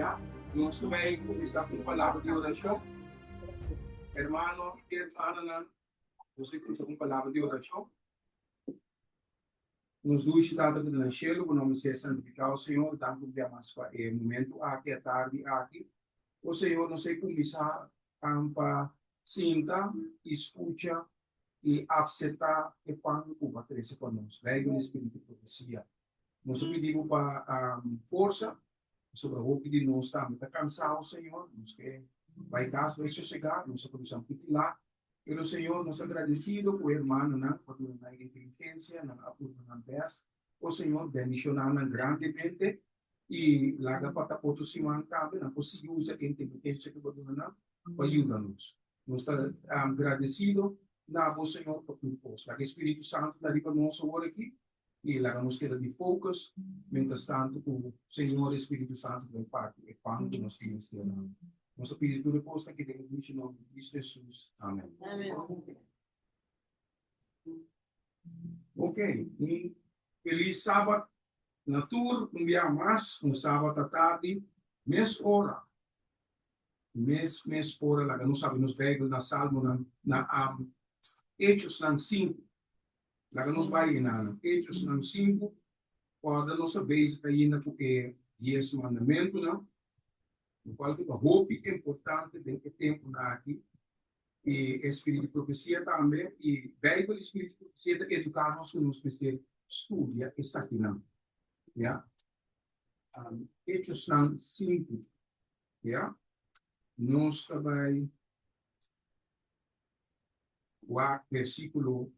Ya, nos ta bai kuminsá ku un palabra di orashon. Hermano i hermananan, nos ta kuminsá ku un palabra di orashon. Nos dushi Tata ku ta na shelu, bo nòmber sea santifiká, o Señor. Danki un bia mas pa e momentu aki, e atardi aki. O Señor, nos ta kuminsá pa sinta i skucha i apseptá e pan ku bo a trese pa nos, Beibel i Spiritu di Profesia. Nos a pidi bo pa forsa, pasobra hopi di nos tambe ta kansá, o Señor. Nos ke bai kas, bai sosegá, nos a produsá un piki lat. Pero, Señor, nos ta gradesido ku e hermanonan ku a duna nan e inteligensia, nan a purba nan bèst. O Señor, bendishoná nan grandemente i laga pa ta otro siman tambe nan por sigui usa e inteligensia ku bo a duna nan pa yuda nos. Nos ta gradesido na bo, Señor, pa tur kos. Laga e Spiritu Santu ta riba nos awor aki i laga nos keda di focus mientras tanto ku Señor e Spiritu Santo ta bai parti e pan ku nos mester. Nos ta pidi tur e kosnan aki den e dushi nomber di Cristo Jesus. Amen. Ok, un feliz Sabat na tur, un bia mas, un Sabat atardi, mes ora, mes mes ora, laga nos habri nos Bijbel na Salmonan, na Hechosnan 5. Laga nos bai enanan. Hechosnan 5, Kòrda nos ta bezig ainda ku e Dies Mandamentunan, lokual ku ta hopi importante den e tempunan aki. I e spiritu di profesia tambe, i Beibel i spiritu di profesia ta eduká nos ku nos mester studia esakinan. Ya. Hechosnan 5, ya. Nos ta bai Wak versíkulo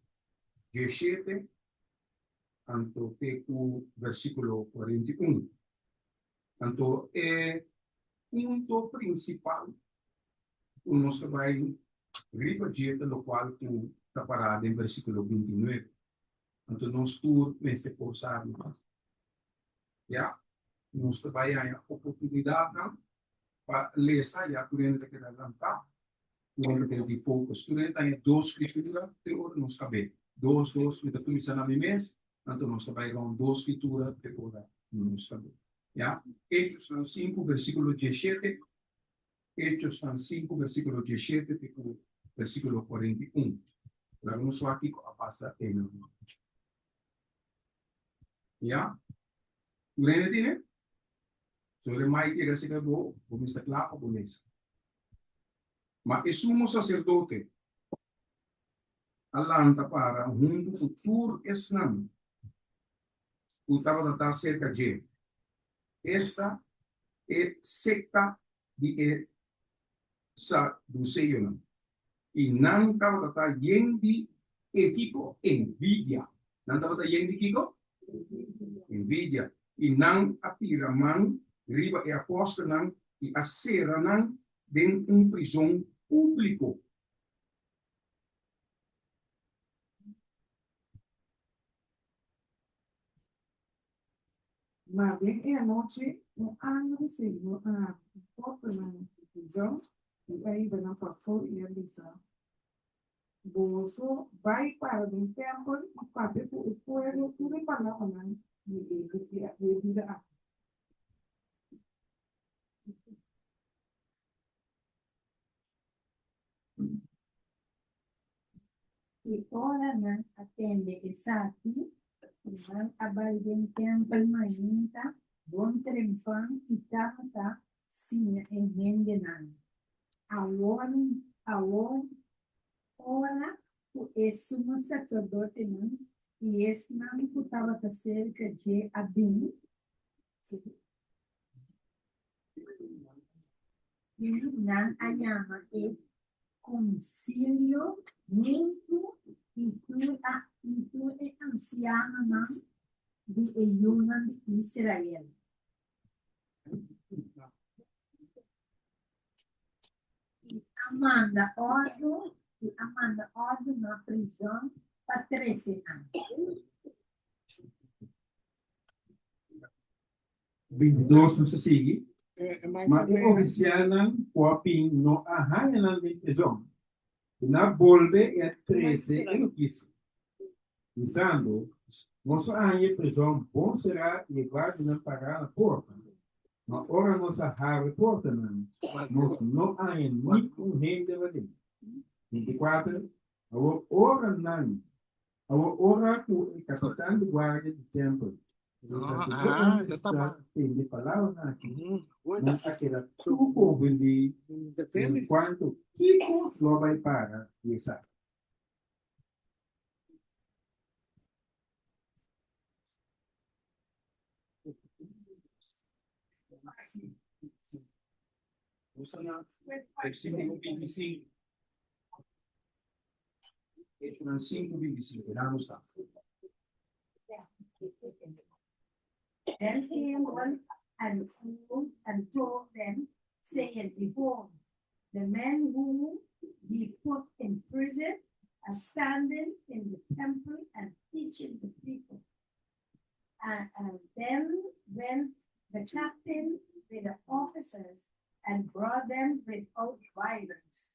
17 anto te ku versíkulo 41. Anto e punto prinsipal ku nos ta bai riba dje ta lokual ku ta pará den versíkulo 29. Anto nos tur mester por sabi mas. Ya, nos ta bai haña oportunidatnan pa lesa ya tur hende ta keda lantá. Tur hende di focus. Tur hende ta haña dos scritura te ora nos kab'é. Dos, dos, mi ta kuminsá na mi mes, anto nos ta bai rònt dos scritura te ora nos kab'é. Ya? Hechosnan 5 versíkulo 17, Hechosnan 5 versíkulo 17 te ku versíkulo 41. Laga nos wak kiko a pasa einan. Ya? Tur hende tine? Sore Mike yega serka bo, bo mester kla pa bo lesa. Ma e sumo saserdote a lanta para huntu ku tur esnan ku tabata ta serka dje, esta, e sekta di e saduseonan, i nan tabata ta yen di e kiko? Envidia. Nan tabata yen di kiko? Envidia. I nan a tira man riba e apòstelnan i a sera nan den un prizon públiko. Ma den e anochi, un angel di Señor a habri e portanan di prizon i a hiba nan pafó i a bisa, Boso bai para den tèmpel i papia ku e pueblo tur e palabranan di e bida aki. I ora nan a tende esaki, nan a bai den tèmpel mainta bon trempan i tabata siña e hendenan. Awor, awor, ora ku e sumo saserdotenan i esnan ku tabata serka dje a bin, I nan a yama e konsilio huntu i tur a i tur e ansianonan di e yunan di Israel. I a manda òrdu i a manda òrdu na prizòn pa trese nan. 22 nos ta sigui, Ma e ofisialnan ku a bin no a haña nan den prizòn. I nan a bolbe i a trese e notisia, bisando, Nos a haña e prizòn bon será i e guardianan pará na porta. Ma ora nos a habri portanan, nos no haña ni un hende paden. 24, Awor ora nan, awor ora ku e kapitan di guardia di tèmpel i e saserdotenan di stat tende e palabranan aki, nan a keda tur konfundí en kuanto kiko lo a bai para di esaki. Versículo 25. Echonan 5, 25. Nan nos ta. Then came one and all and told them, saying, Behold, the men whom ye put in prison are standing in the temple and teaching the people. And, and then went the captain with the officers and brought them without violence.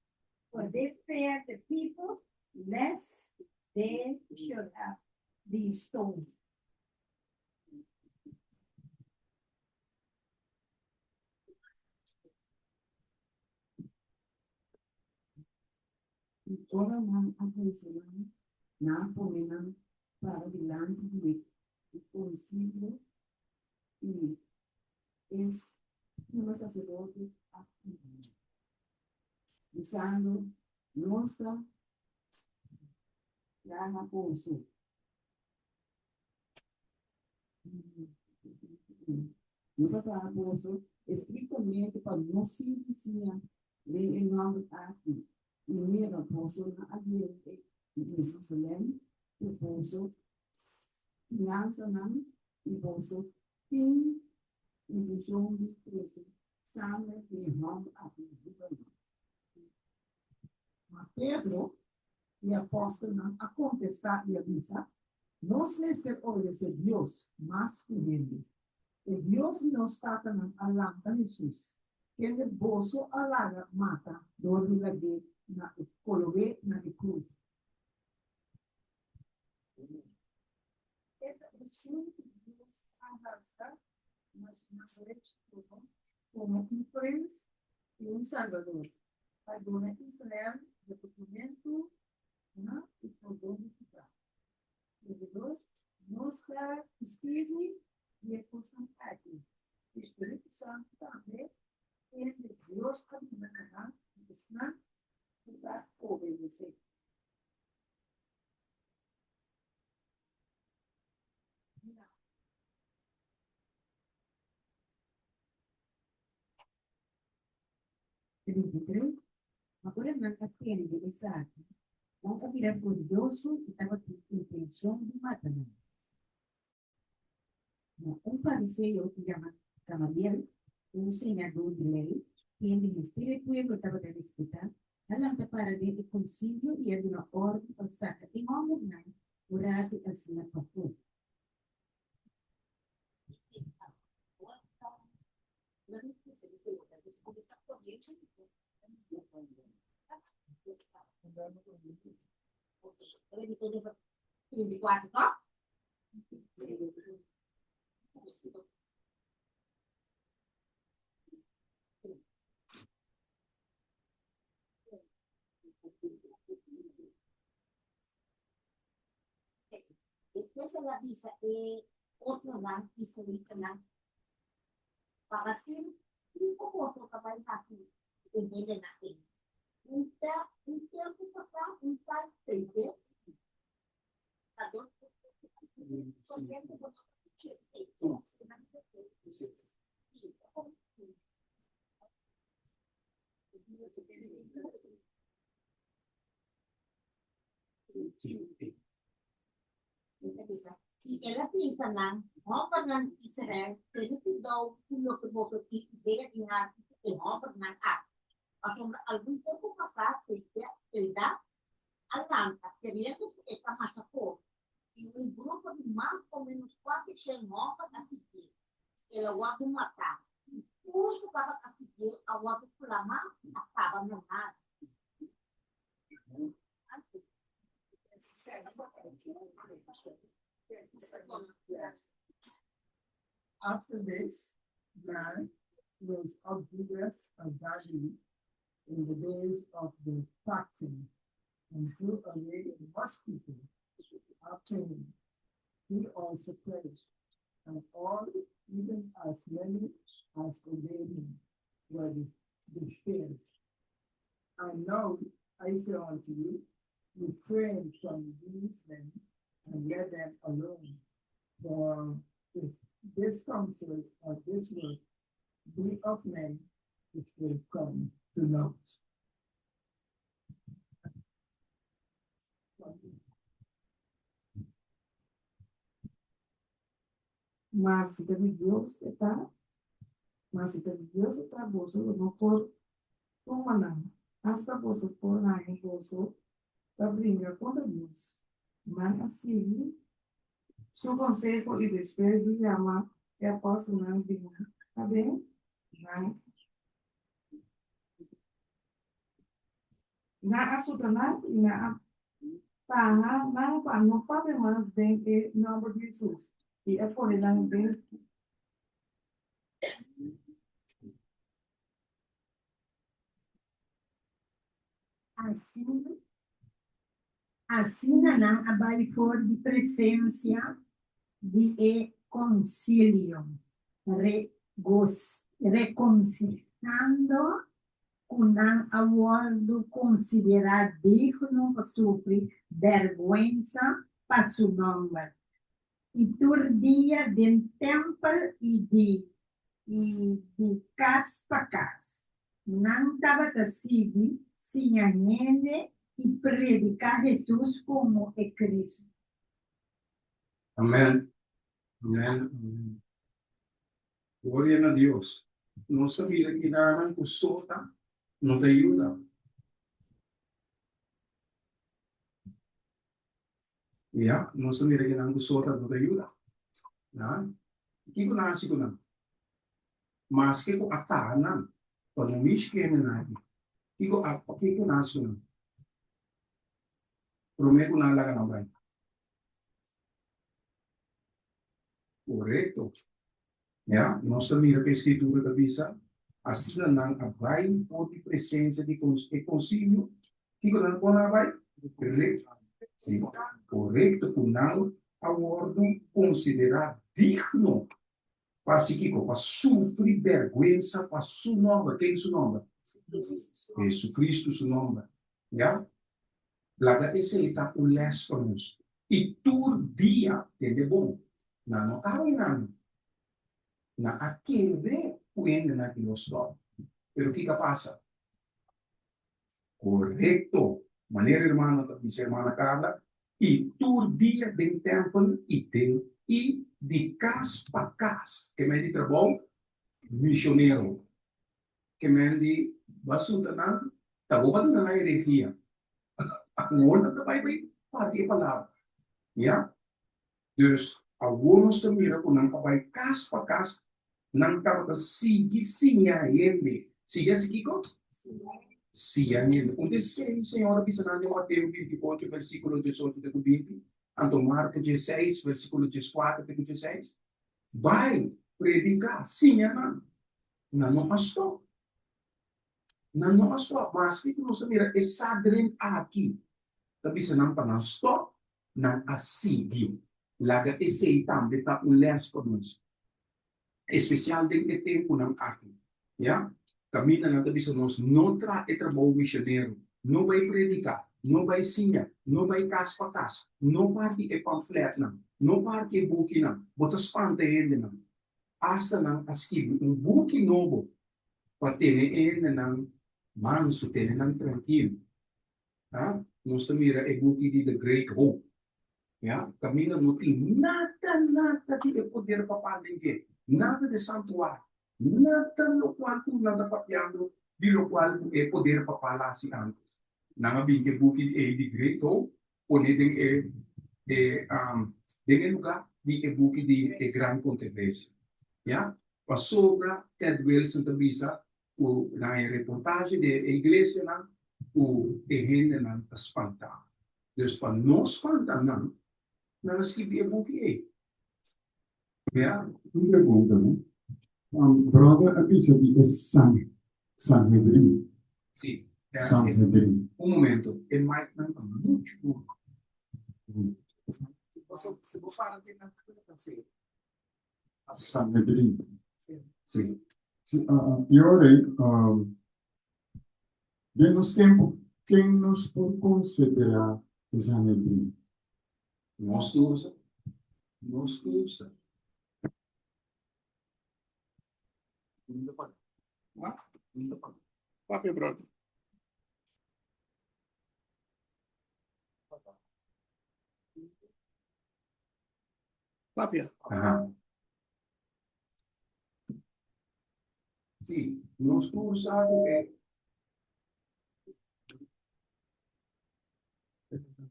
For they feared the people, lest they should have been stoned. I ora nan a hesa nan, nan a pone nan para dilanti di e konsilio, i e sumo saserdote a puntra nan, bisando, Nos ta traha boso. Nos a traha boso estriktamente pa no sinti siña den e nòmber aki, i mira, boso no a yega e Jerusalèm ku boso finansanan, i boso tin intenshon di trese sanger di e hòmber aki riba nos. Ma Pedro i e apòstelnan a kontestá i a bisa, Nos mester obedesé Dios mas ku hende. E Dios di nos tatanan a lanta Hesus, kende boso a laga mata dor di lag'é na e kolog'é na e krus. E ta esun ku Dios a halsa na su man derechi komo un prens i un salbador, pa duna Israel repetimentu na i pordon di piká. 32, Nos ta testigu di e kosnan aki, i Spiritu Santu tambe, kende Dios a duna na nan i esnan ku ta obedesé. 33, Ma ora nan a tende esaki, nan a bira furioso i tabatin intenshon di mata nan. Ma un fariseo ku yama Gamaliel, un siñadó di lei, kende henter e pueblo tabata respetá, a lanta para den e konsilio i a duna òrdu pa saka e hòmbernan ku ratu asina pafó. Despues el a bisa e otronan israelitanan, Para tin kiko boso ta bai hasi ku e hendenan ei? Un te un tempu pasá un tal Peter I el a bisa nan, Hòmbernan di Israel, tene kuidou ku loke boso tin idea di hasi ku e hòmbernan aki. Pasobra algun tempu pasá Teudas a lanta, keriendo ku e ta masha forte, i un grupo di mas o ménos kuatershen hòmber a siguié, i el a wòrdu matá, i tur ku tabata siguié a wòrdu plamá i a kaba na nada. After this, man. Rose up Judas of Galilee in the days of the taxing, and drew away much people after him. He also perished, and all, even as many as obeyed him, were dispersed. And now I say unto you, refrain from these men and let them alone. For if this counsel or this work be of men, it will come to naught. Ma si ta di Dios e ta, ma si ta di Dios e ta, boso lo no por tuma nan, asta boso por haña boso ta bringa kontra Dios. Nan a sigui su konseho i despues di yama e apòstelnan bini aden, nan Nan a suta nan i nan a taha nan pa no papia mas den e nòmber di Hesus, i a pone nan den. Asina, asina nan a bai for di presensia di e konsilio, rekonsihando ku nan a wòrdu konsiderá digno pa sufri bèrgwensa pa su nòmber. I tur dia den tèmpel i di i di kas pa kas, nan tabata sigui siña hende i prediká Hesus komo e Kristu. Amèn. Amèn. Amèn. Gloria na Dios. Nos a mira kinanan ku sota no ta yuda. Ya, nos a mira kinan ku sota no ta yuda. Ya. Kiko nan hasi ku nan? Maske ku a taha nan pa no mishi ku hendenan aki, kiko a kiko nan hasi ku nan? Promé ku nan laga nan bai. Korekto. Ya, nos ta mira ku e Skritura ta bisa, Asina nan a bai for di presensia di e konsilio. Kiko nan kon a bai? Sí, korekto, ku nan a wòrdu konsiderá digno pa hasi kiko? Pa sufri bèrgwensa pa su nòmber. Ken su nòmber? Hesukristu su nòmber. Ya. Laga esei ta un lès pa nos. I tur dia, tende bon, nan no ta haña Nan a kere ku hendenan ki lo stòp. Pero kiko a pasa? Korekto! Manera hermano ta bisa hermana Carla, i tur dia den tèmpel i den i di kas pa kas. Ke men di trabou misionero. Ke men di basunta nan ta bo pa duna nan energia. Awor nan ta bai bai parti e palabra. Ya? Dus awor nos ta mira ku nan a bai kas pa kas, nan tabata sigui siña hende. Sigui hasi kiko? Siña hende. Un te esei Señor a bisa nan den Mateo 28 versíkulo 18 te ku 20, anto Marko 16 versíkulo 14 te ku 16. Bai, prediká, siña nan. Nan no a stòp. Nan no a stòp. Maske ku nos ta mira e sadren aki ta bisa nan pa nan stòp, nan a sigui. Laga esei tambe ta un lès pa nos, espesial den e tempunan aki. Ya, kaminda nan ta bisa nos no traha e trabou misionero, no bai prediká, no bai siña, no bai kas pa kas, no parti e pamflètnan, no parti e bukinan, bo ta spanta e hendenan. Asta nan a skibi un buki nobo pa tene e hendenan mansu, tene nan trankil. Ha? Nos ta mira e buki di The Great Hope. Ya? Kaminda no tin nada, nada di e poder papal den dje, nada di santuario, nada lokual ku nan ta papiando di lokual ku e poder papal a hasi antes. Nan a bin ku e buki ei di Great Hope pone den e e den e lugá di e buki di e Gran Controversia. Ya? Pasobra Ted Wilson ta bisa ku na e reportahe di e iglesianan ku e hendenan ta spantá. Dus pa no spanta nan, nan a skirbi e buki ei. Ya? Un pregunta, no? Brother a bisa di e San Sanhedrin. Si. Sanhedrin. Un momento, e micnan ta muchu duru. Si bo para den nan ta sera. Sanhedrin. Si. Si, i ora ei, den nos tempu, ken nos por konsiderá e Sanhedrin? Nos tur sa. Nos tur sa. Papia, brother. Papia. Aha. Sí, nos tur sa ku e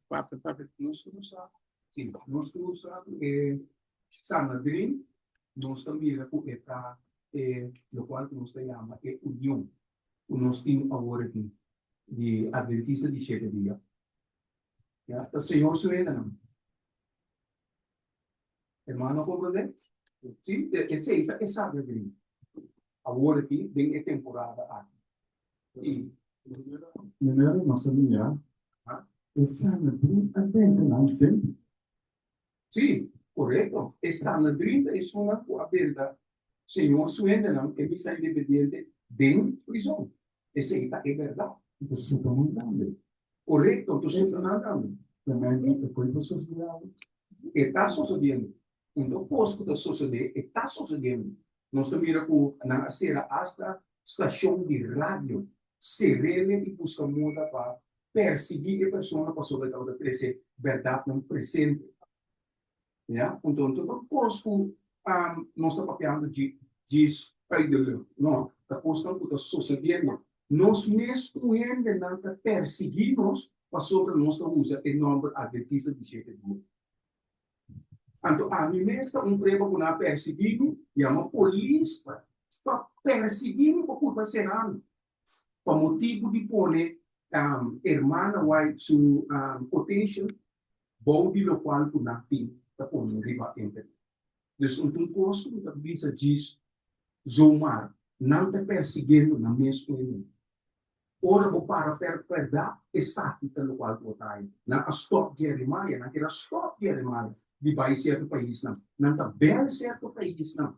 Papia, papia. Nos tur sa, sí, nos tur sa ku e Sanhedrin nos ta mira ku e ta e lokual ku nos ta yama e union ku nos tin awor aki di Adventista di Shete Dia. Ya, ta Señor su hendenan. Hermano a comprende? Sí, esei ta e Sanhedrin awor aki den e temporada aki. I. Primero nos a mira e Sanhedrin a benta nan den. Sí, korekto. E Sanhedrin ta esunnan ku a benta Señor su hendenan, e misa independiente, den prizon. Esei ta e bèrdat. Anto suta nan tambe. Korekto, anto suta nan tambe. Tambe di e koi ta sosodiendo. E ta sosodiendo. Un ta kos ku ta sosodé, e ta sosodiendo. Nos ta mira ku nan a sera asta stashon di radio, serele i buska moda pa persiguí e persona pasobra e tabata trese bèrdatnan presente. Ya, anto no ta kos ku nos ta papiando djis uit de lucht, no, ta kosnan ku ta sosediendo. Nos mes ku hendenan ta persiguí nos pasobra nos ta usa e nòmber Adventista di Shete Dia. Anto ami mes ta un prueba ku nan a persiguí mi, yama polis pa persiguí mi pa purba sera mi pa motibu di pone hermana White su quotation bou di lokual ku nan tin ta pone riba internet. Dus un tin kos ku mi ta bisa djis zomaar, nan ta persiguiendo nan mes oinan. Ora bo para per perdá, esaki ta lokual ku bo ta haña. Nan a stòp Jeremiah, nan keda stòp Jeremiah di bai sierto paisnan. Nan ta bèl sierto paisnan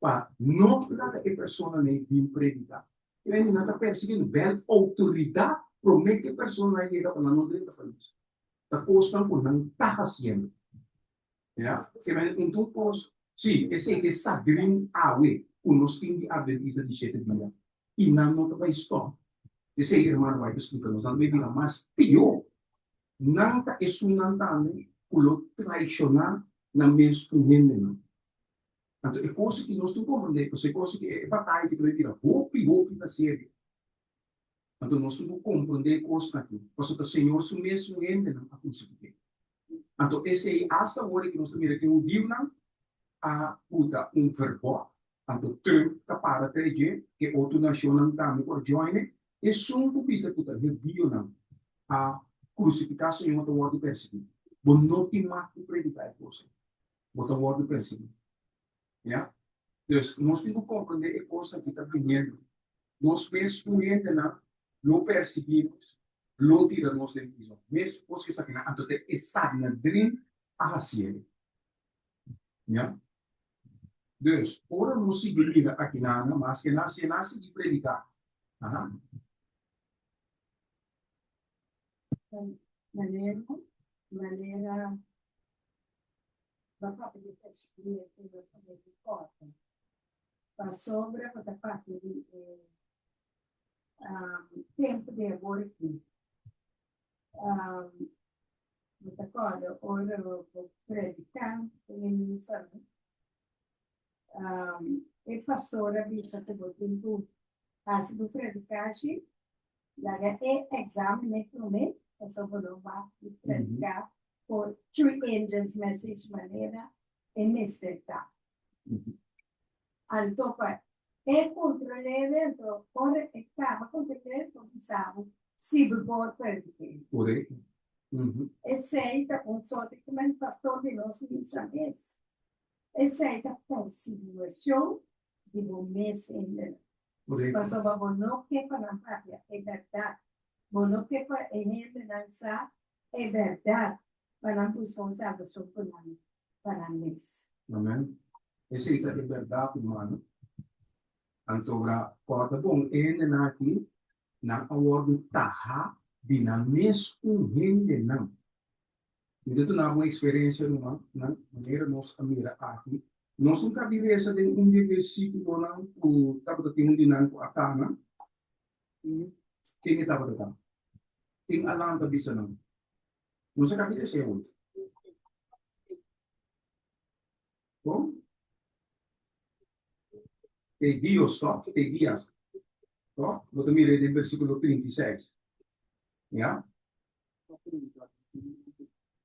pa no laga e personanan ei bin prediká. Kende nan ta persiguiendo? Bèl outoridat promé ku e personanan yega pa nan no drenta pais. Ta kosnan ku nan ta hasiendo. Ya, ke men un tur kos, sí, esei ta e sadrin awe ku nos tin di Adventista di Shete Dia. I nan no ta bai stòp. Esei hermano White ta splika nos, nan ta bai bira mas pió. Nan ta esunnan tambe ku lo traishoná nan mes ku hendenan. Anto e kos aki nos tin komprendé, pasobra e kos aki, e bataya aki ta bai bira hopi, hopi na serio. Anto nos tin ku komprendé e kosnan aki, pasobra ta Señor su mesun hendenan a krusifik'é. Anto esei asta ora ku nos ta mira ku e hudiunan a puta un verbòt, anto Trump ta para tra dje, e otro nashonnan tambe por join e, esun ku bisa ku ta hudionan a krusifiká Señor ta wòrdu persiguí. Bo no tin mag di prediká e kos ei. Bo ta wòrdu persiguí. Ya. Dus nos tin ku komprendé e kosnan ki ta biniendo. Nos mes ku hendenan lo persiguí nos, lo tira nos den prizon. Mes kos ku esakinan, anto ta e Sanedrin a hasié. Ya. Dus, ora nos sigui mira akinan, maske nan si nan sigui prediká. Aha. Manera, manera. Bo papia di persiguiente, bo papia di kòrta. Pasobra bo ta papia di e tempu di awor aki. Bo ta kòrda ora bo prediká den e misa, e pastor a bisa ku bo tin ku hasi bo predikashi Laga e examen prome, pasobra bo lo wak di predica por True Angels Message manera e mester ta. Anto pa e controlere, anto ora e caba controlere por bisa bo si bo por predica. Correcto. Esey ta un sorto di men pastor di nos misa mes. Esey ta persigiacion. di bo mes hendenan. Pasobra bo no ke pa nan papia e bèrdat. Bo no ke pa e hendenan sa e bèrdat, pa nan buska un salbashon ku nan pa nan mes. Amen. Esei ta e bèrdat, hermano. Anto kòrda bon, e hendenan aki, nan a wòrdu tahá di nan mes un hendenan. Mi ta duna bo un eksperensia, ruman, nan manera nos a mira aki. Nos un kabi resa den un di e versíkulonan ku tabata tin un di nan ku a kana. Ken e tabata ta? Ken a lanta bisa nan? Nos a kabi resa e otro. Kon? E Dios, tòg? E dias, tòg? Bo ta mira den versíkulo 36. Ya?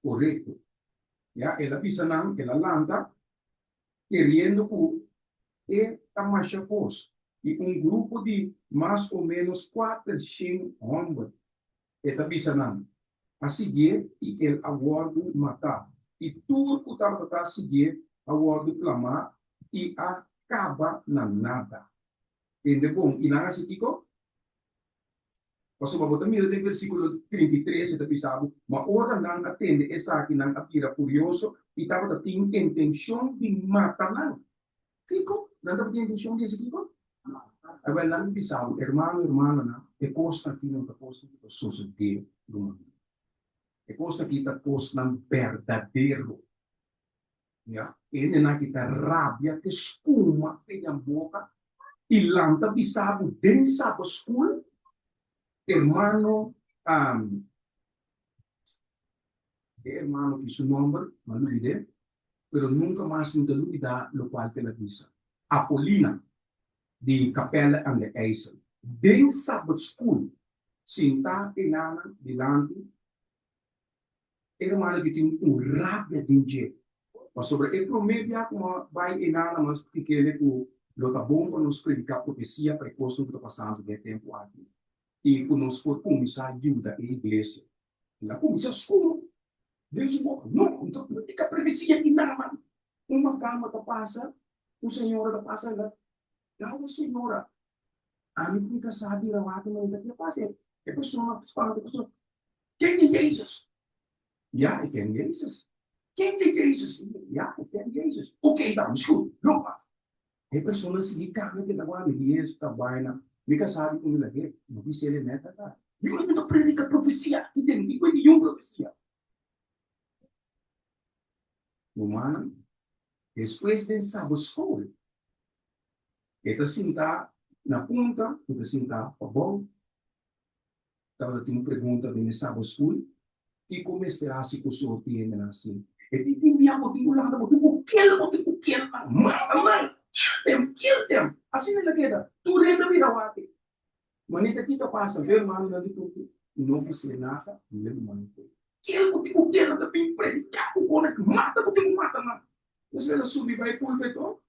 Korekto. Ya, el a bisa nan, el a lanta, keriendo ku e ta masha kos, i un grupo di mas o ménos kuatershen hòmber, e ta bisa nan, a siguié i el a wòrdu matá, i tur ku tabata ta siguié a wòrdu plamá i a kaba na nada. Tende bon, i nan a hasi kiko? Pasobra bo ta mira den versíkulo 33 e ta bisa bo, Ma ora nan a tende esaki nan a bira furioso i tabata tin intenshon di mata nan. Kiko? Nan tabatin intenshon di hasi kiko? Awel nan a bisa bo, Hermano, hermananan, e kosnan aki no ta kosnan ku ta sosodé rumannan. E kosnan aki ta kosnan berdadero. Ya, e hendenan aki ta rabia te skuma te nan boka i lanta bisa bo den Sabbath school, hermano, e hermano ki su nomber m'a lubid'é, pero nunka mas mi ta lubidá lokual ku el a bisa. Apolina di Capelle aan de IJssel, den Sabbath school, sintá e nannan dilanti. E hermano ki tin un rabia den dje, pasobra e promé bia ku a bai e nada mas ki kere ku lo ta bon pa nos prediká profesia pa e kosnan ku ta pasando den e tempu aki i ku nos por kuminsá yuda e iglesia. El a kuminsá skur den su boka, No, mi ta prediká profesia ki nada mas. Un makamba ta pasa, un señora ta pasa, el a dal e señora, Ami ku mi kasá bira wak i manera ki a pasa. E persona spanta e persona, Ken e Jezus? Ja, ik ken Jezus. Ken e Jezus? Ja, ik ken Jezus. Oké dan, is goed, loop af. E persona sigui kana keda wak mi di esta baina. Mi kasá di ku mi lag'é, no bis'é nèt ata. Yu no ta predika profesia aki den, di kue di yun profesia. Rumannan, despues den sabotskol, e ta sinta na punta, mi ta sinta pabou. Tabata tin un pregunta den e Sabbath School, Kiko mester hasi ku sorti hendenan asin? E tin tin bia bo tin ku lanta, bo tin ku kill, bo tin ku kill nan, mata nan, kill them, kill them. Asina el a keda, tur hende a bira wak. Manera ki ta pasa, bo hermanonan di tur no bis'é nada, mi rumannan ku kill bo tin ku kill nan ta bin prediká ku bo nan, mata bo tin ku mata nan. Despues el a subi bai pulpito,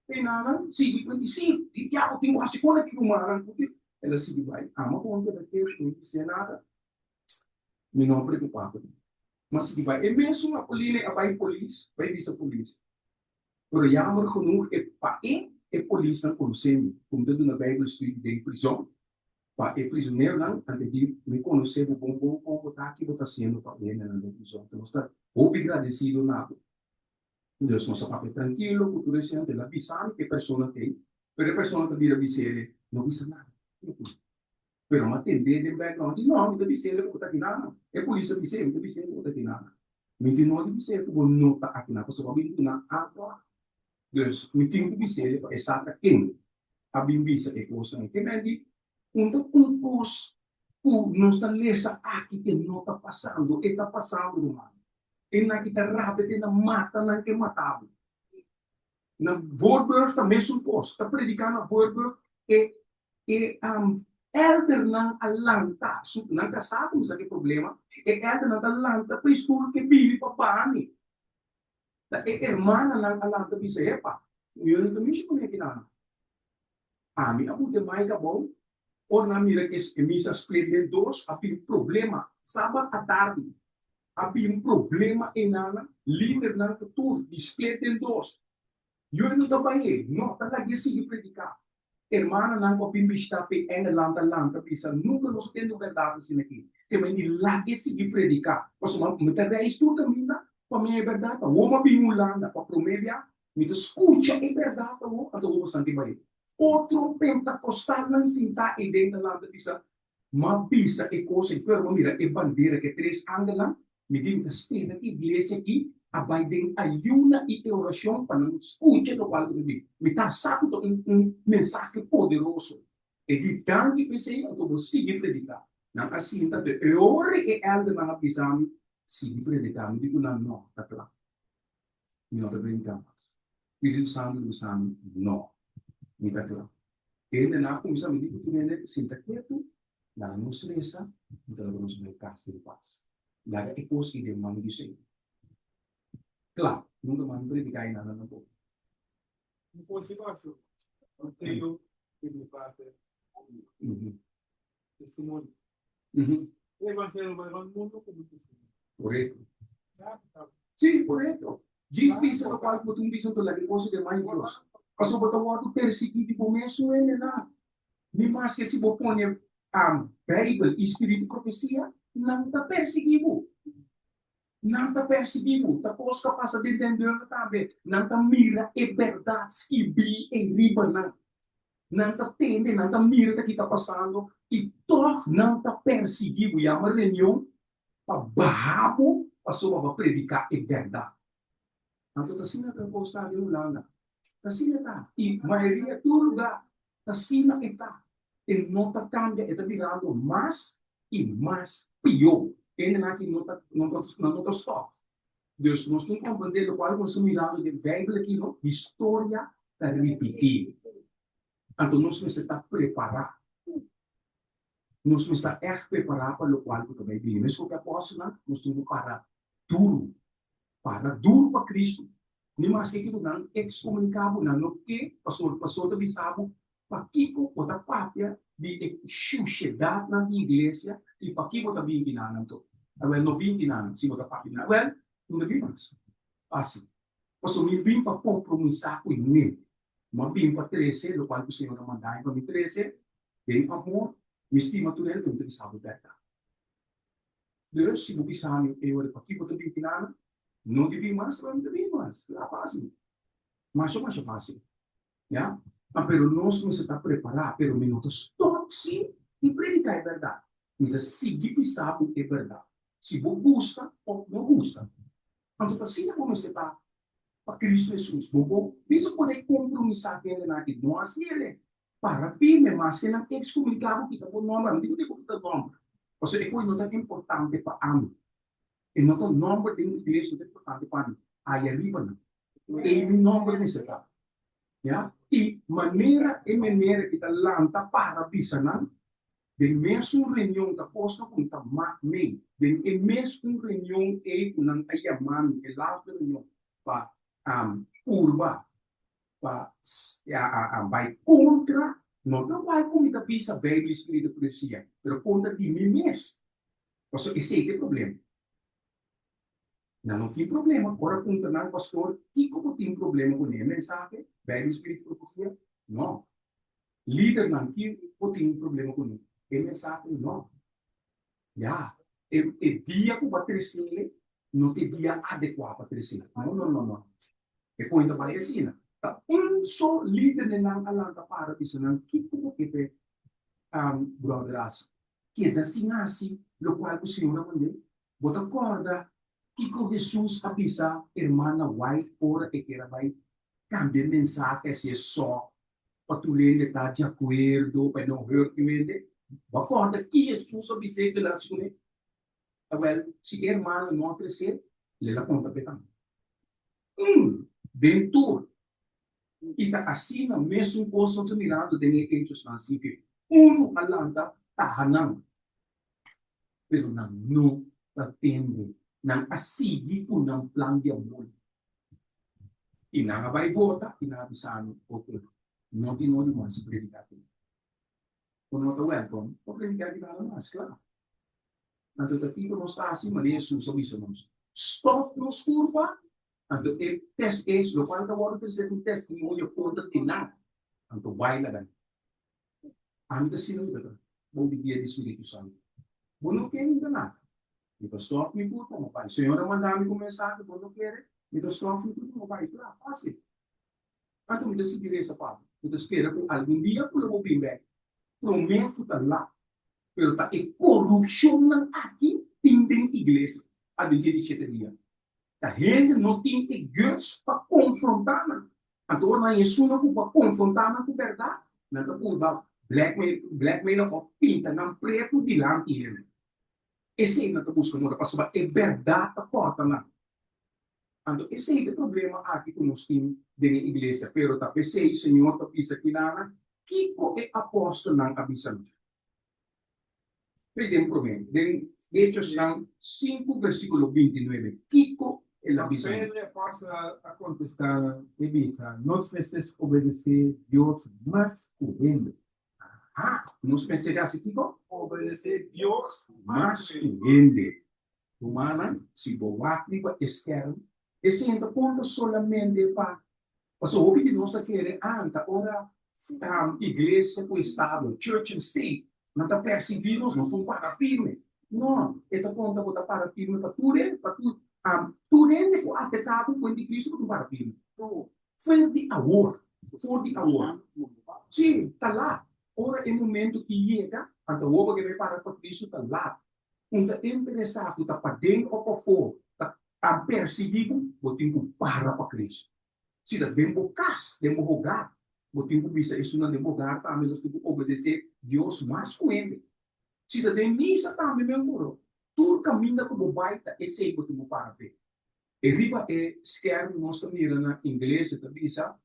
Pena sigui ku e disipel, di diabel tin ku hasi kona ki rumannan ku tin. El a sigui bai, ama ku un keda ketu, no bis'é nada. Mi no a preokupá ku mi. Ma sigui bai. E mesun Apoline a bai polis, bai bisa polis. Pero jammer genoeg e pa e e polisnan konosé mi, ku mi ta duna Bijbel studie den prizon pa e prizoneronan, anto e di, mi konosé bo bon bon kon bo ta, ki bo ta hasiendo pa e hendenan den prizon. Nos ta hopi gradesido na bo. Dus nos a papia trankilo ku tur esei, el a bisa mi ku e persona t'ei, pero e persona ta bira bis'é, no bisa nada. Pero mi a tend'é den background, di no, mi ta bis'é ku bo ta aki nan. E polis a bis'é, mi ta bis'é ku bo ta aki nan. Mi tin no di bis'é ku bo no ta aki nan, pasobra bo a bin duna antwoord. Dus mi tin ku bis'é pa e sa ta ken a bin bisa e kosnan ei. Ke men di, un ta un kos ku nos ta lesa aki ke no ta pasando, e ta pasando ruman. E nan ki ta rabia te na mata nan ke mata bo. Na Voorburg ta mesun kos. Ta prediká na Voorburg e e eldernan a lanta su nan kasá a kuminsá ku e problema e eldernan ta lanta pa e stul ke bini pa bani. Ta e hermananan a lanta bisa epa mi no ta mishi kuné kinan. Ami a put e mic abou ora nan mira ke e misa split den dos a bin problema sabat atardi. A bin problema enanan, lidernan ku tur di split den dos. Yuri no ta bai ei, no ta lag'é sigui prediká. Hermananan ku a bin bishitá p'e Engeland ta lanta bisa, Nunka nos a tende un bèrdat asina aki. Te men di lag'é sigui prediká, pasobra mi ta reis tur kaminda pa mi haña e bèrdat. Awor mi a bin Hulanda pa promé bia, mi ta skucha e bèrdat awor, anto awor boso ta bai. Otro pentakostalnan sintá ei den ta lanta bisa, M'a bisa e kos ei, pero m'a mira e bandera ku e tres angelnan, mi di mi ta spera ku e iglesia aki a bai den ayuna i e orashon pa nan skucha lokual ku ta di. Mi ta sa ku ta un un mensahe poderoso. E di danki pa esei, anto bo sigui prediká. Nan a sinta te e ora e eldernan a bisa mi, Sigui prediká. Mi di ku nan, No, ta kla. Mi no ta prediká mas. Spiritu Santu ta bisa mi, No, mi ta kla. Hende nan a kuminsá mi di ku tur hende, Sinta ketu, laga nos resa, i ta laga nos bai kas den pas. Laga e kos ei den man di Señor. Kla, nunka mas mi prediká ei nada tampoco. Un konsiderashon, Mateo di mi parte testimonio. E evangelio bai rònt mundu komo testimonio. Korekto. Sí, korekto. Djis bisa lokual ku bo tin bisa anto laga e kos den man di Dios. Pasobra bo ta wòrdu persiguí di bo mesun hendenan. Ni maske si bo pone Beibel i spiritu profesia, nan ta persiguí bo. Nan ta persiguí bo. Ta kos ku a pasa den Den Durf tambe. Nan ta mira e bèrdat skibí ei riba nan. Nan ta tende, nan ta mira ta ki ta pasando i tòg nan ta persiguí bo. Yama reunion pa baha bo pasobra bo a prediká e bèrdat. Anto ta asina ta kos ta den Hulanda. Ta asina ta. I mayoria tur lugá ta asina e ta. E no ta kambia, e ta birando mas i mas pió. Hendenan aki no ta no ta nan no ta stòp. Dus nos tin komprendé lokual ku nos ta mirando den Beibel aki no, historia ta ripití. Anto nos mester ta prepará. Nos mester ta ègt prepará pa lokual ku ta bai bini. Meskos ku e apòstelnan, nos tin ku para duru. Para duru pa Kristu. Ni maske kiko nan ekskomuniká bo, nan no ke, pasobra pastor ta bisa bo pakiko bo ta papia di e shushedatnan di iglesia i pakiko bo ta binti nan anto. Awel, no binti nan si bo ta papia di nan. Awel, no ta bin mas. Fásil. Pasobra mi bin pa kompromisá ku ne. Mi a bin pa trese lokual ku Señor a manda mi pa mi trese den amor. Mi stima tur hende, pero mi ta bisa bo bèrdat. Dus, si bo bisa mi e ora pakiko bo ta bin kinana, no di bin mas, mi ta bin mas. Kla fásil. Masha masha fásil. Ya. Ah, pero nos mester ta prepará. Pero mi no ta stòp si di prediká e bèrdat. Mi ta sigui bisa bo e bèrdat. Si bo gusta òf no gusta. Anto ta asina bo mester ta pa Cristo Hesus. Bo por bisa por e kompromisá hendenan aki. No hasi el. Para firme maske nan ekskomuniká bo kita bo nòmber. Ami di ku bo kita nòmber. Pasobra e kos no ta importante pa ami. E no ta nòmber den iglesia no ta importante pa ami. Aya riba nan. Ei mi nòmber mester ta. Ya. I manera e menera ki ta lanta para bisa nan den mesun reunion ta kosnan ku mi ta mak mei. Den e mesun reunion ei ku nan a yama mi, e laatste reunion pa purba pa bai kontra, no ta bai ku mi ta bisa Beibel i Spiritu Profesia, pero kontra di mi mes. Pasobra esei ta e problema. Nan no tin problema ora puntra nan pastor kiko bo tin problema ku ne mensahe, Beibel i Spiritu Profesia? No. Lidernan kiko bo tin problema ku ne e mensahe? No. Ya, e e dia ku bo a tres'é no ta e dia adekuá pa tres'é. No, no, no, no. E kuenta bai asina. Ta un so lider den nan a lanta para bisa nan kiko bo ke p'e bròder hasi. Keda sin hasi lokual ku Señor a mand'é. Bo ta kòrda kiko Hesus a bisa hermana White ora e ker a bai kambia e mensahe hasié sò pa tur hende ta di akuerdo, pa e no hurt niun hende? Bo a kòrda ki Hesus a bis'é ku el a hasi kuné? Awèl, si e hermano no a kresé, el a konta p'e tambe. Un den tur. I ta asina mesun kos nos ta mirando den e Hechosnan sinku. Unu a lanta taha nan, pero nan no ta tende. Nan a sigui ku nan plan diabóliko. I nan a bai vota i nan a bisa mi, Oke, no tin nodi mas prediká aki. Bo no ta wèlkòm pa prediká aki nada mas, kla. Anto ta kiko nos ta hasi? Manera Hesus a bisa nos, Stòf nos kurpa. Anto e test es lokual ta wòrdu trese un testimonio kontra di nan. Anto bai laga nan. Ami ta sina mi ta ta bou di guia di Spiritu Santu. Bo no kere mi ta nada. Mi ta stòp mi kurpa, mi bai. Señor a manda mi ku mensahe, bo no kere, mi ta stòp mi kurpa, mi bai. Kla, fásil. Anto mi ta sigui resa pa bo. Mi ta spera ku algun dia ku lo bo bin bèk. Promé ku ta lat. Pero ta e korupshonnan aki tin den iglesia Adventista di shete dia. Ta hende no tin e guts pa konfrontá nan. Anto ora nan esunnan ku por konfrontá nan ku bèrdat, nan ta purba blackmail blackmail òf pinta nan pretu dilanti hende. Esei nan ta buska mora pasobra e bèrdat ta kòrta nan. Anto esei ta e problema aki ku nos tin den e iglesia. Pero ta p'esei Señor ta bisa kinana kiko e apòstelnan a bisa nos. P'e den promé, den Hechosnan sinku versíkulo 29, kiko el a bisa nos? Pedro e apòstel a kontestá nan i bisa, Nos mester obedesé Dios mas ku hende. Aha! Nos mester hasi kiko? Obedesé Dios mas ku hende. Rumannan, si bo wak riba e skèrm, esei no ta konta solamente pa Pasobra hopi di nos ta kere anta ora iglesia ku estado, church and state, nan ta persiguí nos, nos ta un para firme. No, e ta konta bo ta para firme pa tur hende, pa tur tur hende ku atesá ku kuenta di Cristo bo ta un para firme. For di awor, for di awor. Sí, ta lat. Ora e momento ki yega, anto awor bo ke para pa Cristo ta lat. Un ta interesá ku ta paden òf pafó ta a persiguí bo, bo tin ku para pa Cristo. Si ta den bo kas, den bo hogar, bo tin ku bisa esunnan den bo hogar tambe nos tin ku obedesé Dios mas ku hende. Si ta den misa tambe men koro, tur kaminda ku bo bai ta esei bo tin ku para p'e. E riba e skerm nos ta mira na ingles e ta bisa,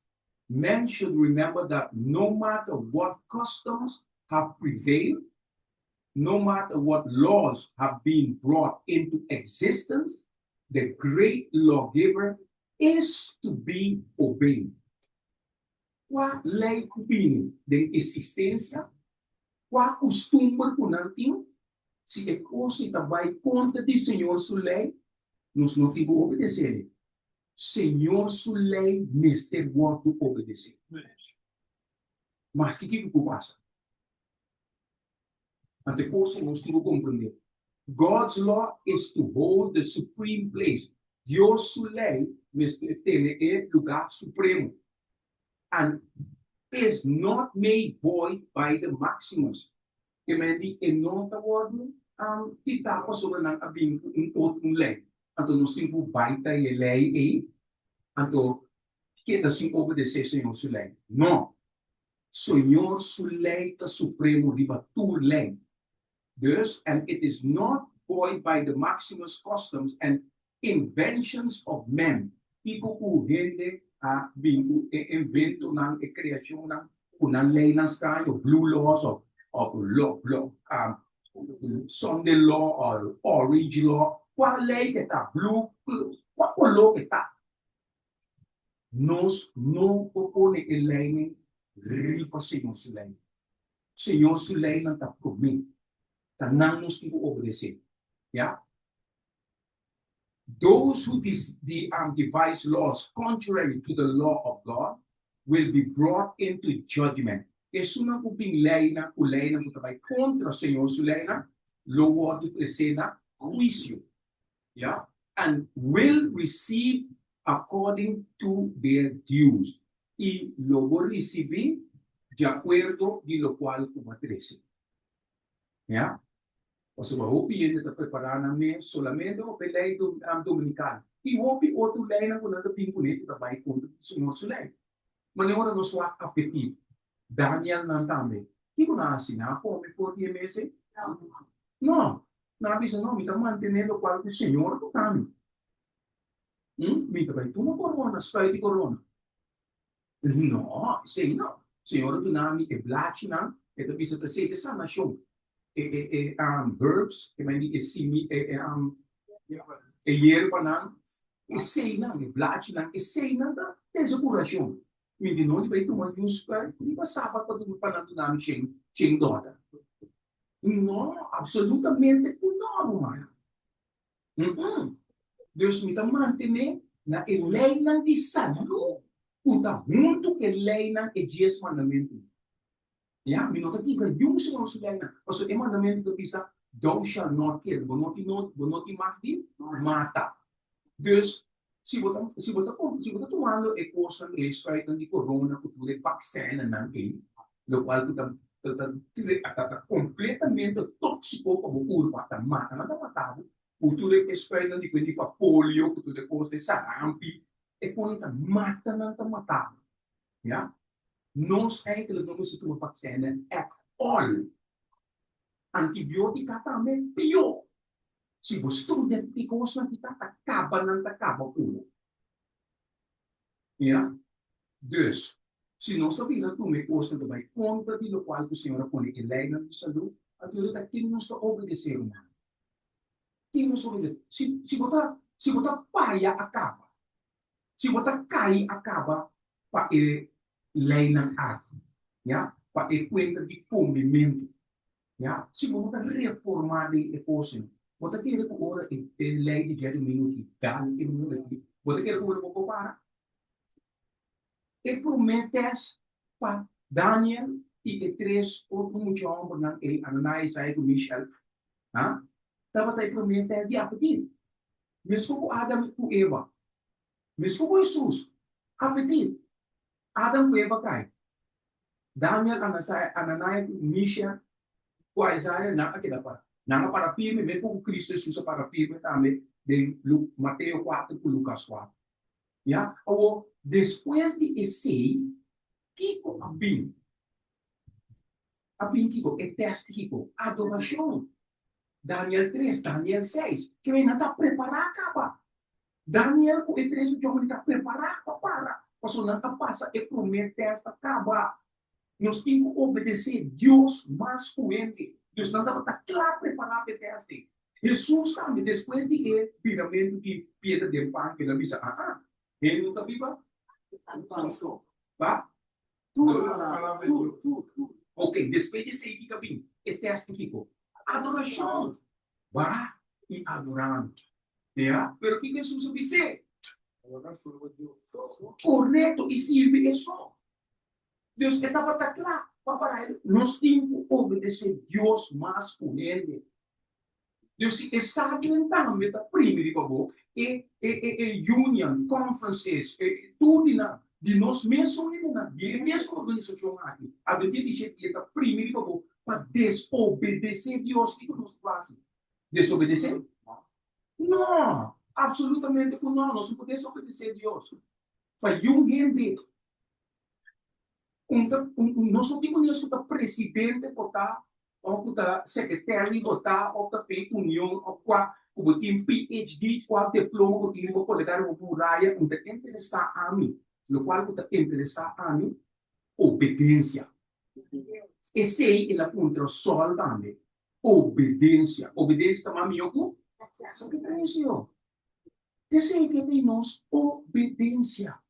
Men should remember that no matter what customs have prevailed, no matter what laws have been brought into existence, the great lawgiver is to be obeyed. Kua lei ku bini den existencia, kua kustumber ku nan tin, si e kos ei ta bai kontra di Señor su lei, nos no tin ku obedesé e. Señor su lei mester wòrdu obedesé. Maske kiko ku pasa. Anto e kos ei nos tin ku komprendé. God's law is to hold the supreme place. Dios su lei mester tene e lugá supremo. And is not made void by the maximus. Ke men di e no ta wòrdu kitá pasobra nan a bin ku un otro lei. Anto nos tin ku bai ta e lei ei, anto keda sin obedesé Señor su lei. No! Señor su ley ta supremo riba tur ley. Dus, and it is not void by the maximus customs and inventions of men, kiko ku hende a bin ku e inventonan, e creacionnan, ku nan leynan straño, blue laws of of law, law, um, Sunday law or orange law, kua ley ke ta, blue, kua color ke ta. Nos no por pone e leinan riba Señor su lei. Señor su leinan ta promé. Ta nan nos tin ku obedesé. Ya. Those who devise laws contrary to the law of God will be brought into judgment. Esunnan ku bin leinan ku leinan ku ta bai kontra Señor su leinan lo wòrdu tresé na huisio. Ya, and will receive according to their dues, i lo bo risibí di akuerdo di lokual ku bo a trese. Ya, pasobra hopi hende ta prepará nan mes solamente op e lei dominikal. Tin hopi otro leinan ku nan ta bin kuné ku ta bai kontra di Señor su lei. Manera ora nos wak apetit, Daniel nan tambe, kiko nan a hasi? Nan a kome for di e mes ei? No, Nan a bisa, No, mi ta mantené lokual ku Señor a konta mi. Hm, mi ta bai tuma korona, spuit di korona. No, esei no. Señor a duna mi e blachinan, e ta bisa ta esei ta sanashon. E, e, e herbs, e men di e simi, e, e, e yerbanan, eseinan, e blachinan, eseinan ta trese kurashon. Mi di no di bai tuma niun spuit riba sabat pa duna pa nan duna mi shen, shen dòler. No, absolutamente ku no, ruman. Mm-mm. Dus mi ta mantené. Na e leinan di salú ku ta huntu ku e leinan e dies mandamentunan. Ya, mi no ta kibra niun Señor su leinan, pasobra e mandamentu ta bisa, Thou shalt not kill, bo no tin bo no tin mag di mata. Dus, si bo ta si bo ta si bo ta tumando e kosnan ei, spuitnan di korona ku tur e vaksènennan ei, lokual ku ta ta ta ta kompletamente tóksiko pa bo kurpa, ta mata nan ta mata bo, ku tur e spuitnan di kuendi pa polio, ku tur e kos e sarampi, e konan ta mata nan ta mata bo. Ya. Nos eigenlijk no mester tuma vaksènnan at all. Antibiotika tambe pió. Si bo studia ki kosnan ki ta, ta kaba nan ta kaba ku bo. Ya. Dus, si nos ta bira tuma e kosnan ta bai kontra di lokual ku Señor a pone e leinan di salú, anto ta ken nos ta obedesé, ruman? Ken nos ta obedesé? Si, si bo ta, si bo ta faya a kaba. Si bo ta kai a kaba pa e leinan aki, ya, pa e kuenta di komementu, ya, si bo no ta reformá den e kosnan, bo ta kere ku ora e e lei di djadumingu ki dal e mundu aki, bo ta kere ku bo lo por para? E promé tèst pa Daniel i e tres otro mucha hòmbernan ei, Ananias, Isaiah ku Mishael, ha, tabata e promé tèst di apetit. Meskos ku Adam ku Eva. Meskos ku Hesus. Apetit. Adam ku Eva kai. Daniel, Ananias ku Misha ku Isaiah nan a keda para. Nan a para firme meskos ku Kristu Hesus a para firme tambe den Mateo kuater ku Lukas kuater. Ya. Awor, despues di esei, kiko a bin? A bin kiko? E tèst kiko? Adorashon. Daniel tres, Daniel seis. Ke nan ta prepará kaba. Daniel ku e tres jòmber ta prepará pa para, pasobra nan a pasa e promé tèst a kaba. Nos tin ku obedesé Dios mas ku hende. Dus nan tabata kla prepará pa e tèst ei. Hesus tambe, despues di e biramentu di piedra den pan, el a bisa, Aa, hende no ta biba pan so, ba? Tur, tur, tur. Ok, despues di esei kiko a bin? E tèst di kiko? Adorashon. Ba i adorá mi. Ya, pero kiko Hesus a bis'é? Korekto, i sirbi e so. Dus e tabata kla pa para el. Nos tin ku obedesé Dios mas ku hende. Dus si e sabinan tambe ta primi riba bo, e e e e union, conferences, e tur di nan, di nos mesun hendenan, di e mesun organisashon aki, Adventista di shete dia ta primi riba bo pa desobedesé Dios, kiko nos por hasi? Desobedesé? No! Absolutamente ku no, nos no por desobedesé Dios. Pa yun hende, un ta un nos no tin ku nes ku ta presidente por ta òf ku ta secretary bo ta òf ta p'e union òf kua ku bo tin PHD kua diploma bo tin riba kolega riba bo muraya un ta interesá ami lokual ku ta interesá ami obedensia esei el a puntra Sòl tambe obedensia obedensia ta mas mihó ku sakrifisio esei ke ta nos obedensia.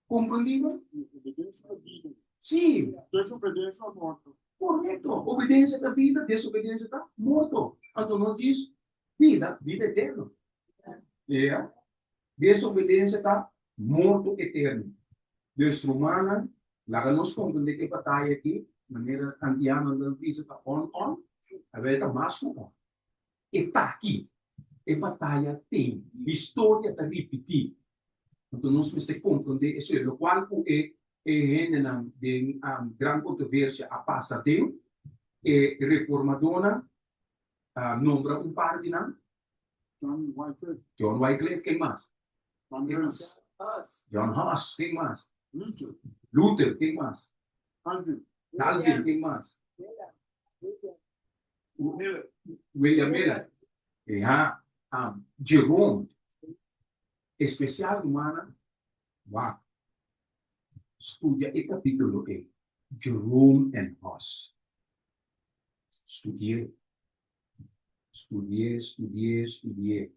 Komprendido? Obedensia ta bida. Sí. Desobedensia ta morto. Korekto. Obedensia ta bida, desobedensia ta morto. Anto nos dis bida, bida eterno. Ya. Desobedensia ta morto eterno. Dus rumannan, laga nos komprendé ku e bataya aki, manera antianonan ta bisa, ta on on, awor e ta mas ku on. E ta aki. E bataya tin. Historia ta ripití. Anto nos mester komprondé esei. Lokual ku e e hendenan den Gran Kontroversia a pasa den, e reformadónan a nombra un par di nan. John Wycliffe. John Wycliffe, ken mas? John Hus. John Hus, ken mas? Luther. Luther, ken mas? Calvin. Calvin, ken mas? William Miller. Ja, um, Jerome. Especial humana, wak. Studia e capítulo ei. Jerome and Hus. Studié. Studié, studié, studié.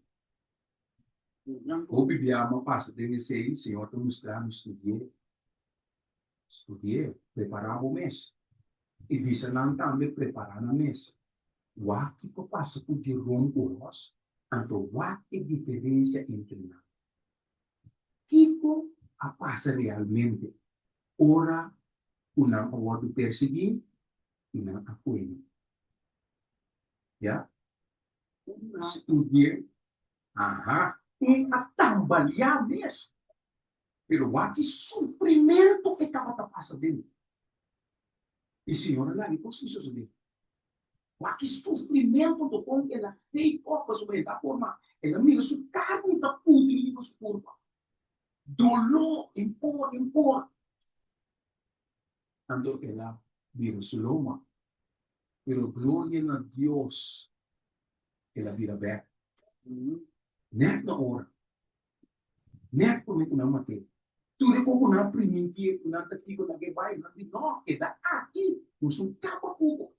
Hopi bia mi a pasa den esei, Señor ta mustra mi studié. Studié, prepará bo mes. I bisa nan tambe prepará nan mes. Wak kiko pasa ku Jerome ku Hos. Anto wak e diferensia entre nan. Kiko a pasa realmente ora ku nan a wòrdu persiguí i nan a kuena? Ya. Un a studi'é, aha, un a tambaliá mes. Pero wak ki sufrimentu e tabata pasa den. I Señor a laga e kos ei sosodé. Wak ki sufrimentu anto kon el a fake op pasobra el ta forma, el a mira su karni ta putri riba su kurpa. Doló en por en por. Anto el a bira su loma. Pero gloria na Dios, el a bira bèk. Nèt na ora. Nèt promé ku nan mat'é. Tur e kos ku nan a primintié ku nan ta kiko nan ke bai, nan di, No, keda aki, nos un kaba ku bo.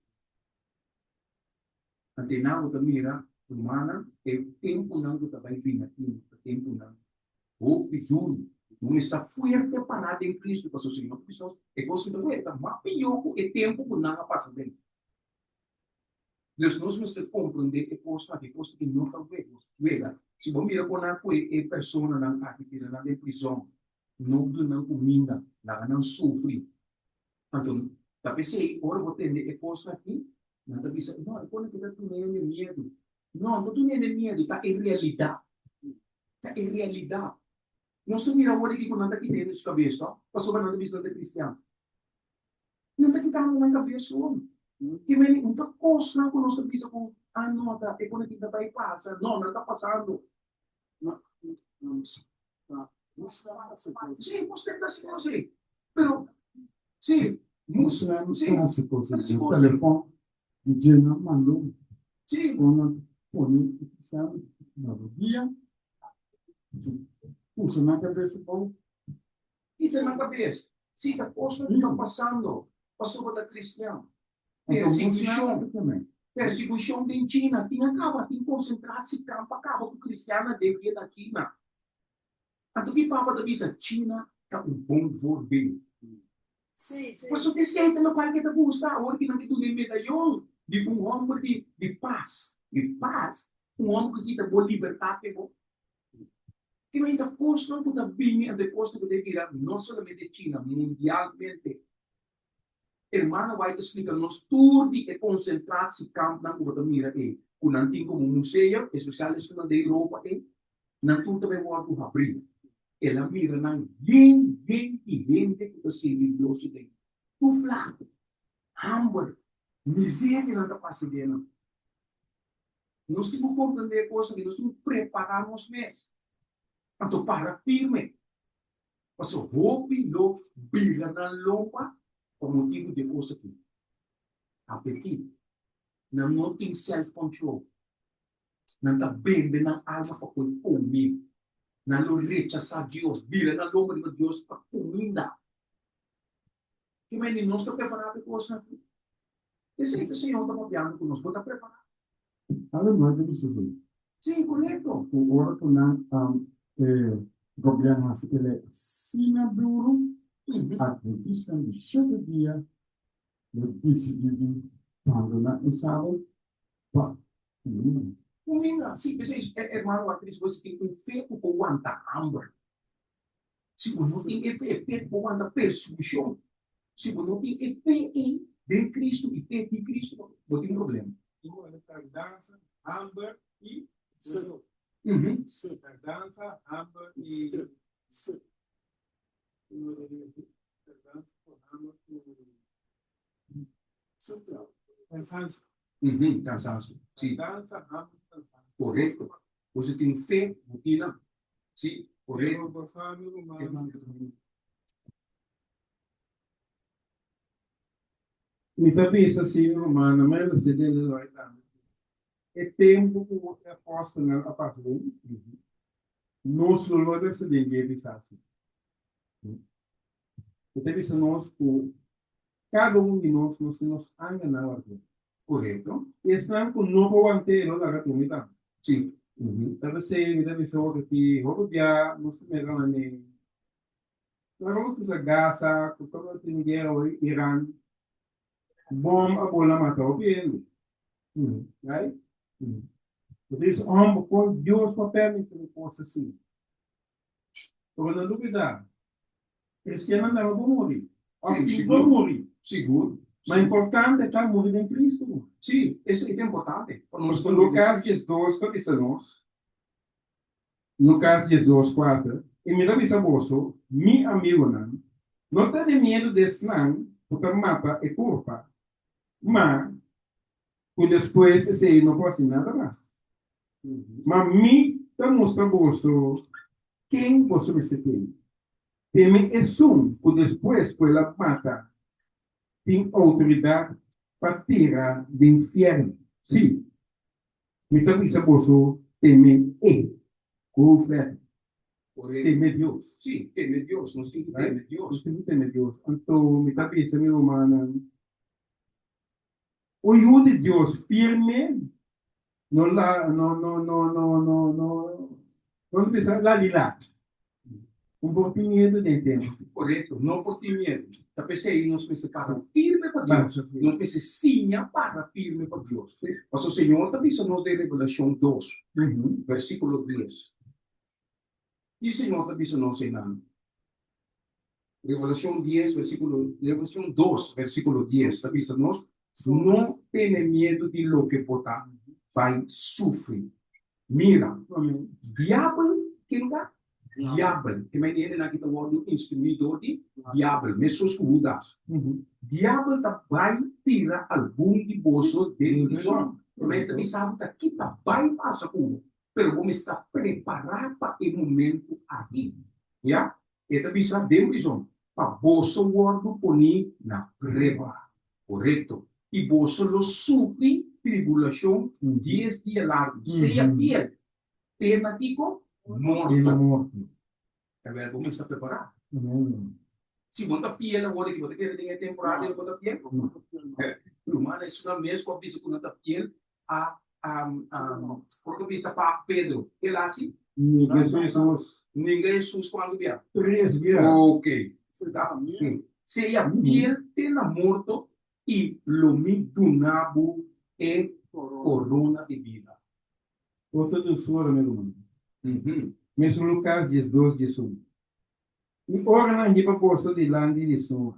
Ante nan bo ta mira, rumannan, e tempunan ku ta bai bini aki no ta tempunan hopi duru. Nos mester ta fuerte pará den Kristu, pasobra si no ta bisa nos, e kos ku ta wet ta mas pió ku e tempu ku nan a pasa den. Dus nos mester komprondé e kosnan aki, e kosnan ki no ta wega. Si bo mira kon nan kohe e personanan aki, tira nan den prizòn, no duna nan kuminda, laga nan sufri. Anto, ta p'esei ora bo tende e kosnan aki, nan ta bisa, no, e kosnan aki ta duna hende miedu. No, no ta duna hende miedu, ta e realidat. Ta e realidat. Nos ta mira awor aki ku nan ta kita hende su kabes, to, pasobra nan ta bisa nan ta kristian. Nan ta kitando nan kabes gewoon. Ke meni un ta kosnan ku nos ta bisa ku a no ta e kos aki ta bai pasa. No, nan ta pasando. Sí, mostra ta hasi kos ei. Pero, sí, Mostra ta hasi kos ei. Ku telefòn dje nan mando kon nan pone e kristian na rodia. Usa nan kabes bon. Kita nan kabes. Si ta kosnan ku ta pasando pasobra ta kristian. Persigushon. Persigushon den China tin a kaba, tin konsentrasiekamp a kaba ku kristiannan den dia na China. Anto ki Papa ta bisa? China ta un bon voorbeeld. Pasobra esei ta lokual ke ta gusta awor ki nan ke duna e medayon di un hòmber di di pas. Di pas? Un hòmber ku kita bo libertat ke bo. Ki ta kosnan ku ta bini anto e kosnan ku ta bira no solamente China, mundialmente. Hermana White ta splika nos tur di e konsentrasiekampnan ku bo ta mira ei, ku nan tin komo museo, espesial esunnan den Europa ei, nan tur ta bai wòrdu habrí. El a mira nan yen yen di hende ku ta sirbi Dios den tur flaku, hamber, miseria nan ta pasa den nan. Nos tin ku komprendé e kos aki, nos tin ku prepará nos mes. Anto para firme, pasobra hopi lo bira nan lomba pa motibu di e kos aki. Apetit. Nan no tin self-control. Nan ta bende nan alma pa por kome. Nan lo rechasá Dios, bira nan lomba riba Dios pa kuminda. Ki mende nos ta prepará pa e kosnan aki? Esei ta Señor ta papiando ku nos. Bo ta prepará? Ademas di bisa esei. Sí, korekto. Ku ora ku nan e gobièrnu hasi e lei asina duru, Adventistanan di shete dia lo disidí di bandoná e Sabbat pa kuminda. Kuminda, sí. P'esei, hermano Acris, bo tin un fe ku por wanta hamber. Si bo no tin e fe, e fe ku por wanta persekushon. Si bo no tin e fe ei den Kristu i fe di Kristu, bo tin un problema. Tardansa, hamber i doló. Tardansa, hamber i Kansancio. Kansancio, si. Tardansa, hamber i kansancio. Korekto. Bo si tin fe, bo tin nan. Sí, korekto. Pero bo mi ruman. Mi ta bisa si, rumannan, mi a lesa den e lei tambe ku e tempu ku e apòstelnan a pasa den, nos lo no lesa den dje bisa asi. E ta bisa nos ku kada un di nos, nos tin nos anganan ward'é. Korekto. Esnan ku no por want'é lo laga tuma tambe. Sí. Ta p'esei mi ta bisa hopi ki hopi bia nos ta mira manera Laga nos usa Gaza ku tabata tin guera hoy Iran bom a bola mata hopi hende right? Bo ta bisa, Homber, kon Dios por permiti un kos asina? Pero no lubida, cristiannan tambe por muri, of Sí, tin por sigur. muri. Sigur. Ma importante ta muri den Cristo. Sí, esei ta importante. Pa nos Pasobra Lucas 12 ta bisa nos, Lucas 12, 4, I mi ta bisa boso, mi amigonan, no tene miedu di esnan ku ta mata e kurpa, ma ku despues esei no por hasi nada mas. Ma mi ta mustra boso ken boso mester teme. Teme esun ku despues ku el a mata tin outoridat pa tira den fièrnu. Sí, mi ta bisa boso teme e, ku hoofdletter, teme Dios. Sí, teme Dios. Nos tin ku teme Dios. Nos tin ku teme Dios. Anto mi ta bisa mi rumannan, Un yu di Dios firme no la no no no no no no no bisa lalila. Un por tin miedu den tempu. Korekto, no por tin miedu. Ta p'esei nos mester para firme pa Dios. Nos mester siña para firme pa Dios. Pasobra Señor ta bisa nos den Revelashon 2, versíkulo 10. Ki Señor ta bisa nos einan? Revelacion 10, versículo, Revelacion 2, versículo 10 ta bisa nos, No tene miedu di loke bo ta bai sufri. Mira, diabel, ken ta? Diabel. Ke mei di hendenan aki ta wòrdu instruí dor di diabel, meskos ku Hudas. Diabel ta bai tira algun di boso den prizòn. Ke mei ta bisa bo ta ki ta bai pasa ku bo. Pero bo mester ta prepará pa e momentu aki. Ya, e ta bisa den prizon, pa boso wòrdu poní na prueba. Korekto. I boso lo sufri tribulashon dies dia largu. Sea fiel te na kiko? Morto. Tabel bo mester prepará. Si bo no ta fiel awor aki, bo ta kere den e temporada ei lo bo ta fiel? Rumannan, esunnan mes ku a bisa ku nan ta fiel a por ta bisa pa Pedro, el a hasi? Ninga Hesus. Ninga Hesus kuantu bia? Tres bia. Ok. Sea fiel te na morto i lo mi duna bo e korona di bida. Otro dulsura, mi ruman. Mesun Lukas 12, 11. I ora nan hiba boso dilanti di Snoa,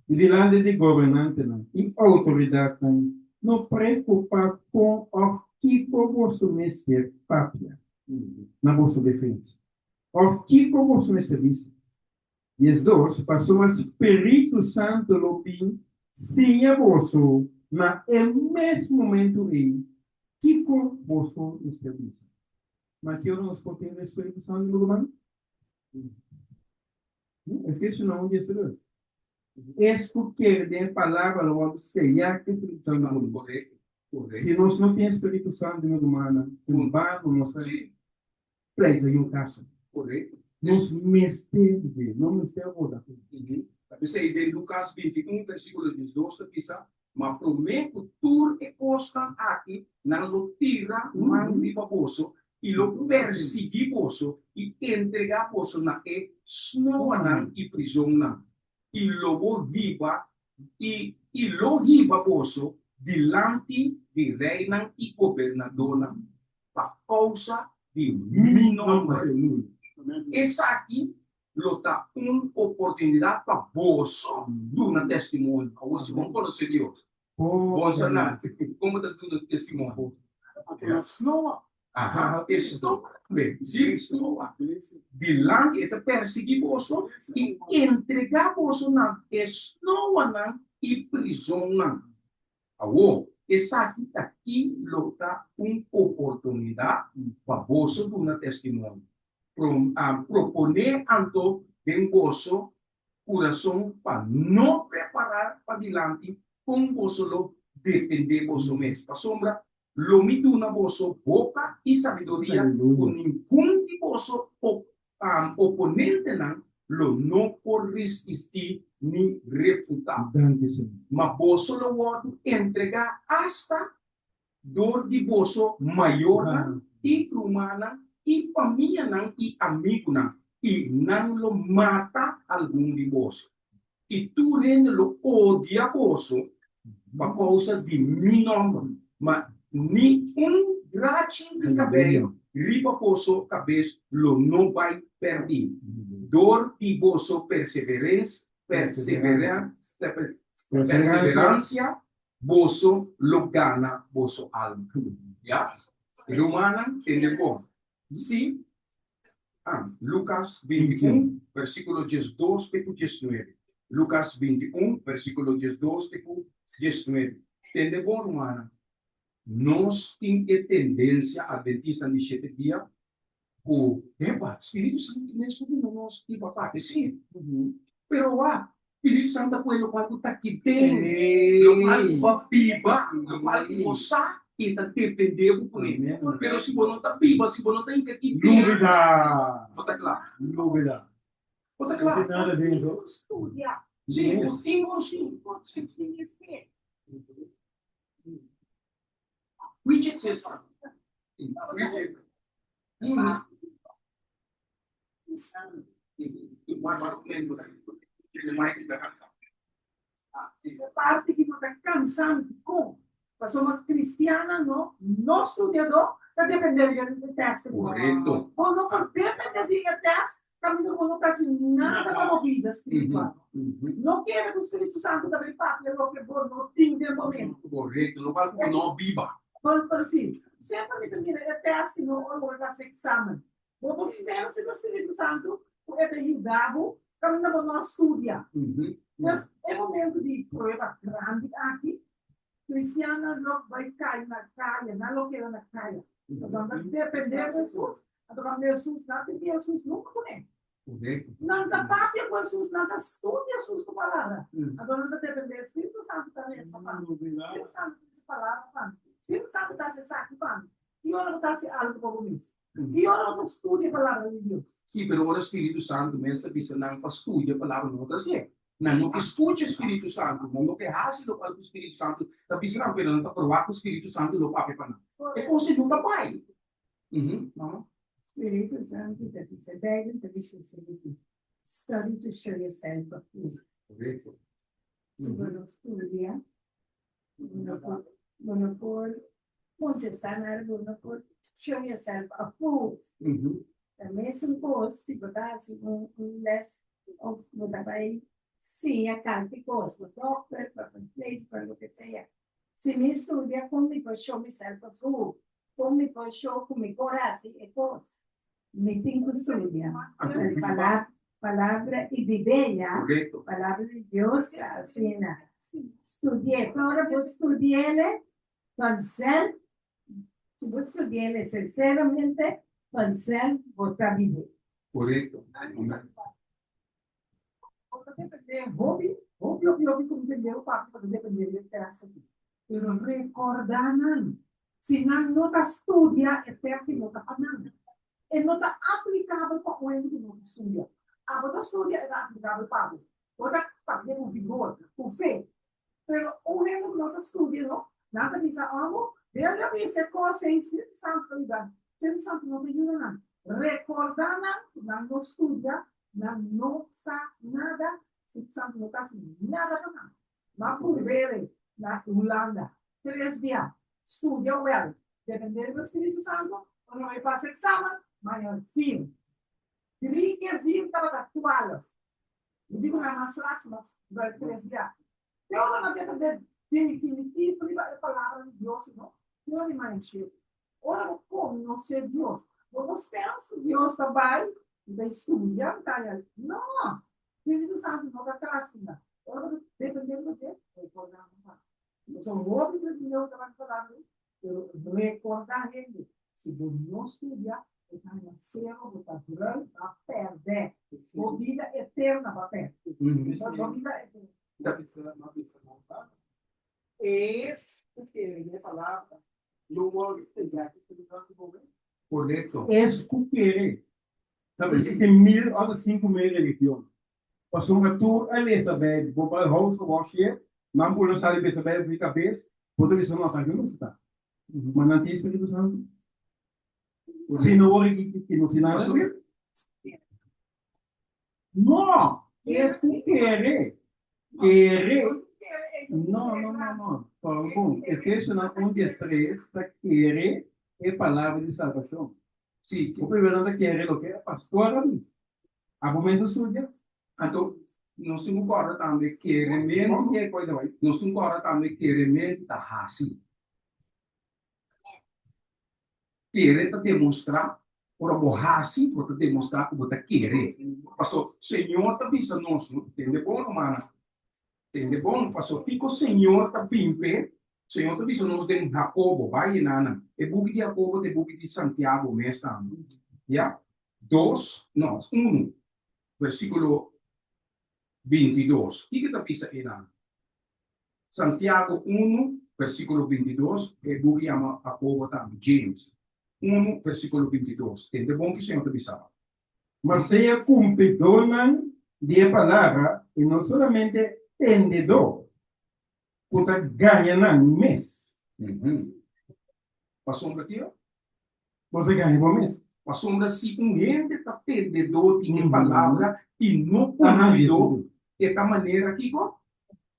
i dilanti di gobernantenan i outoridatnan, no preokupá kon òf kiko boso mester papia na boso defensa, òf kiko boso mester bisa. 12, Pasobra Spiritu Santu lo bin siña boso na e mes momentu ei kiko boso mester bisa. Ma ki ora nos por tende e Spiritu Santu, mi ruman? Efesionan 1, 12. Es ku kere den e palabra lo wòrdu seyá ku e Spiritu Santu. Korekto, korekto. Si nos no tin e Spiritu Santu, mi rumannan, en bano nos ta pleita i un kaso. Korekto. Nos mester di, no mester roda. Ta p'esei den Lukas 21, versíkulo 12 ta bisa, Ma promé ku tur e kosnan aki, nan lo tira man riba boso i lo persiguí boso i entregá boso na e snoanan i prizonnan, i lo bo hiba i i lo hiba boso dilanti di reinan i gobernadónan pa kousa di mi nòmber. Esaki lo ta un oportunidat pa boso duna testimonio. Awor, si bo konosé Dios, bo sa na kon bo ta duna testimonio. Aha, e snoa tambe. Sí, snoa. Dilanti e ta persiguí boso i entregá boso na e snoanan i prizonnan. Awor, esaki ta ki lo ta un oportunidat pa boso duna testimonio. Proponé anto den boso kurason pa no prepará padilanti kon boso lo defendé boso mes, pasobra lo mi duna boso boka i sabiduria ku ningun di boso oponentenan lo no por risistí ni refutá. Ma boso lo wòrdu entregá asta dor di boso mayornan i rumannan i famianan i amigunan, i nan lo mata algun di boso. I tur hende lo odia boso pa kousa di mi nòmber, ma. Ni un drachi di kabei riba boso kabes lo no bai pèrdí. Dor di boso perseveransia boso lo gana boso alma. Ya, rumannan, tende bon. Sí, Lukas 21, versíkulo 12 te ku 19. Lukas 21, versíkulo 12 te ku 19. Tende bon, rumannan. Nos tin e tendensia Adventistanan di Shete Dia ku, Epa, Spiritu Santu mes ku duna nos i pa papia. Sí, pero wak, Spiritu Santu ta pone lokual ku ta aki den, lokual ku bo a biba, lokual ku bo sa i ta defendé bo kuné. Pero si bo no ta biba, si bo no ta hinka aki den, bo ta kla. Bo ta kla. Sí, bo tin ku studia. Preach it, sister. Preach it. Parti ki bo ta kansante kon, pasobra kristiannan no no studiadó ta dependé di e tèst. Korekto. Bo no por dependé di e tèst kaminda bo no ta hasi nada pa bo bida spiritual. No kere ku Spiritu Santu ta bin papia loke bo no tin den bo mente. Korekto, no bal ku bo no biba. Pero si, semper mi ta mira e tèst i no ora bo ta hasi eksamen. Bo por sinti ku Spiritu Santu ku e ta yuda bo kaminda bo no a studia. Pues e momento di prueba grandi aki, kristiannan lo bai kai na kaya, nan lo keda na kaya. Pasobra nan ta depende di Hesus, anto kaminda Hesus, nan tin Hesus nunka kuné. Nan ta papia ku Hesus, nan ta studia Hesus ku palabra. Anto nan ta depende di Spiritu Santu ta resa pa mi, Spiritu Santu ta bisa palabra pa mi, Spiritu Santu ta hasi esaki pa mi. Ki ora bo ta hasi algu pa bo mes? Ki ora bo ta studia Palabra di Dios? Sí, pero ora Spiritu Santu mes ta bisa nan pa studia Palabra, nan no ta hasié. Nan no ke skucha Spiritu Santu, nan no ke hasi lokual ku Spiritu Santu ta bisa nan, pero nan ta proba ku Spiritu Santu lo papia pa nan. E kos ei no ta bai. Mama? Spiritu Santu ta bisa, Bijbel ta bisa esaki, Study to show yourself approved. Korekto. Si bo no studia, Bo no por, bo no por contesta nada, bo no por show yourself approved. Ta mesun cos si bo ta haci un un les of bo ta bay siña kalki cos, pa dokter, pa verpleegster, pa loke sea. Si mi studia con mi por show myself approved, con mi por show cu mi por haci e cos. Mi tin cu studia. Palabra, palabra y bib'é ya. Correcto. Palabra di Dios ta asina. Studi'é. Pero ora bo studi'ele vanzelf, si bo studi'ele sinceramente, vanzelf bo ta bib'é. Correcto. Amen. Bo ta depende hopi, hopi, hopi, hopi ku mi tende bo papia, bo ta depende di e tèst aki. Pero rekordá nan, si nan no ta studia, e tèst no ta pa nan. E no ta aplikabel pa un hende ku no ta studia. Abo ta studia, e ta aplikabel pa bo. Bo ta papia ku vigor, ku fe. Pero un hende ku no ta studia no, nan ta bisa amo, Bel a bisa e kos ei, Spiritu Santu ta yuda. Spiritu Santu no ta yuda nan. Rekordá nan ku nan no studia, nan no sa nada, Spiritu Santu no ta hasi nada pa nan. M'a purbe'e na Hulanda tres bia, studia wèl, dependé riba Spiritu Santu, ora mi pasa eksamen, maña vir. Drie keer vier tabata twaalf. Mi di ku nan mas laat, mas bai tres bia. Te ora nan depende definitivo riba e palabra di Dios, no? Te ora di maña shete. Ora bo konosé Dios, bo no pensa Dios ta bai, mi ta studia, mi ta haña. No! Spiritu Santu no ta trastinga. Ora bo ta depende riba dje, rekorda bo pa. Pasobra hopi di ta bai palabra ei, Pero recorda hende, si bo no studia, bo ta haña cero, bo ta bruin, bo a perde. Bo bida eterna bo a perde. Bo bida eterna. Es ku kere den e palabra lo wòrdu seyá ku Spiritu Santu bo mes. Korekto. Es ku kere. Ta bisa tin mil òf 5000 religion. Pasobra tur a lesa Bijbel, bo bai house of worship, nan por lo sali besa Bijbel for di kabes, bo ta bisa no ta aki mester ta. Ma nan tin Spiritu Santu. Si no wor ki ki no tin nada haber. No, es ku kere, kere, no, no, no, no. Bon, Efesionan 1 13 ta kere e palabra di salbashon. Sí. O primero nan ta kere loke e pastor a bisa. Abo mes a studia? Anto, nos tin ku kòrda tambe kerementu, nos tin ku kòrda tambe kerementu ta hasi. Kere ta demostrá, ora bo hasi, bo ta demostrá ku bo ta kere. Paso, Señor ta bisa nos, no? Tende bon, rumannan. Tende bon, paso kiko Señor ta bin p'e? Señor ta bisa nos den Jacobo, bai yenanan. E buki di Jacobo ta e buki di Santiago mes tambe. Ya? Dos, no, unu, versíkulo 22. Kiko ta bisa einan? Santiago unu, versíkulo 22, e buki yama Jacobo tambe, James unu, versíkulo 22. Tende bon ki Señor ta bisa. Ma sea kumplidónan di e palabra i no solamente tendedó, ku ta gaña nan mes. Pasobra kiko? Bo ta gaña bo mes. Pasobra si un hende ta tendedó di e palabra i no kumplidó, e ta manera kiko?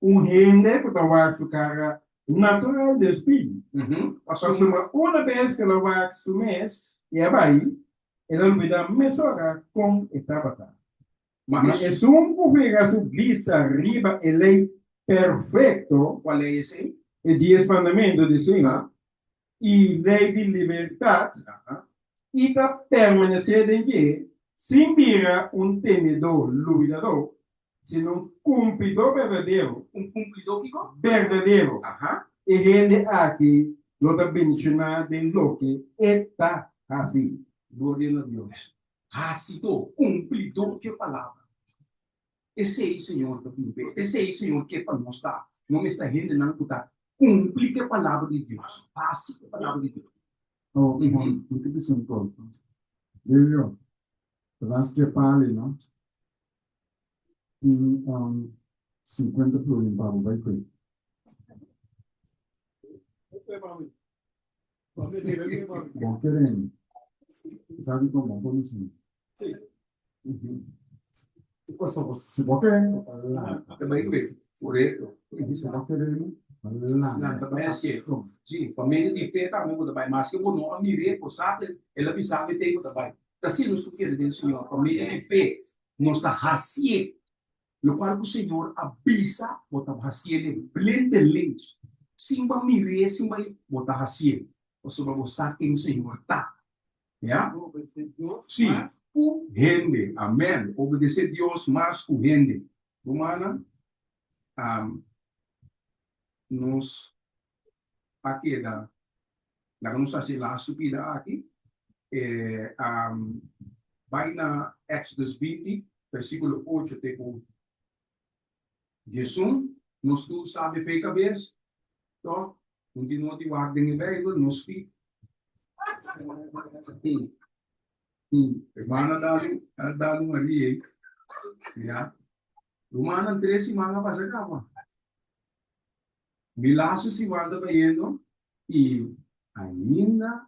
Un hende ku ta wak su kara natural den spil. Pasobra una bes ku el a wak su mes i a bai, El a lubidá mesora kon e tabata. Ma Ma esun ku fiha su bista riba e lei perfekto, Kua lei esei? e Dies Mandamentu di Señor, i lei di libertat, i ta permanesé den dje, sin bira un tendedó lubidadó, sino un kumplidó berdadero. Un kumplidó kiko? Berdadero. E hende aki lo ta bendishoná den loke e ta hasi. Gloria na Dios. Hasidó, kumplidó dje palabra. Esei Señor ta bin p'e. Esei Señor ke pa nos ta. No mester hendenan ku ta kumpli ku e palabra di Dios, hasi ku e palabra di Dios. Oh, mi ta bisa un kos. Lelio, tras dje pali, no? Tin 50 florin pa bo bai kue. Bo keren. Sabi kon bo por misi. Si bo keren, Ta bai kue, korekto. Si bo keren, lanta. Ta bai hasié. Sí, pa medio di fe tambe bo ta bai. Maske bo no a mir'é, bo sa ku el a bisa bo te bo ta bai. Ta asina nos ku kere den Señor, pa medio di fe nos ta hasié lokual ku Señor a bisa, bo ta hasié den blindelings, sin bo a mir'é, sin bo a, bo ta hasié, pasobra bo sa ken Señor ta. Ya? Sí, ku hende. Amèn. Obedesé Dios mas ku hende. Rumannan, nos a keda. Laga nos hasi e lastu pida aki. E bai na Exodus 20, versikulo 8 te ku 11. Nos tur sabi fe kabes, tòg? Un di nos di wak den e Beibel, nos fi. Hermana dadu, a dadu Maria ei. Ya. Rumannan tres siman a pasa kaba. Mi lastu siman ta bayendo i ainda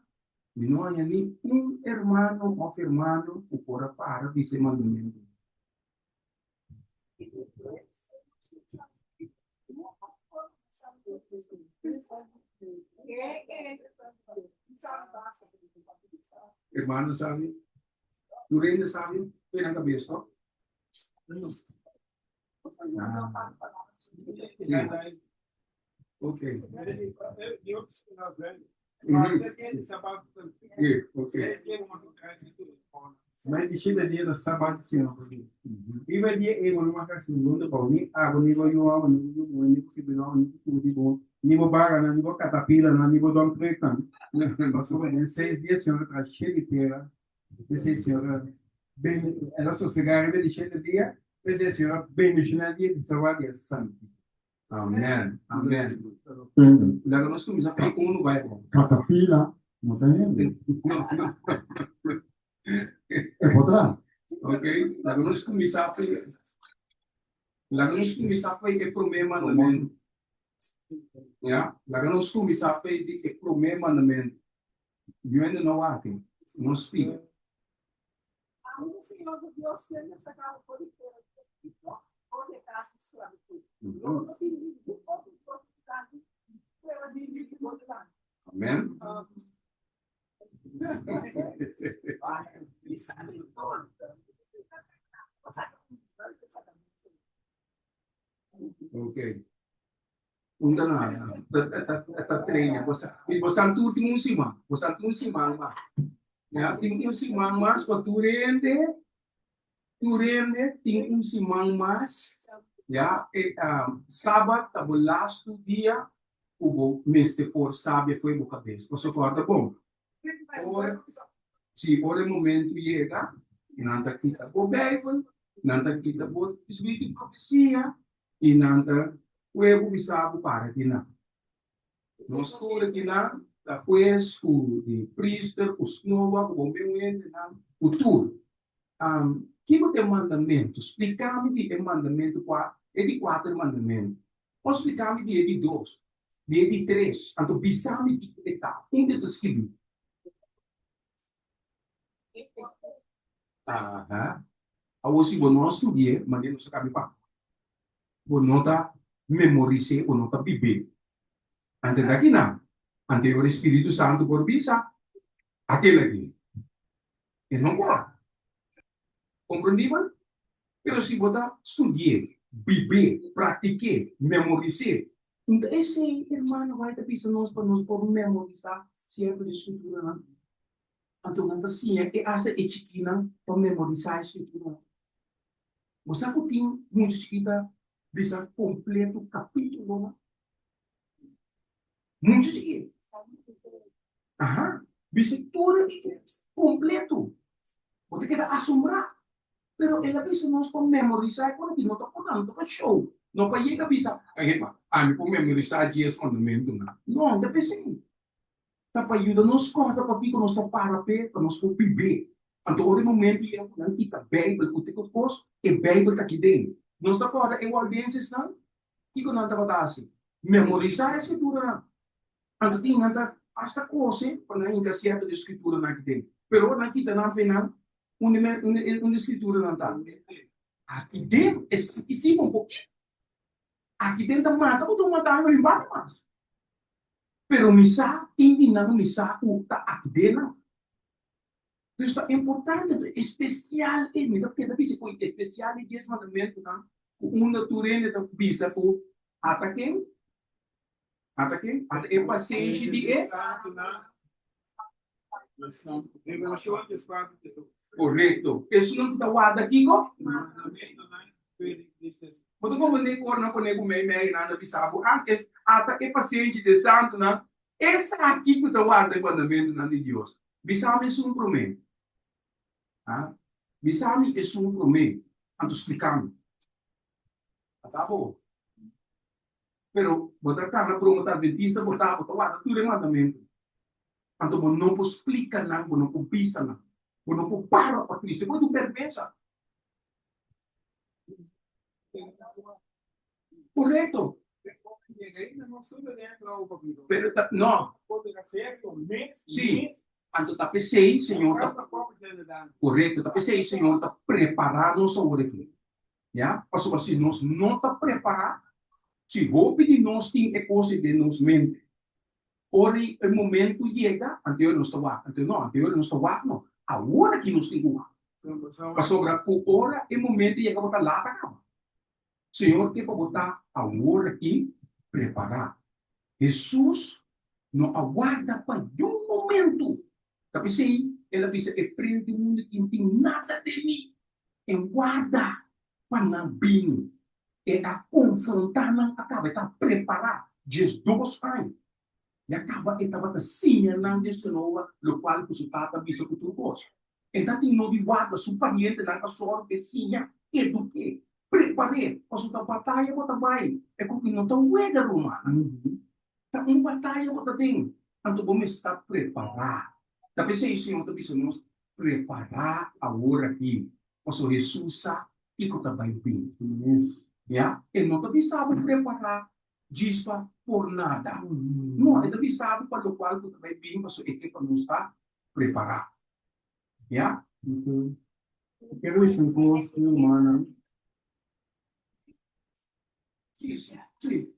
mi no haña ni un hermano òf hermano ku por a para bisa e mandamentu. Hermano sabi, tur hende sabi, pone nan kabes to. Ok. Ok. Mas di shete dia ta sabat di Señor. Riba e dia ei bo no mag hasi ningun trabou, ni abo, ni bo yu hòmber, ni bo yu muhé, ni bo sirbidó hòmber, ni bo churu di bo, ni bo baranan, ni bo katapilanan, ni bo dòmtreknan. Pasobra den seis dia Señor a traha shete tera, p'esei Señor a El a sosegá riba di shete dia, p'esei Señor a bendishoná e dia di sabat i a santifiká. Amen, amen. Laga nos kuminsá p'e unu bai bon. Katapila no ta hende. E por tra. Ok, laga nos kuminsá p'e laga nos kuminsá p'e e promé mandamentu. Ya, laga nos kuminsá p'e di e promé mandamentu. Yu hende no wak, no spia. Aun Señor bo Dios kende a saka bo for di tera di Egipto, for di e kas di sklabitut. Lo no tin ningun otro Dios dilanti di mi. Ok. Unda na ta trainen. Bosan tur tin un siman. Bosan tin un siman mas. Ya, tin un siman mas pa tur hende. Tur hende tin un siman mas. Ya, e sabat ta bo lastu dia ku bo mester por sabi for bo kabes. Pasobra kòrda bon. Ora, si ora e momento yega, nan ta kita bo Bijbel, nan ta kita bo Spiritu di Profesia, i nan ta kue bo bisa bo para kinan. Nos tur akinan ta hues ku di priester, ku snoa, ku bo meun hendenan, ku tur. Kiko ta e mandamentu? Splika mi di e mandamentu kua, e di kuater mandamentu. Por splika mi di e di dos, di e di tres, anto bisa mi kiko e ta. Unda ta skibí? Aha. Awor si bo no a studi'é, manera nos a kabi papia, bo no ta memoris'é, bo no ta bib'é. Anto ta kinan? Anto e ora e Spiritu Santu por bisa, Akel aki. E no por. Komprendibel? Pero si bo ta studi'é, bib'é, praktik'é, memoris'é, un ta esei, hermano, bai ta bisa nos pa nos por memorisá sierto di Skrituranan. Anto nan ta siña e asta e chikinan pa memorisá e Skrituranan. Bo sa ku tin mucha chikí ta bisa kompleto kapítulonan? Mucha chikí. Aha, bisa tur kompleto. Bo ta keda asombrá. Pero el a bisa nos pa memorisá e kos aki, no ta por nan, no ta pa show, no pa yega bisa, epa, ami por memorisá dies mandamentunan. No, no ta p'esei. Ta pa yuda nos kòrda pakiko nos ta para p'e, pa nos por bib'é. Anto ora e momentu yega ku nan kita Beibel ku tur kos, e Beibel ta aki den. Nos ta kòrda e waldensesnan? Kiko nan tabata hasi? Memorisá e Skrituranan. Anto tin nan ta hasta kose pa nan hinka sierto di e Skrituranan aki den. Pero ora nan kita nan fe nan, unda e Skrituranan ta? Aki den. Esaki si bon pokito. Aki den ta mata bo ta un matando mi banda mas. Pero mi sa tin di nan mi sa ku ta aki den nan. Dus ta importante, ta espesial e mi ta keda bisa ku espesial e dies mandamentunan ku unda tur hende ta bisa ku ata ken, ata ken, ata e pasenshi di e. Korekto. Esunnan ku ta warda kiko? Bo ta komprendé ku ora nan pone ku mei mei nan ta bisa bo antes ata e pasenshi di e santunan esaki ku ta warda e mandamentunan di Dios. Bisa mi esun promé. Ha? Bisa mi esun promé, anto splika mi. Ata bo. Pero bo ta kana broma ta adventista bo ta, bo ta warda tur e mandamentu. Anto bo no por splika nan, bo no por bisa nan. Bo no por para pa Cristo. E por ta un bèrgwensa. Korekto. Pero ta, no. Sí. Anto ta p'esei Señor ta, korekto, ta p'esei Señor ta prepará nos awor aki. Ya, pasobra si nos no ta prepará, si hopi di nos tin e kos ei den nos mente, ora e momento yega, anto e ora nos ta wak, anto no, anto e ora nos ta wak no, awor aki nos tin ku wak. Pasobra ku ora e momento yega bo ta lat a kaba. Señor ke pa bo ta awor aki prepará. Hesus no a warda pa niun momentu. Ta p'esei el a bisa e prens di mundu ki no tin nada den mi. E warda pa nan bini. E a konfrontá nan a kaba. E ta prepará 12 aña. I a kaba e tabata siña nan den sinoga lokual ku su tata a bisa ku tur kos. E ta tin no di warda su parientenan a sòru p'e siña, eduk'é, prepar'é pasobra ta bataya bo ta bai. E ku no ta wega rumannan. Ta un bataya bo ta den, anto bo mester ta prepará. Ta p'esei Señor ta bisa nos, Prepará awor aki, pasobra Hesus sa kiko ta bai bin. Ya, e no ta bisa bo prepará djis pa por nada. No, e ta bisa bo pa lokual ku ta bai bin, pasobra e ke pa nos ta prepará. Ya? Quiero decir un cos, hermana. Sí, sí, sí.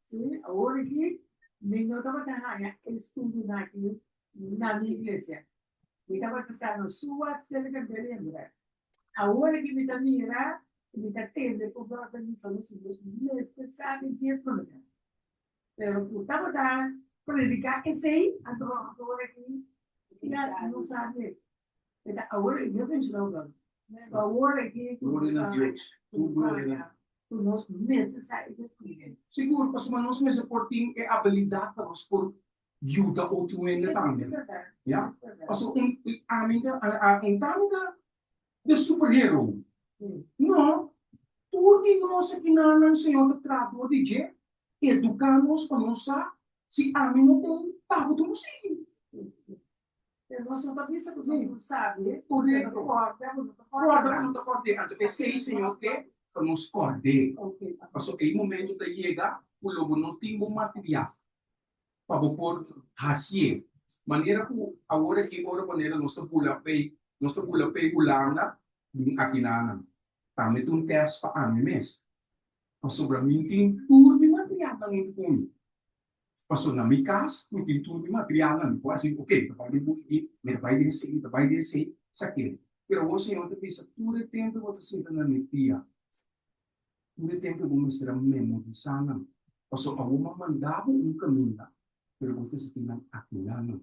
Sí, awor aki. Mi no tabata haña e studionan aki na mi iglesia. Mi tabata ta na Suwat serka Berendrecht. Awor aki mi ta mira i mi ta tende ku bròder bisa nos ku nos mester sa di dies mandamentu. Pero ku tabata prediká esei, anto awor aki ya no sabi. Eta awor aki, mi a menshoná un bròder, awor aki ku nos Gloria na a Dios. ku nos a Gloria na haña ku nos mester sa e dies mandamentu. Sigur, pasobra nos mester por tin e abilidat pa nos por yuda otro hende tambe. Ya? Pasobra un ami ta un ta ami ta de superhero. No, tur di nos akinanan Señor ta traha dor di dje, eduká nos pa nos sa si ami no ten, pa bo tur no sigui. Pero nos no ta bisa ku nos no sabi, Korekto. Kòrda ku no ta Kòrda kòrda. ku no ta kòrd'é. Anto esei Señor ke pa nos kòrd'é. Pasobra e momento ta yega ku lo bo no tin bo material. pa bo por hacié. Manera cu awor aki ora manera nos ta bula p'ey, nos ta bula p'ey Hulanda bin akinanan. Tambe ta un test pa ami mes. Pasobra mi tin tur mi materialnan huntu cu mi. Pasobra na mi cas mi tin tur mi materialnan. Mi por haci, ok, mi ta bay den buki aki, mi ta bay den esey, mi ta bay den esey, esaki. Pero awor Señor ta bisa, tur e tempo bo ta sinta na mi pia. Tur e tempu bo mester a memorisá nan, pasobra awor mi a manda bo un kaminda, pero bo ta sinti nan akinan nan,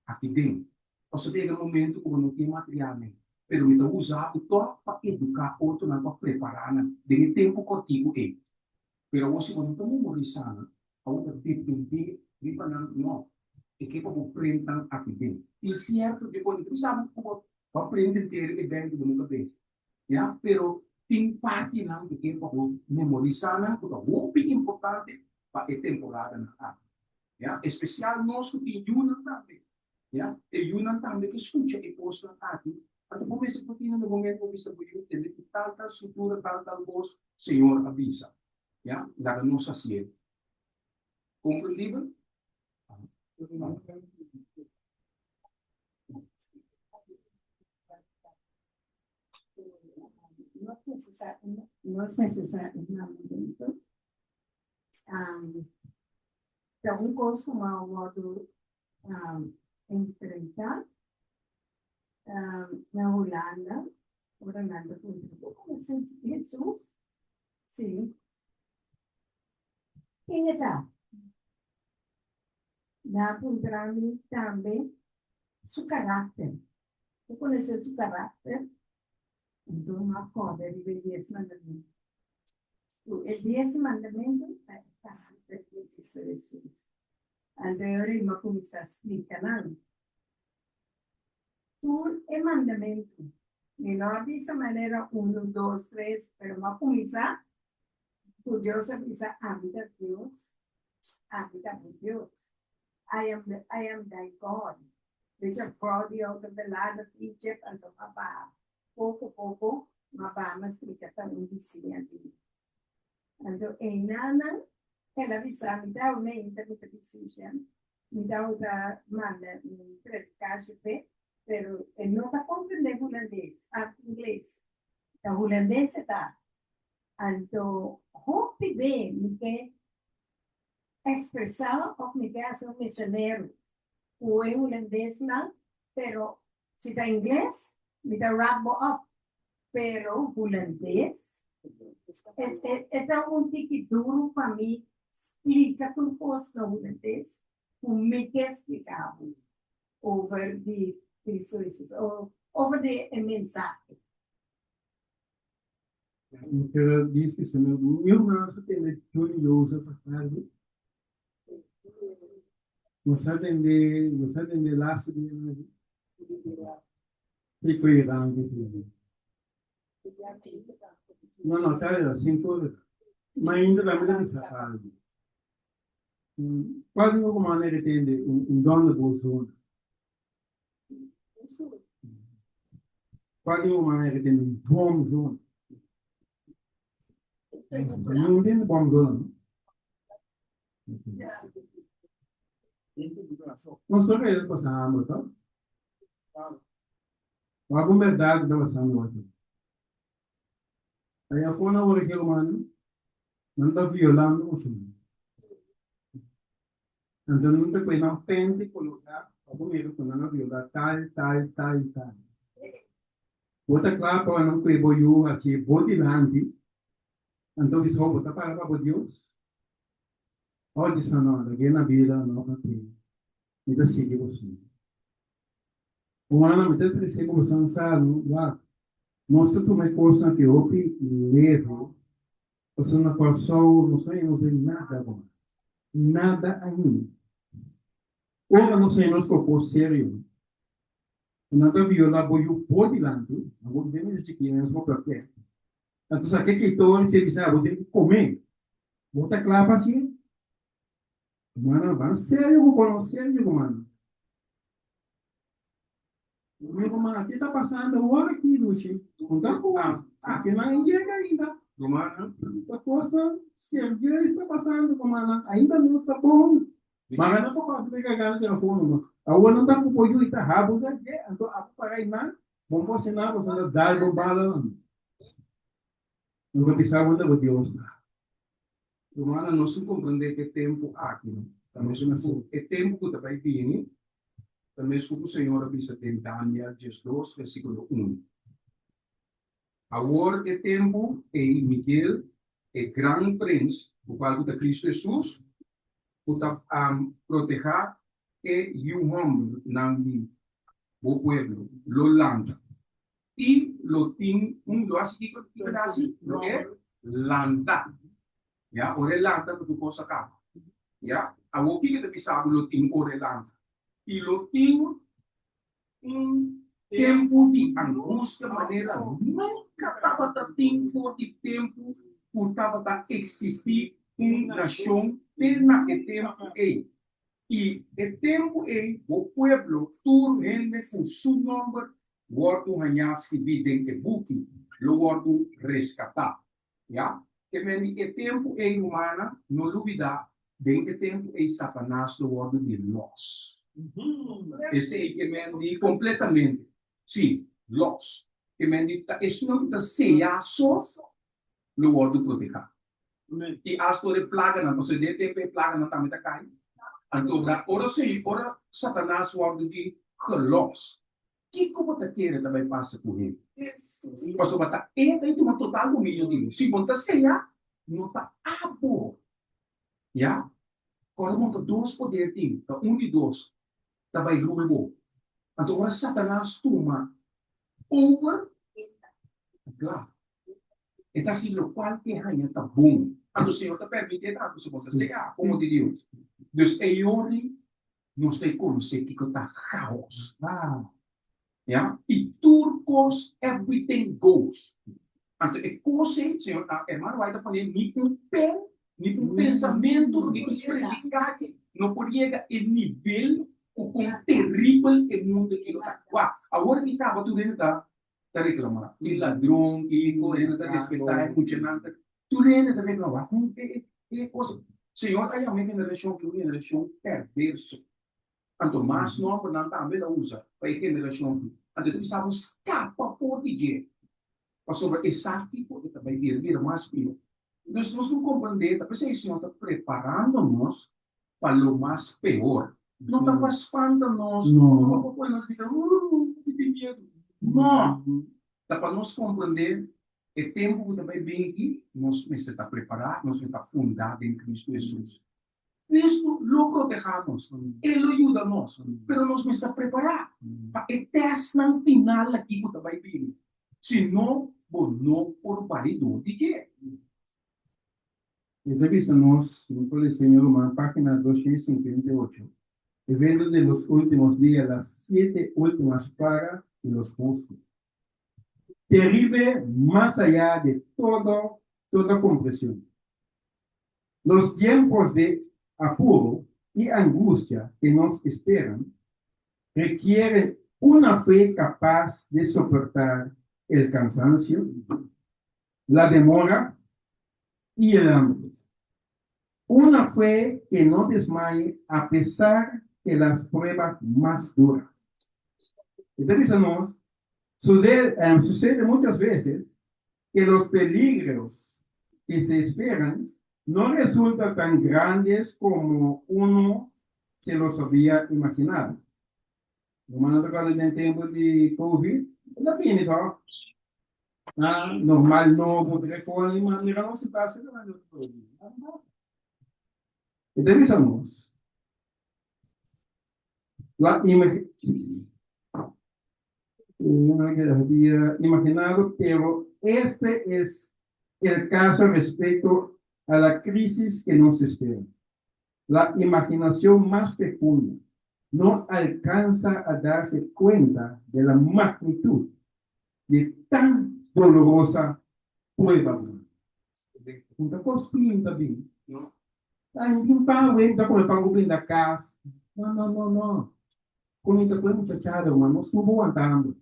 aki den. Pasobra ta yega momentu ku bo no tin material men, pero mi ta usa bo tòg pa eduká otronan, pa prepará nan den e tempu kòrtiku ei. Pero awor si bo no ta memorisá nan, awor ta dependé riba nan, no, e ke pa bo prent nan aki den. Tin sierto di bo, mi ta bisa bo ku bo a prent henter e Beibel den bo kabes, Ya, pero tin partinan ku tin pa bo memorisá nan ku ta hopi importante pa e temporadanan aki. Ya, espesial nos ku tin yunan tambe. Ya, e yunan tambe ke skucha e kosnan aki, anto bo mester por tin na e momento bo bisa bo yu tende ku tal tal skritura, tal tal kos Señor a bisa. Ya, laga nos hasié. Komprendibel? No es necesario, no es necesario na momento. Um, ta un kos ku a wòrdu um, enfrentá um, na Hulanda, ora nan ta puntra, bo konosé Hesus? Sí. Ken e ta? Nan a puntra mi tambe su karakter. Bo konosé su karakter? Anto mi a kòrda riba e dies mandamentu. Ku e dies mandamentu ta e karakter di Cristo Hesus. Anto e ora ei mi a kuminsá splika nan tur e mandamentu. Mi no a bisa manera unu, dos, tres, pero mi a kuminsá ku Dios a bisa, Ami ta Dios, ami ta bo Dios. I am the, I am thy God, which have brought thee out of the land of Egypt, anto m'a baha poko poko, m'a baha m'a splika ta un bisiña di mi. Anto einanan el a bisa mi ta awe ainda mi ta bisiña, mi ta ota manda mi predikashi p'e, pero e no ta komprende hulandes, ah, ingles, ta hulandes e ta. Anto hopi be mi ke Expresá of mi ke hasi un misionero ku e hulandesnan, pero si ta ingles mi ta wrap bo up, pero hulandes e ta un tiki duru pa mi splika tur kos na hulandes ku mi ke splika bo over di Cristo Jesus, over di e mensahe. Mi kere dici si mi mi sa tende Juni Joseph atardi. Nos a tende, nos a tende laatste dia nan. Kiko i ranke tende. No, no, tardi no, sinku ora. Ma ainda tambe ta bisa tardi. Kual di bo manera tende un don de bo zona? Kua di un manera tin un bom zona? No tin bom zona. Nos toca el pasa hambre, to? Wak un berdad ku ta pasando aki. Allá afó na ora ke rumannan, nan ta violando muchanan. Anto nan ta kohe nan pente koloká pa bo mira ku nan a violá tal, tal, tal i tal. Bo ta kla pa nan kohe bo yu haci bo dilanti, anto bisa bo, bo ta para pa bo Dios? Ora di sa no, lag'é na bida, no na tin. Mi ta sigui bo siña. Humano, mi ta trese ku boso sa, wak, nos ta tuma e kosnan ki hopi leve, pasobra na Kòrsou nos no hemos den nada bon, nada ainda. Ora nos haña nos koko serio, ku nan ta violá bo yu bo dilanti, abo den mester chikí, nos por perfèkt. Anto sa ke kito e bisa bo tin ku kome, bo ta kla pa hasié? Humano, ban serio ku kono serio humano. Mi ruman, ki ta pasando awor aki, Luchi? Punta ku aki nan yega ainda. Rumannan. Ta kosnan serieus ta pasando, rumannan. Ainda nos ta bon. Mara no por papia den garganta telefono no. Awor nan ta ku por yu i ta habu ta dje, anto abo para i nan, bon por sena bo ta dal bo bala nan. No ta bisa bo ta bo Dios ta. Rumannan, nos tin komprendé ku e tempu aki no ta mes ku e tempu ku ta bai bini, ta mes ku ku Señor a bisa den Daniel 12 versíkulo 1. Awor e tempu ei Miguel, e gran prins, ku kual ku ta Kristu Hesus, ku ta protehá e yu hòmbernan di bo pueblo, lo lanta. I lo tin un lo hasi kiko kiko ta hasi? Lo e lanta. Ya, ora e lanta ta tur kos a kaba. Ya, awor kiko ta bisa bo lo tin ora e lanta? I lo tin un tempu di angustia manera nunka tabata tin for di tempu ku tabata eksistí un nashon te na e tempu ei. I e tempu ei bo pueblo, tur hende ku su nòmber wòrdu hañá skibí den e buki, lo wòrdu reskatá. Ya. Ke men di e tempu ei, rumannan, no lubidá, den e tempu ei Satanas lo wòrdu di lòs. Esei ke men di kompletamente, sí, lòs. Ke men di ta esun ku ta seyá so lo wòrdu protehá. I asta ora e plaganan, pasobra den e tempu ei e plaganan tambe ta kai. Anto ora ora Satanas wòrdu di gelòs, Kiko bo ta kere ta bai pasa ku hende? Pasobra ta e ta e tuma total dominio di bo. Si bo no ta seya, no ta abo. Ya? Kòrda bon ta dos poder tin, ta un di dos ta bai rule bo. Anto ora Satanas tuma over, ta kla. E ta hasi lokual ke haña ta bon. Anto Señor ta permitié tambe, pasobra bo ta seya komo di Dios. Dus e yori Nos ta e konosé kiko ta chaos. Ya, i tur kos, everything goes. Anto e kos ei, señor, hermano White a pone ni un pen, ni un pensamentu, ni un predikahe no por yega e nivel ku kon teribel e mundu aki lo ta. Wak, awor aki kaba tur hende ta ta reklamá. Tin ladron, kiko, hende ta respetá e muchanan ta Tur hende ta reklamá, wak kon e e kos. Señor a yama e generashon aki un generashon perverso. Anto mas nòmbernan tambe el a usa pa e generashon aki. Anto e ta bisa bo skapa for di dje, pasobra e sa kiko e ta bai bira, bira mas pió. Dus nos no komprendé, ta p'esei Señor ta preparando nos pa lo mas peor. No ta pa spanta nos, no ta pa pone nos bisa, uh, mi tin miedu. No, ta pa nos komprendé E tempu ku ta bai bin aki, nos mester ta prepará, nos mester ta fundá den Kristu Hesus. Kristu lo protehá nos, E lo yuda nos, pero nos mester prepará pa e tèstnan final aki ku ta bai bini. Si no, bo no por bai dor di dje. E ta bisa nos, mi por lesa mi ruman, página 258, Eventos de los últimos días, las siete últimas plagas y los justos. Terrible más allá de todo, toda comprensión. Los tiempos de apuro y angustia que nos esperan requieren una fe capaz de soportar el cansancio, la demora y el hambre. Una fe que no desmaye a pesar de las pruebas más duras. E ta bisa nos, Sucede muchas veces que los peligros que se esperan no resultan tan grandes como uno se los había imaginado. Rumannan ta kòrda den tempu di Covid, e ta bini tòg. Ah, normal nobo, ta rekòrda, ma mira nos situacion durante Covid. E ta bisa nos, La imaginado, pero este es el caso respecto a la crisis que nos espera. La imaginación mas fecunda no alcanza a darse cuenta de la magnitud de tan dolorosa prueba. Un ta kos fin ta bin. No. Ta tin pan awe, ta come pan ku brinda kas. No, no, no, no. Kon mi ta ku e muchachada, ruman, nos no por wanta hamber.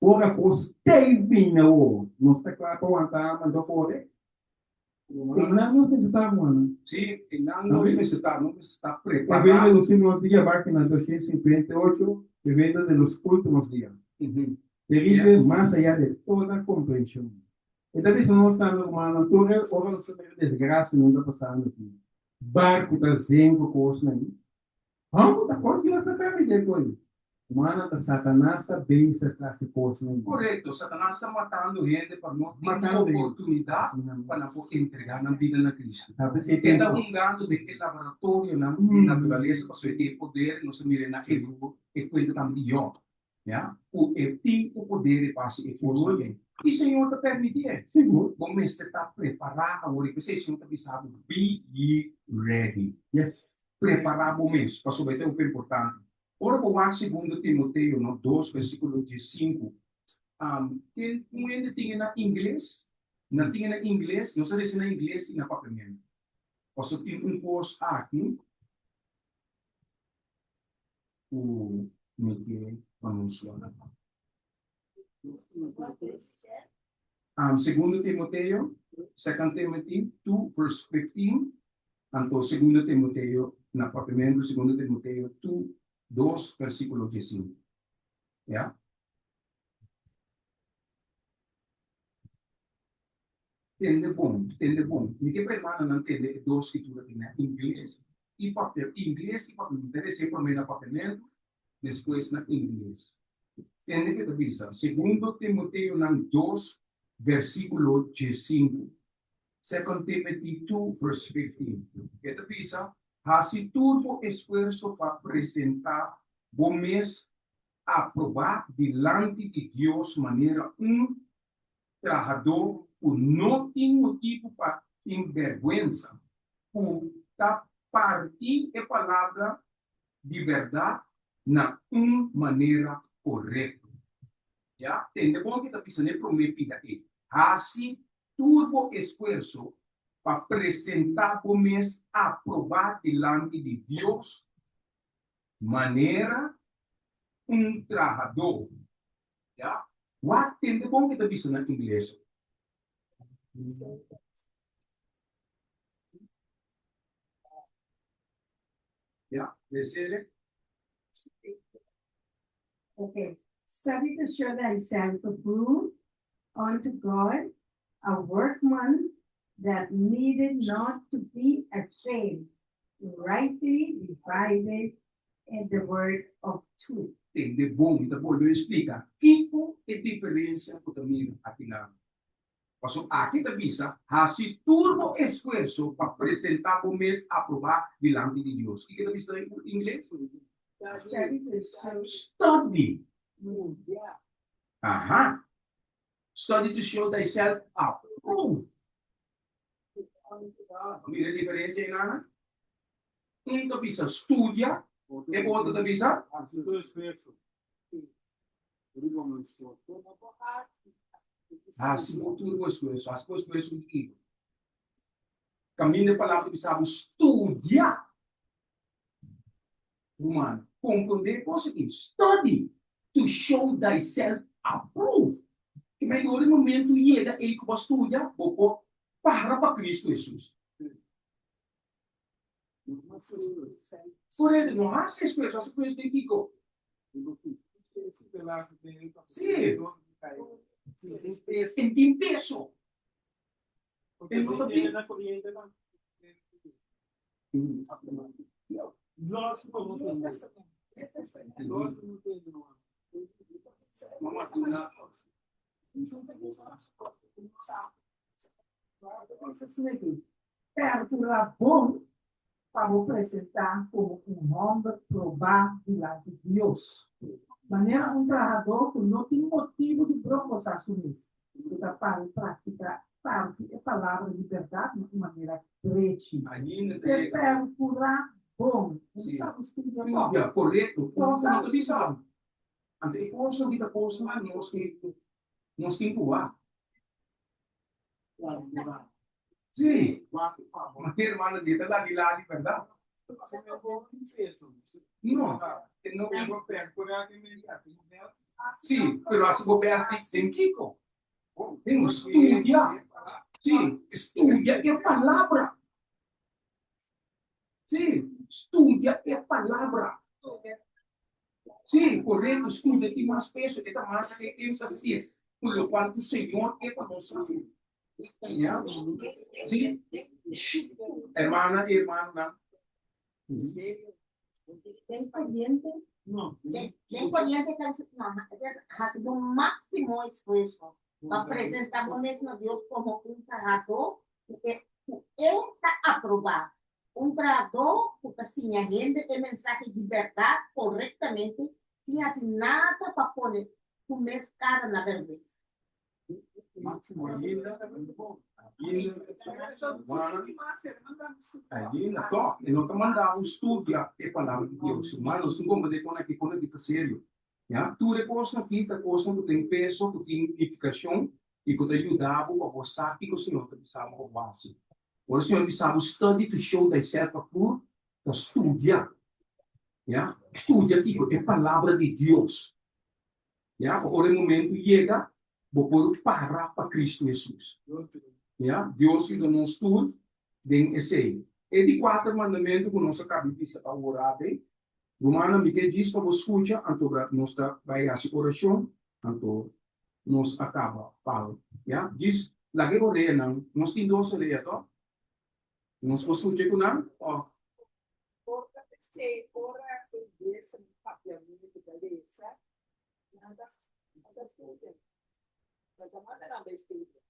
Ora kos tei bin awor, nos ta kla pa wanta hamber, anto kore. Einan nos mester ta, rumannan. Sí, einan nos mester ta, nos mester ta prepará. Evento de los últimos días, página 258, Evento de los últimos días. Terribles más allá de toda comprensión. E ta bisa nos tambe, rumannan, tur e ora nos ta mira desgracianan ta pasando aki, barku ta zenk ku kosnan ei, hòmber ta kos Dios ta permití e kos ei? Rumannan, ta Satanas ta bezig ta hasi kosnan ei. Korekto, Satanas ta matando hende pa no tin oportunidat pa nan por entregá nan bida na Kristu. E ta hungando den e laboratorionan di naturalesa pasobra e tin e poder, nos ta mira na e kuenta tambe di Jòb. Ya, ku e tin e poder e pa hasi e kosnan ei. I Señor ta permitié. Sigur. Bo mester ta prepará awor. I p'esei Señor ta bisa bo, Be ye ready. Yes. Prepará bo mes, pasobra e ta hopi importante. Ora bo wak Segundo Timoteo, no, dos versíkulo diesinku, tin un hende tin e na ingles, nan tin e na ingles, nos a resa na ingles i na papiamentu. Pasobra tin un kos aki. Ku mi ke pa nos wak. Segundo Timoteo, Second Timothy 2 verse 15, anto Segundo Timoteo na papiamentu Segundo Timoteo 2, dos versikulo diesinku. Ya. Tende bon, tende bon. Mi ke pa hermanonan tende e dos skritura aki na ingles i papia, ingles i papiamentu. Mi ta rese promé na papiamentu, despues na ingles. Tende ke ta bisa, Segundo Timoteonan dos, versíkulo diesinku. Second Timothy 2 verse 15. E ta bisa, Hasi tur bo esfuerso pa presentá bo mes aprobá dilanti di Dios manera un trahadó ku no tin motibu pa tin bèrgwensa, ku ta parti e palabra di bèrdat na un manera korekto. Ya, tende bon ke ta bisa n'e promé pida ei, Hasi tur bo esfuerso pa presentá bo mes aprobá dilanti di Dios manera un trahadó. Ya, wak tende bon ke ta bisa na ingles. Ya, lesele. Okay. Study to show thyself approved unto God, a workman that needed not to be ashamed, rightly divided in the word of truth. Tende bon, mi ta bolbe splika kiko e diferensia ku ta mira akinan. Pasobra aki ta bisa, Hasi tur bo esfuerso pa presentá bo mes aprobá dilanti di Dios. Kiko ta bisa den ingles? Study. Aha. Study to show thyself approved. Mira e diferensia einan? Un ta bisa studia, e otro ta bisa? Hasi bo tur bo esfuerso. Hasi bo esfuerso di kiko? Kaminda e palabra ta bisa bo studia. Ruman, komprondé e kos aki. Study to show thyself approved. Ke mei ora e momentu yega ei ku bo a studia, bo por para pa Kristu Hesus. Por no hasi esfuerso, hasi esfuerso den kiko? Sí. En tin peso. En no ta Percura bon pa bo presentá komo un hòmber probá dilanti Dios, manera un trahadó ku no tin motibu di brongosá su mes, ku ta para praktiká parti e palabra di bèrdat na un manera drechi. Te perkurá bon. Bo sa ku studia tòg. Studia, korekto. Ku no ta bisa. Anto e kosnan ki ta kosnan nos tin nos tin ku wak. Sí, mi hermano di ta ladi ladi, bèrdat? No, no. Sí, pero hasi bo bèst di den kiko? Den studia. Sí, studia e palabra. Sí, studia e palabra. Sí, korekto, studia tin mas peso, e ta mas e énfasis ku lokual ku Señor ke pa nos haci. Ya? Sí. Hermana i hermanonan. Den pariente, den pariente ta hasi bo máksimo esfuerso pa presentá bo mes na Dios komo un trahadó ku e ku e ta aprobá. Un trahadó ku ta siña hende e mensahe di bèrdat korektamente sin hasi nada pa pone su mes kara na bèrgwensa. Ainda tòg, e no ta manda bo studia e Palabra di Dios. Ruman, nos tin komprendé kon aki kon aki ta serio. Ya, tur e kosnan aki ta kosnan ku tin peso, ku tin nifikashon i ku ta yuda bo pa bo sa kiko Señor ta bisa bo pa bo hasi. Ora Señor bisa bo study to show thyself approved, ta studia. Ya, studia kiko? E Palabra di Dios. Ya, pa ora e momento yega, bo por para pa Cristo Hesus. Ya, Dios yuda nos tur den esei. E di kuater mandamentu ku nos a kaba di bisa awor abe, Rumannan, mi ke djis pa bo skucha, anto nos ta bai hasi orashon, anto nos a kaba pal. Ya, djis laga e oreanan, nos tin dos orea to? Nos por skucha ku nan o? Ora p'esei, ora e iglesia di papiamentu ta lesa, nan ta nan ta studia. Nan ta manda nan bai studia.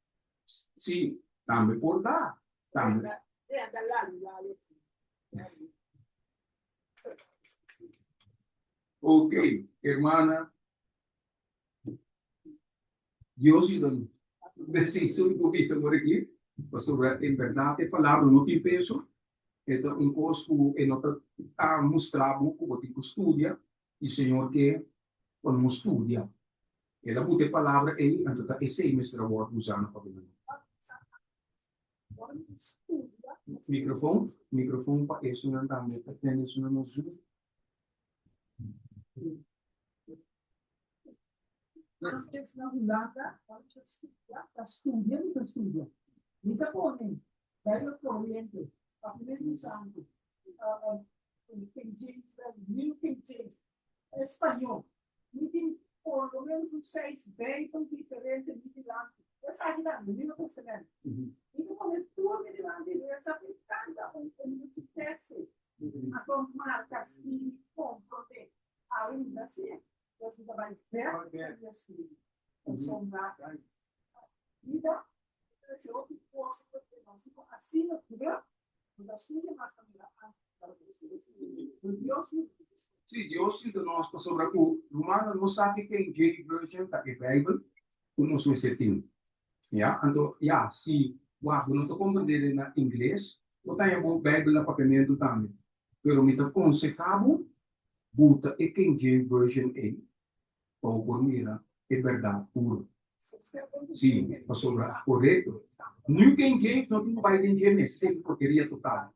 Sí, tambe por ta. Tambe. Nan ta lali lali asina. Lali. Ok, hermana. Dios yuda nos. Desi su ku bisa por aki, pasobra en bèrdat e palabra no tin peso, e ta un kos ku e no ta mustra bo ku bo tin ku studia, i Señor ke pa nos studia. El a buta e palabra ei, anto ta esei mester a wòrdu usá na papia nan. Microfon, microfon pa esunnan tambe ta tende esunnan no zoom. Antes na Hulanda, ora mi ta studia, ta studia mi ta studia. Mi ta pone Bijbel Corriente, Papiamentu Santu, King James Version, New King James, Spañó. Mi tin por lo menos un seis Bijbel diferente mi dilanti. Esaki tambe, Nieuwe Testament. Mi ta pone tur mi dilanti i resa mi kanta un un teksto. Anto marka, skirbi, komprondé. Awe mi ta hasié. Pues mi ta bai bèk pa mi skirbi. Pasobra bida ta trese hopi kos ku nos si ku asina drùk no ta studia mas pa mira antes Dios yuda nos. Sí, Dios yuda nos pasobra ku rumannan no sa ke King James Version ta e Bijbel ku nos mester tin. Ya, anto ya, si wak bo no ta komprendé den na ingles, bo ta haña bo Bijbel na papiamentu tambe. Pero mi ta konsehá bo buta e King James Version ei pa bo por mira e bèrdat puro. Sí, pasobra korekto. New King James no tin ku bai den dje mes, esei ta porkeria total.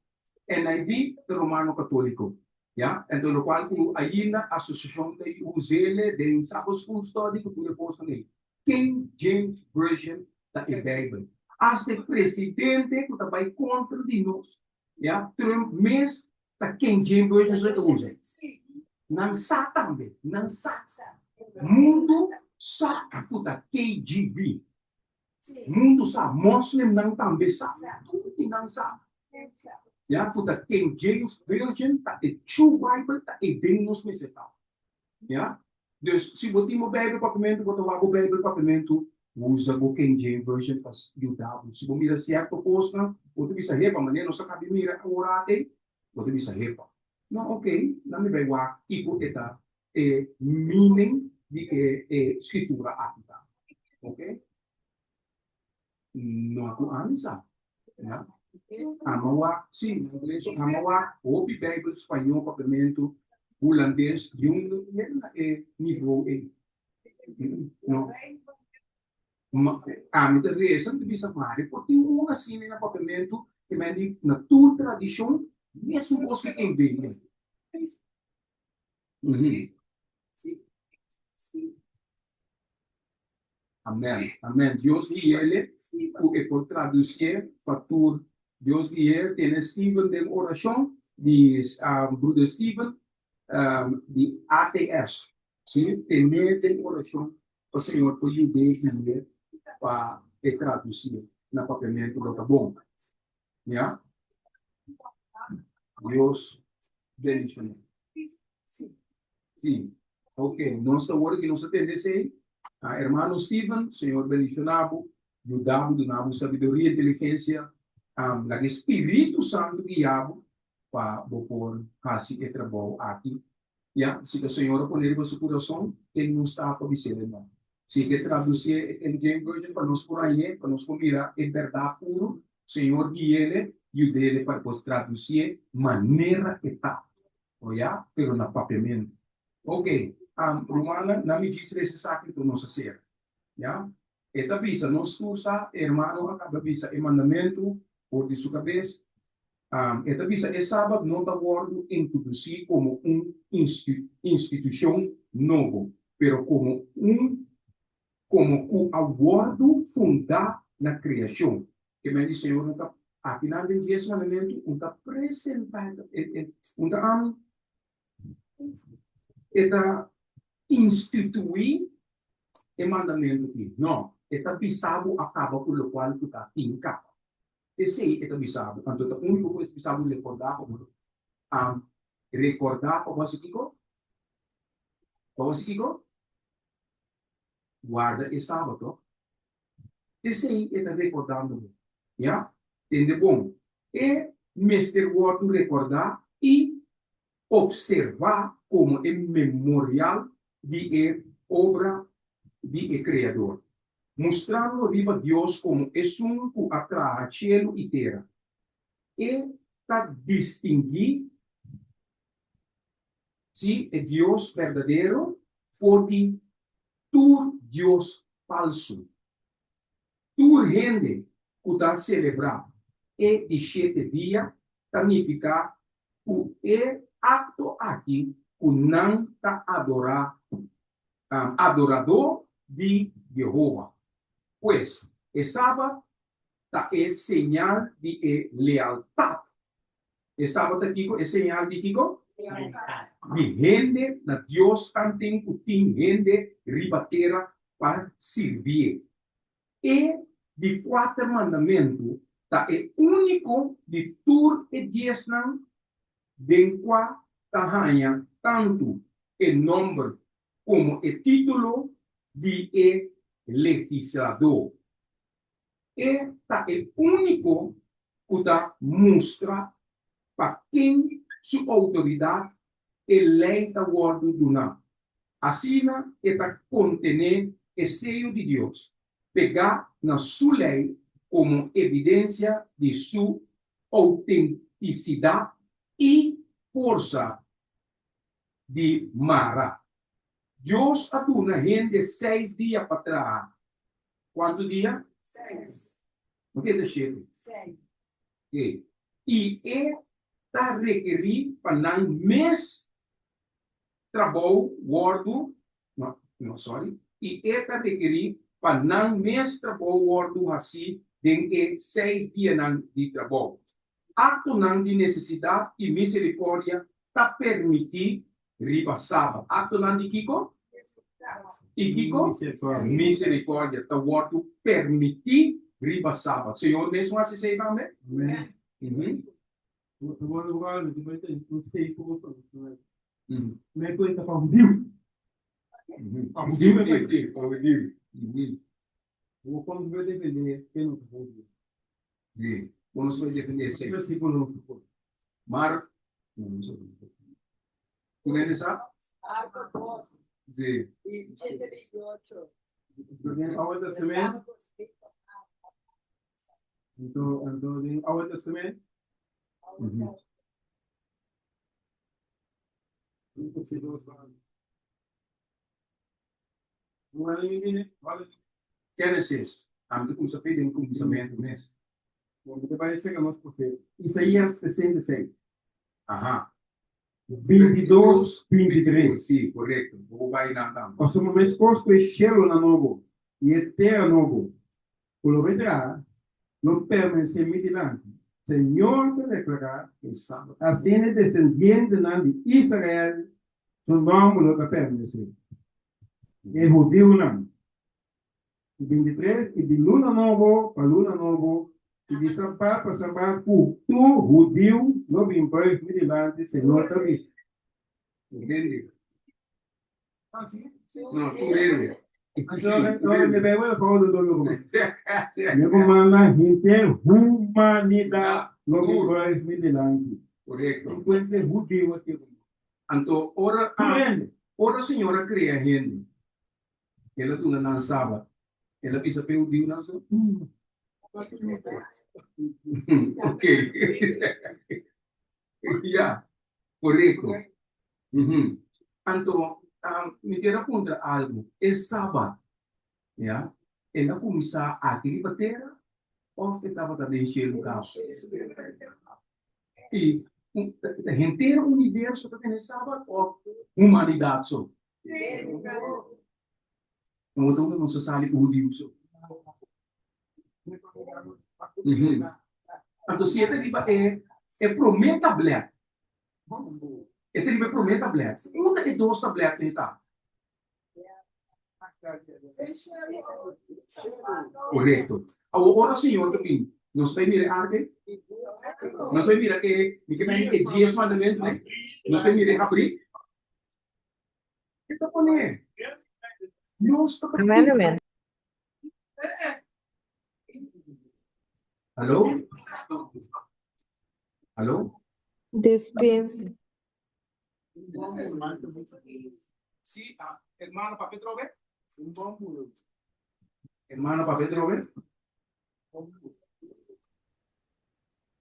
NIV ta Romano Katóliko, ya, enton lokual ku ainda asosiashon ta us'ele den Sabbath School Study ku tur e kosnan ei. King James Version ta e Bijbel. Hasta e presidente ku ta bai kontra di nos, ya, Trump mes ta King James Version so e ta usa. Nan sa tambe, nan sa. Mundu sa ku ta KGB. Mundu sa, moslimnan tambe sa, tur di nan sa. Ya, ku ta King James Version ta e true Bible, ta e den nos mester ta. Ya, dus si bo tin bo Bijbel papiamentu, bo ta wak bo Bijbel papiamentu, usa bo King James Version pa yuda bo. Si bo mira sierto kosnan, bo ta bisa, Hepa, manera nos a kabi mira awor aki, bo ta bisa, Hepa, no, oke, nan mi bai wak kiko e ta e meaning di e e skritura aki ta. Oke. No ku ami sa. Ya. Ama wak, si, na ingles, ama wak hopi Bijbel spañó, papiamentu, hulandes, yun no yega na e nivou ei. No. Ma, ami ta resa, mi ta bisa, Mari, por tin un asina na papiamentu, ke men di na tur tradishon, mesun kos ke ken bini. Amen, amen. Dios guiele ku e por traducié pa tur. Dios guié tene Steven den orashon di Bruder Steven di ATS. Si, tene den orashon pa Señor por yud'é guié pa e traducié na papiamentu lo ta bon. Ya. Dios bendiciona. Sí. Ok, nos ta worde ki nos a tende esei. Ah, hermano Steven, Señor bendiciona bo, yuda bo, duna bo sabiduria, inteligencia, um, laga e Spiritu Santu guia bo pa bo por hasi e trabou aki. Ya, si ta Señor a pone riba su curason, ken nos ta pa bis'é no? Si e ke traducié e King James Version pa nos por hañ'é, pa nos por mira e berdad puro, Señor gui'ele, yud'ele pa e por traducié manera e ta. O ya, pero na papiamentu. Ok, rumannan, na mi djis resa esaki ku nos a sera. Ya? E ta bisa, nos tur sa, e hermano a kaba bisa e mandamentu for di su kabes. E ta bisa e Sabat no ta wòrdu introdusí komo un institushon nobo, pero komo un komo ku a wòrdu fundá na kreashon. Ke men di Señor no ta akinan den dies mandamentu un ta presentá un ta e ta instituí e mandamentu aki. No, e ta bisa bo a kaba ku lokual ku ta tin kaba. Esei e ta bisa bo. Anto ta úniko ku e ta bisa bo rekordá pa bo rekordá pa bo hasi kiko? Pa bo hasi kiko? Warda e sabato. Esei e ta rekordando bo. Ya? Tende bon. E mester wòrdu rekordá i opservá komo e memorial di e obra di e Kreador, mustrando riba Dios komo esun ku a traha shelu i tera. E ta distinguí, sí, e Dios berdadero for di tur dios falsu. Tur hende ku ta selebrá e di shete dia ta nifiká ku e akto aki ku nan ta adorá adoradó di Yehova. Pues, e Sabat ta e señal di e lealtat. E Sabat ta kiko? E señal di kiko? Di hende na Dios tanten ku tin hende riba tera pa sirbié. E di kuater mandamentu ta e úniko di tur e diesnan den kua ta haña tantu e nòmber komo e título di e legisladó. E ta e úniko ku ta mustra pa ken su outoridat e lei ta wòrdu duná. Asina e ta kontené e seyo di Dios pegá na su lei komo evidensia di su outentisidat i forsa di mara. Dios a duna hende seis dia pa traha. Kuantu dia? Seis. No keda shete. Seis. Oke. I e ta rekerí pa nan mes trabou wòrdu, no, no, sorry, i e ta rekerí pa nan mes trabou wòrdu hasí den e seis dianan di trabou. Aktonan di nesesidat i miserikòrdia ta permití riba Sabat. Aktonan di kiko? I kiko? Miserikòrdia ta wòrdu permití riba Sabat. Señor mes no hasi esei tambe? Sí, sí, sí, pa hudiu. Sí, kon nos por defendé esei? Mar, Tur hende sa? Sí. Genesis, ami ta kumsa pidi den kuminsamentu mes. Isaías 66. Aha. 22, 23. Sí, korekto. Bo por bai nan tambe. Pasobra meskos ku e shelunan nobo i e tera nobo ku lo bai traha lo permanesé mi dilanti, Señor ta deklará, asina e desendientenan di Israel su nòmber lo ta permanesé. E hudiunan. I 23, i di luna nobo pa luna nobo, i di sabat pa sabat, ku tur hudiu lo bin buig mi dilanti, Señor ta bisa. Tur hende. No, tur hende. Mi ku manda henter humanidat lo bin buig mi dilanti. Korekto. Enkuentre hudiu aki. Anto ora Tur hende. ora Señor a krea hende, El a duna nan Sabat. El a bisa p'e hudiunan so? Ok. Ya, korekto. Anto, mi kier a puntra algu. E Sabat, ya, el a kuminsá aki riba tera òf e tabata den shelu kaba? I ta henter universo ta tene Sabat òf humanidat so? No ta unda nos a sali ku hudiu so. Anto si e ta riba e e promé tablet, e ta riba e promé tablet, unda e dos tabletnan ta? Korekto. Awor ora Señor ta bin, nos bai mira e arka ei? Nos bai mira e, mi ke mira e dies mandamentunan? Nos bai mira e habrí? Ke ta pone? Nos ta Amen, amen. Hallo? Hallo? Despensa. Sí, ah, hermano papia trobe? Hermano papia trobe?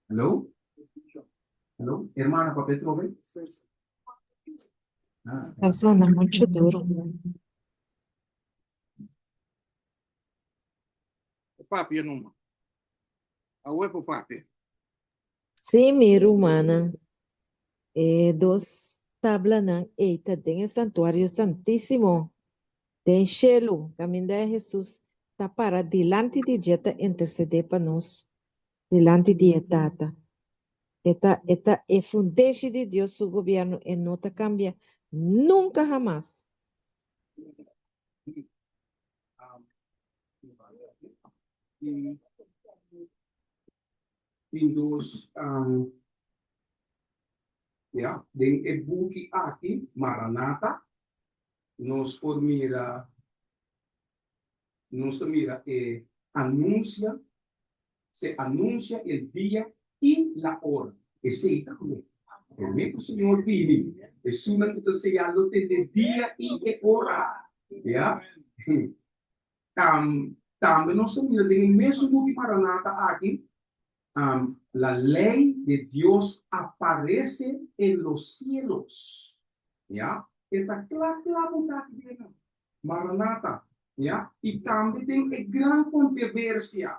Hallo? Hallo? Hermano papia trobe? Ah. Ta sona mucho duro. Papia numa. Awe por papia. Sí, mi rumannan, e dos tablanan ei ta den e Santuario Santísimo, den shelu, kaminda Hesus ta para dilanti di dje ta intersedé pa nos dilanti di e Tata. E ta e ta e fundeshi di Dios su gobièrnu, e no ta kambia nunka hamas. Tin dos, ya, den e buki aki, Maranata, nos por mira, nos ta mira e anuncia, se anuncia el dia y la hora. Esei ta ku promé ku Señor bini, esunnan ku ta señal lo tende dia y e ora. Ya. Tambe nos ta mira den e mesun buki Maranata aki, La ley de Dios aparece en los cielos. Ya, e ta kla kla bo ta aki den nan. Maranata, ya, i tambe den e gran controversia.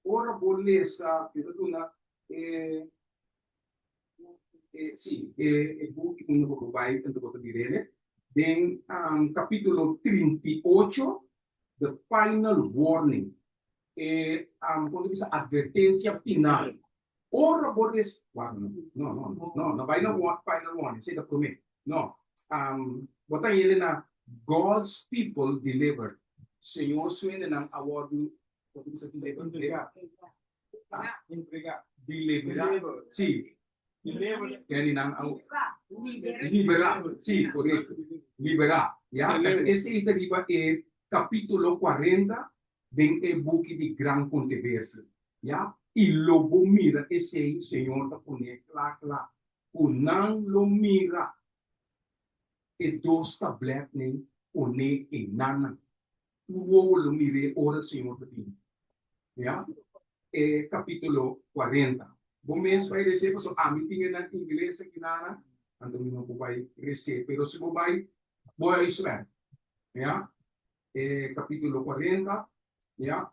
Ora bo lesa, mi ta duna e, e, si, e, e buki unda bo por bai anto bo ta mir'e, den capítulo 38, The Final Warning, e, kon ta bisa, advertencia final. Ora bo res, wak, no, no, no, no, no bai na final warning, esei ta promé. No, bo ta yele na God's People Delivered, Señor su hendenan a wòrdu, kon ta bisa delivered? Entregá. Entregá. Deliberá. Sí. Kenny nan a liberá. Sí, korekto. Liberá. Ya, esei ta riba e kapítulo 40 den e buki di Gran Controversia. Ya, i lo bo mira esei Señor ta pone kla kla ku nan lo mira e dos tabletnan pone einan. Tur wowo lo mir'é ora Señor ta bini. Ya, e kapítulo 40. Bo mes bai resé pasobra ami tin e na ingles aki nana, anto mi no por bai resé. Pero si bo bai, bo a Israel. Ya, e kapítulo 40. Ya,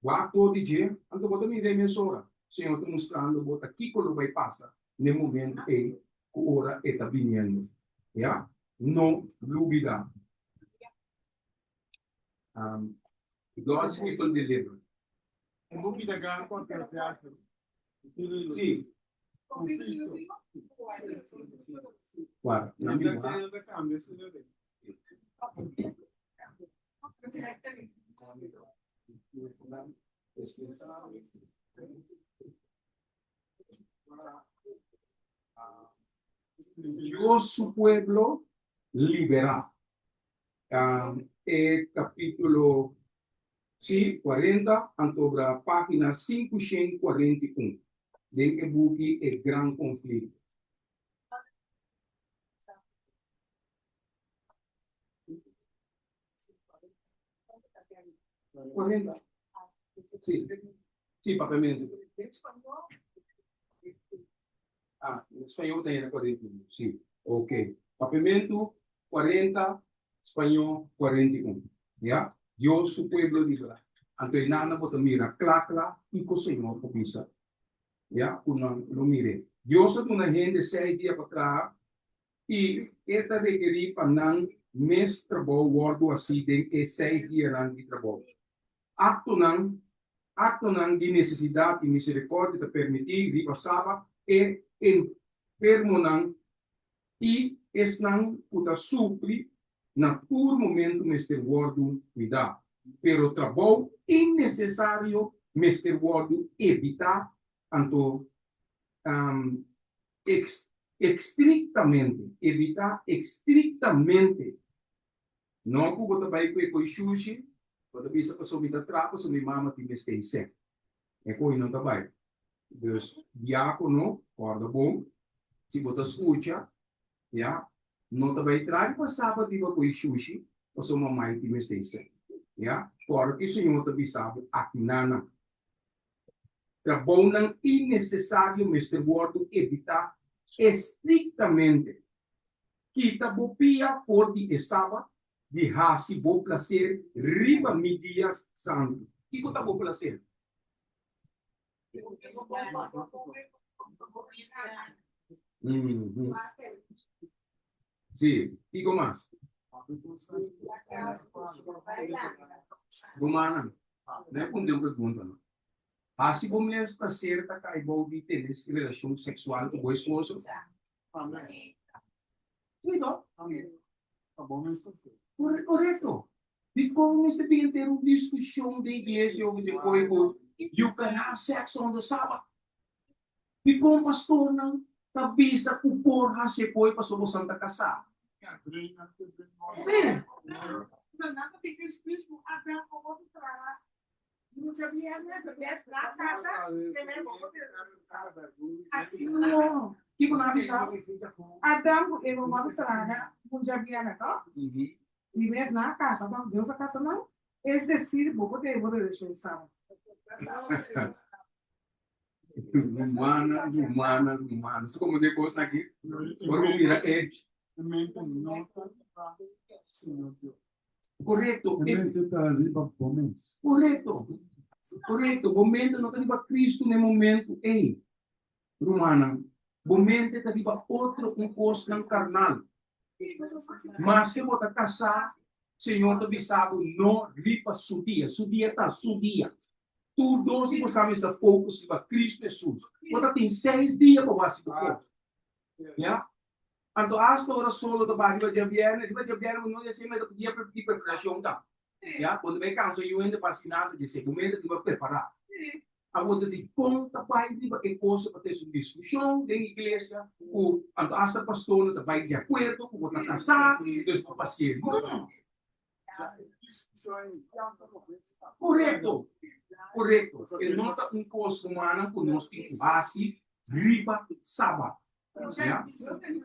wak tur di dje, anto bo ta mir'é mesora. Señor ta mustrando bo ta kiko lo bai pasa n'e momento ei ku ora e ta biniendo. Ya, no lubida. God's people delivered. E buki ta gran controversia. Sí. Guarda, na mi wak. Dios su pueblo liberá. E capítulo sí, 40, antobra página 541 den e buki E Gran Conflicto. 40. Sí, sí, papiamento. Ah, en español ta hera 41. Sí, ok. Papiamento 40, español 41. Ya? Dios su pueblo libra. Anto e nana bo ta mira kla kla kiko Señor ta bisa. Ya, ku nan lo mire. Dios a duna hende seis dia pa traha i e ta rekerí pa nan mes trabou wòrdu hasí den e seis dianan di trabou. Aktonan Aktonan di nesesidat i miserikòrdia ta permití riba Sabat e enfermonan i esnan ku ta sufri na tur momentu mester wòrdu kuidá, pero trabou innesesario mester wòrdu evitá anto estriktamente, evitá estriktamente. No ku bo ta bai ku e koi shushi, bo ta bisa pasobra mi ta traha pasobra mi mama tin mester i sèn. E koi no ta bai. Dus diákono, kòrda bon, si bo ta skucha, ya, no ta bai traha riba sabat riba koi shushi pasobra mamai tin mester i sèn. Ya, kòrda ku e Señor ta bisa bo akinanan. Trabounan innesesario mester wòrdu evitá estriktamente. Kita bo pia for di e Sabat di hasi bo plaser riba mi dia santu. Kiko ta bo plaser? Sí, kiko mas? Rumannan, mi a puntra un pregunta, no? Hasi bo mes plaser ta kai bou di tene relashon seksual ku bo esposo? Sí, no? Korekto. Dikon mester bin ter un diskushon den iglesia over di koi ku you can have sex on the Sabbath? Dikon pastornan ta bisa ku por hasi e koi pasobra bosan ta kasá? Sí. No. Kiko nan a bisa? Adam ku Eva wòrdu traha mucha biaha, tòg? Mi mes nan a kasa, tòg? Dios a kasa nan? Es desir, bo por tene bo relashon sano. Rumana, rumana, rumana. So como de cos aki, ora bo mira e. Correcto. E mente ta riba bo mes. Correcto. Correcto. Bo mente no ta riba Cristo n'e momento ei. Rumannan, bo mente ta riba otro un cosnan carnal. Maske bo ta casá, Señor ta bisa bo no riba su dia. Su dia ta su dia. Tur dos di boso mester focus riba Cristo Jesus. Bo ta tin seis dia pa bo hasi bo cos. Ya? Anto hasta ora solo ta baha riba djabièrnè, riba djabièrnè bo no di hasi meta dia di preparacion ta. Ya? Bo ta bay cansa yu hende pa hasi nada dje. Bo mester riba prepara. Awor ta dikon ta bai riba e cosa pa tes un diskushon den iglesia ku anto asta pastornan ta bai di akuerdo ku bo ta kasá dus bo pasié. No! Korekto, korekto. E no ta un kos rumannan ku nos tin ku hasi riba Sabat. Ya?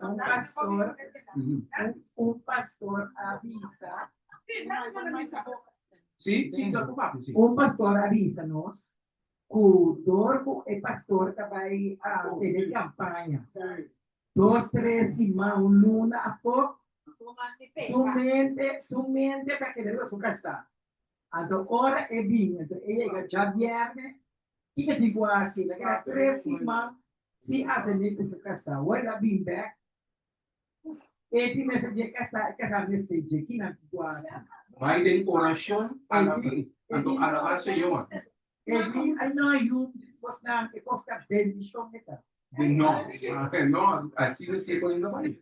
Un pastor, un pastor a bisa. Sí, sí, ta papia, sí. Un pastor a bisa nos ku dor ku e pastor ta bai a tene kampaña dos, tres siman, un luna afó, su mente, su mente ta keda riba su kasá. Anto ora e bini, anto e yega djabièrnè, kiko e tin ku hasi? El a keda tres siman sin atendé ku su kasá. Ora el a bini bèk, e tin mester di e kasá, e kasá mester dje. Kinan tin ku hasi? Bai den orashon, anto alabá Señor. E di, Ai no, yu, bosnan, e kos ta bendishon e ta. Di no, no, asina si e kos no ta bai.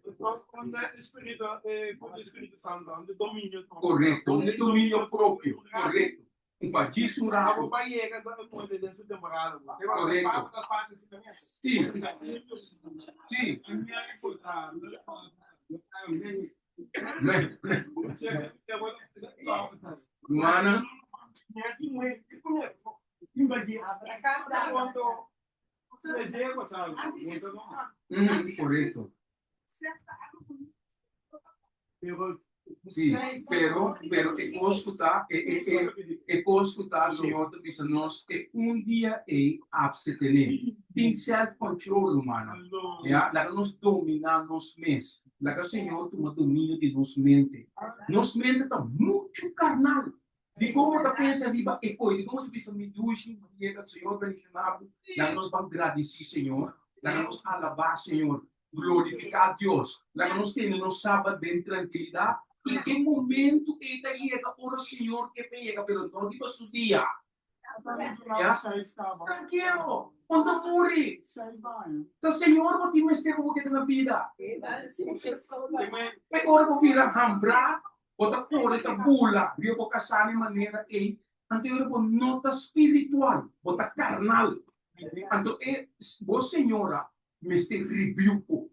Korekto, un dominio propio, korekto. Un pa djis un rato. Korekto. Si, si. Rumannan. Korekto. Sí, pero, pero e kos ku ta, e, e, e, e kos ku ta, Señor ta bisa nos, e un dia ei absetené. Tin self-control, rumannan. Ya, laga nos dominá nos mes. Laga Señor tuma dominio di nos mente. Nos mente ta muchu karnal. Dikon bo ta pensa riba e koi? Dikon bo ta bisa mi dushi, mi yega, Señor bendishoná bo? Laga nos ban gradisí Señor. Laga nos alabá Señor. Glorifiká Dios. Laga nos tene nos Sabat den trankilidat. I e momentu ei ta yega ora Señor ke pa yega, pero no riba su dia. Ya? Trankilo, bo no muri. Ta Señor bo tin mester pa bo keda na bida. P'e ora bo bira hambrá, bo ta kore ta bula riba bo kasá den manera ei, anto e ora bo no ta spiritual, bo ta karnal. Anto e bo señora mester rebuke bo.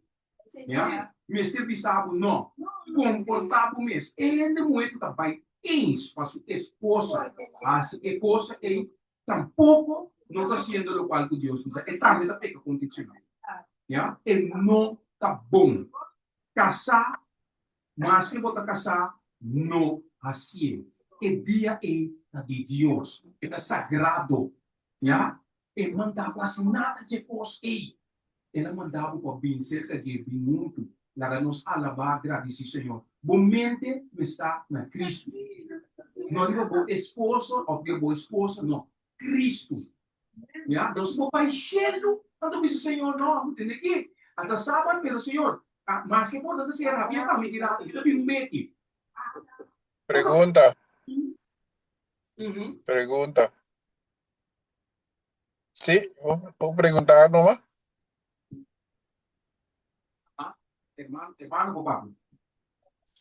Ya? Mester bisa bo no. Komportá bo mes. E hende muhé ku ta bai eens pa su esposa hasi e cosa ei, tampoko no ta hasiendo lokual ku Dios bisa. E tambe ta peka kontra e Señor. Ya? E no ta bon. Kasá, maske bo ta kasá, no hasié. E dia ei ta di Dios. E ta sagrado. Ya? E manda bo hasi nada dje kos ei. El a manda bo pa bin serka dje, bin huntu, laga nos alabá, gradisí Señor. Bo mente mester na Kristu. No riba bo esposo òf riba bo esposa, no. Kristu. Ya, nos por bai shelu, anto bisa Señor, no, bo tende ke a ta sabat, pero Señor, maske por ta ta sera habia pa mi di rato, mi ta bin un beki. Pregunta. Pregunta. Sí, bo pregunta numa. Hermano, hermano bo papi.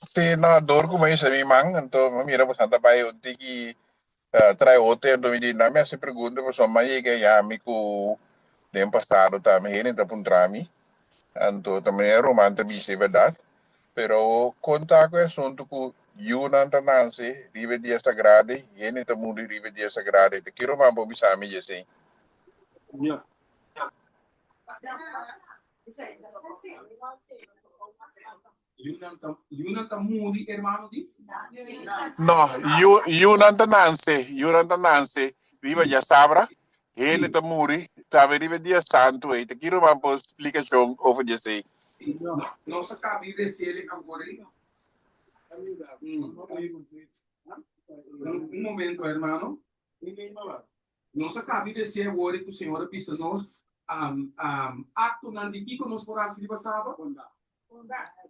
Sí, no, door ku mi mi man, anto mi mira bo santa bai un tiki uh, trae hotel, anto mi di, na mi hasi pregunta, pasobra mi yega ya mi ku den pasado tambe hende ta puntra mi, anto tambe e ruman ta bisa e berdad, Pero kon ta ku e asuntu ku yunan ta nanse riba e dia sagrado i hende ta muri riba e dia sagrado? Ta ki ruman por bisa mi djesei? Yunan ta muri, hermano di? No, yu, yunan ta nanse, yunan ta nanse riba djasabra, hende ta muri tambe riba e dia santu ei. Ta ki ruman por splikashon over djesei? Nos a caba di recibe awor ei. Un momento, hermano. Nos a caba di recibe awor ei cu Señor a bisa nos actonan di kico nos por haci riba Sabat?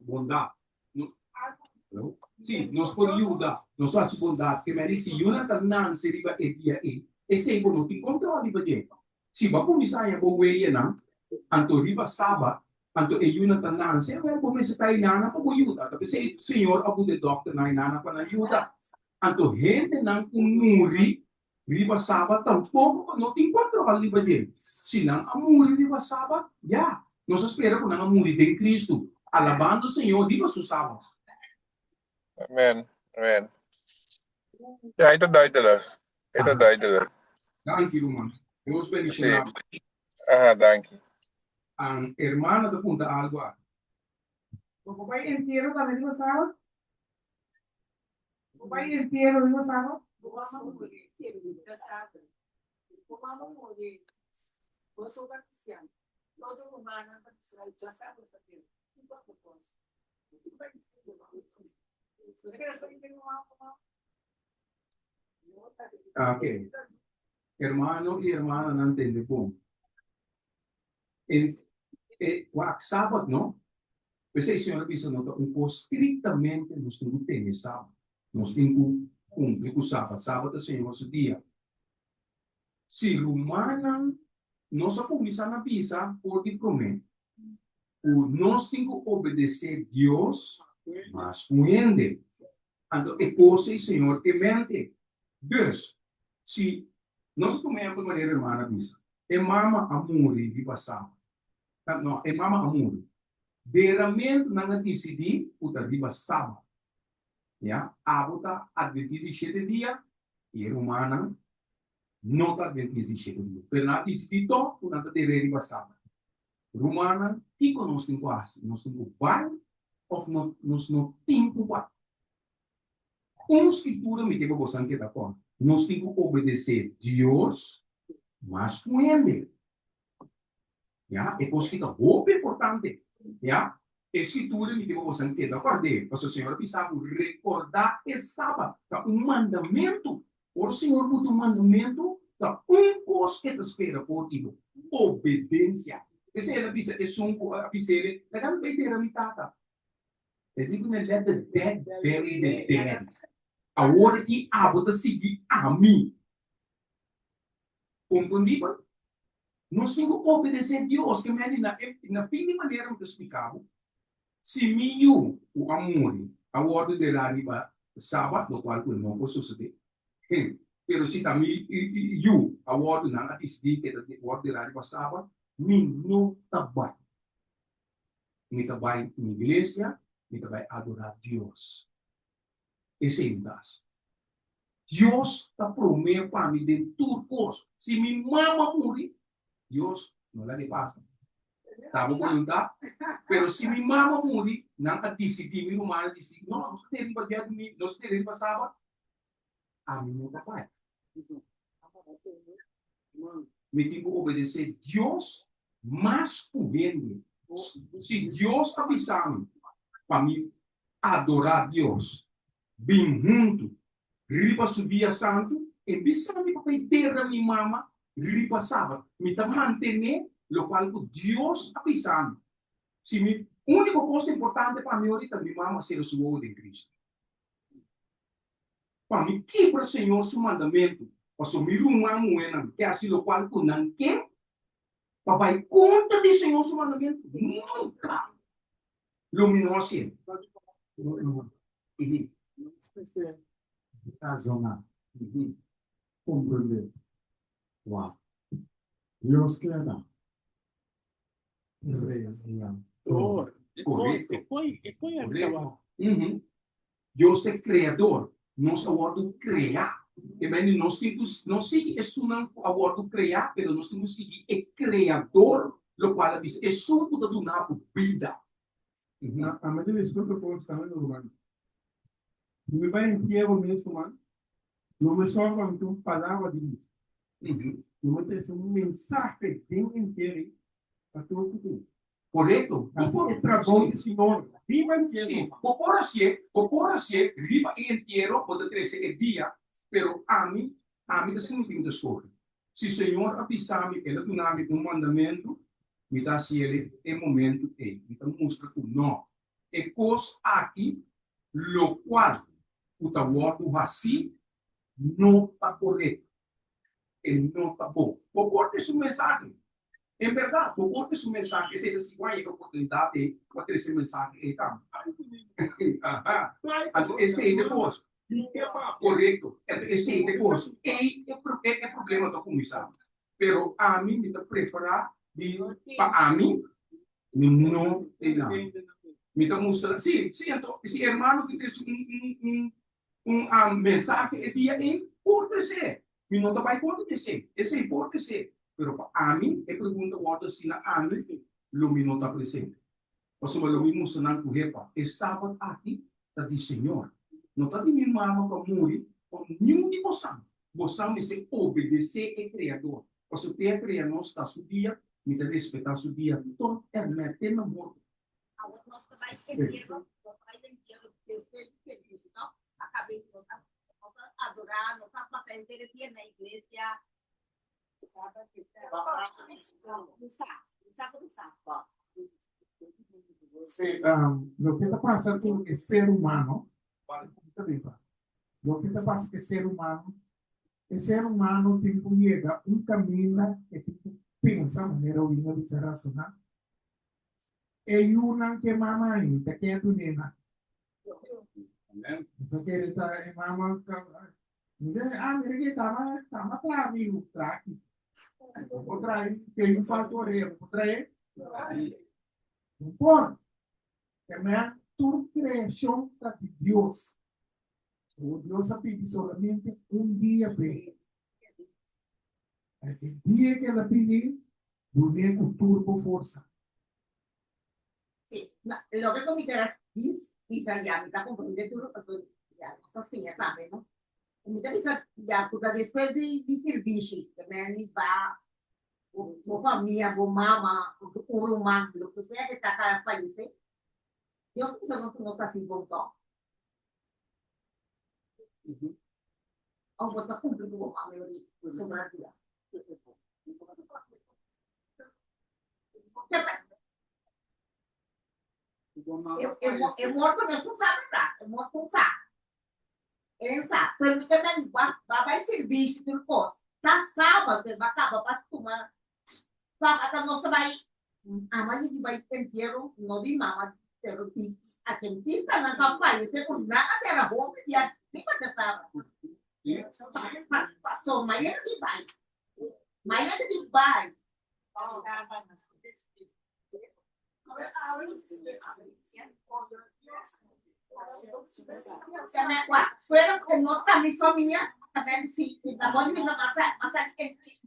Bondad. Sí, nos por yuda, nos por haci bondad. Ke meri si yunan ta nance riba e dia ei, esei bo no tin control riba dje. Si bo a kuminsá haña bo weyenan, anto riba Sabat, anto e yunan ta nanse, awor bo mester ta enanan pa bo yuda. Ta p'esei Señor a buta e dòkternan enanan pa nan yuda. Anto hendenan ku muri. Riba Sabat tampoko no tin control riba dje. Si nan a muri riba Sabat, ya, nos a spera ku nan a muri den Kristu, alabando Señor riba su Sabat. Amen, amen. Ja, e ta duidelijk. E ta duidelijk. Danki, ruman. Dios bendiciona bo. Aha, danki. An hermana ta punta algo aki. Bo por bai entiero tambe riba Sabat? Bo bai entiero riba Sabat? Bo mama muri riba Sabat. Bo mama muri, bo soba cristian. Todo rumannan ta bisa djasabat ta bira. Kiko a propos? Ok. Hermano i hermananan tende bon. En e wak Sabat no. P'esei Señor a bisa no ta un kos striktamente nos tin ku tene Sabat. Nos tin ku kumpli ku Sabat. Sabat ta Señor su dia. Si rumannan nos a kuminsá na bisa for di promé ku nos tin ku obedesé Dios mas ku hende. Anto e kos ei Señor ke mente. Dus, si nos a tuma ehèmpel manera hermana a bisa, e mama a muri riba sabat. No, e mama a muri. Deramentu nan a disidí ku ta riba sabat. Ya, abo ta adventista di shete dia i e rumannan no ta adventista di shete dia. Pero nan a disidí tòg ku nan ta der'é riba sabat. Rumannan, kiko nos tin ku hasi? Nos tin ku bai òf no nos no tin ku bai? Un skritura mi ke pa bosan keda kòrda, nos tin ku obedesé Dios mas ku hende. Ya, e kos ki ta hopi importante. Ya, e skritura mi ke pa bosan keda kòrd'é, pasobra Señor a bisa bo, Rekordá e Sabat, ta un mandamentu. Ora Señor buta un mandamentu, ta un kos e ta spera for di bo, obedensia. P'esei el a bisa esun ku a bis'el, Laga mi bai dera mi tata. E di kuné, Let the dead bury the dead. Awor aki abo ta sigui ami. Komprondí bo? Nos tin ku obedesé Dios. Ke mende na e na fin di manera mi ta splika bo, si mi yu ku a muri a wòrdu derá riba Sabat, lokual ku no por sosodé, pero si ta mi yu a wòrdu nan a disidí ku e ta wòrdu derá riba Sabat, mi no ta bai. Mi ta bai un iglesia, mi ta bai adorá Dios. Esei mi ta hasi. Dios ta promé pa mi den tur kos. Si mi mama muri, Dios no laga e pasa. Ta bo boluntat. Pero si mi mama muri, nan a disidí, mi ruman a disidí, no, nos ta tene riba diadumingu, nos ta tene riba sabat, ami no ta bai. Mi tin ku obedesé Dios mas ku hende. Si Dios a bisa mi pa mi adorá Dios, bin huntu riba su dia santu, e bisa mi pa bai dera mi mama riba sabat. Mi ta mantené lokual ku Dios a bisa mi. Si mi úniko kos importante pa mi ora ta mi mama sera su wowo den Kristu. Pa mi kibra Señor su mandamentu, pasobra mi ruman muhénan ke hasi lokual ku nan ke, pa bai kontra di Señor su mandamentu, nunka lo mi no hasié. Mester razoná, komprendé. Wak, Dios keda Creador. Korekto. Dios ta e Kreador. Nos a wòrdu kreá. E mende nos tin ku no sigui esunnan ku a wòrdu kreá, pero nos tin ku sigui e Kreador, lokual a bisa, Esun ku ta duna bo bida. Ami ta disfruta ku ta mi ruman. Si mi bai entiero mes ruman, lo mi sòru pa mi tin un palabra di bisa. Lo mi trese un mensahe den entiero pa tur ku tin. Korekto. Bo por. E trabou di Señor riba entiero. Sí, bo por hasié, bo por hasié riba e entiero, bo ta trese e dia, pero ami, ami ta sinti mi ta skohe. Si Señor a bisa mi, El a duna mi un mandamentu, mi ta hasiel e momentu ei. Mi ta mustra ku no, e kos aki, lokual ku ta wòrdu hasí, no ta korekto. E no ta bon. Bo por trese un mensahe. En bèrdat, bo por trese un mensahe. Esei ta sigui e oportunidat ei pa trese e mensahe ei tambe. Aha. Anto esei ta e kos. Korekto. Enton esei ta e kos. Ei e e problema ta kuminsá. Pero ami mi ta preferá di pa ami mi no einan. Mi ta mustra, sí, sí, anto si e hermano ke trese un un un un mensahe e dia ei, por trese. Mi no ta bai kontra di esei. Esei por trese. Pero pa ami e pregunta wòrdu asina, ami lo mi no ta presente. Pasobra lo mi mustra nan ku hepa, e sabat aki ta di Señor. No ta di mi mama ku a muri òf niun di bosan. Bosan mester obedesé e Kreador, pasobra te a krea nos ta su dia, mi ta respetá su dia tot en mèt te na morto. Awor nos ta bai entierro, nos ta bai entierro despues di servicio, no? A cabe nos a nos a adora, nos a pasa henter e dia na iglesia. Sí, loke ta pasa ku e ser humano, loke ta pasa ku e ser humano, e ser humano tin ku yega un kaminda e tin ku pensa manera Win a bisa rasoná. E yunan ku e mama ahi ta ke dun'é nan. Bo ta kere ta e mama ta mira ah mira ke tama tama traha mi yu traha aki. Bo por traha ke yu falta orea bo por trahe? No por. Kemea tur kreashon ta di Dios. Awor Dios a pidi solamente un dia p'e. E dia ke el a pidi dun'é ku tur bo forsa. Sí, no, loke ku mi ker a bis, bisa ya, mi ta komprende tur, ya, nos ta siña tambe, no? Mi ta bisa ya ku ta despues di di sirbishi, ke meni ba bo bo famia, bo mama, un ruman, loke sea ke ta ka fayesé, Dios bisa nos ku nos hasi bon tòg. Òf bo ta kumpli ku bo mama yori sobra dia. E morto mes un sa verdad, e morto un sa. E sa, pero mi ta men ba ba bai servicio tur cos. Ta sábado e ba caba pa tuma pa ata nos ta bai ama yigi bai entierro no di mama pero di adventistanan ka fallece cu nan a tera hopi dia riba djasábado. Pastor Mayer di bai. Mañana di bai. Fuera ku no ta mi famia, también si si ta bon mi masa masa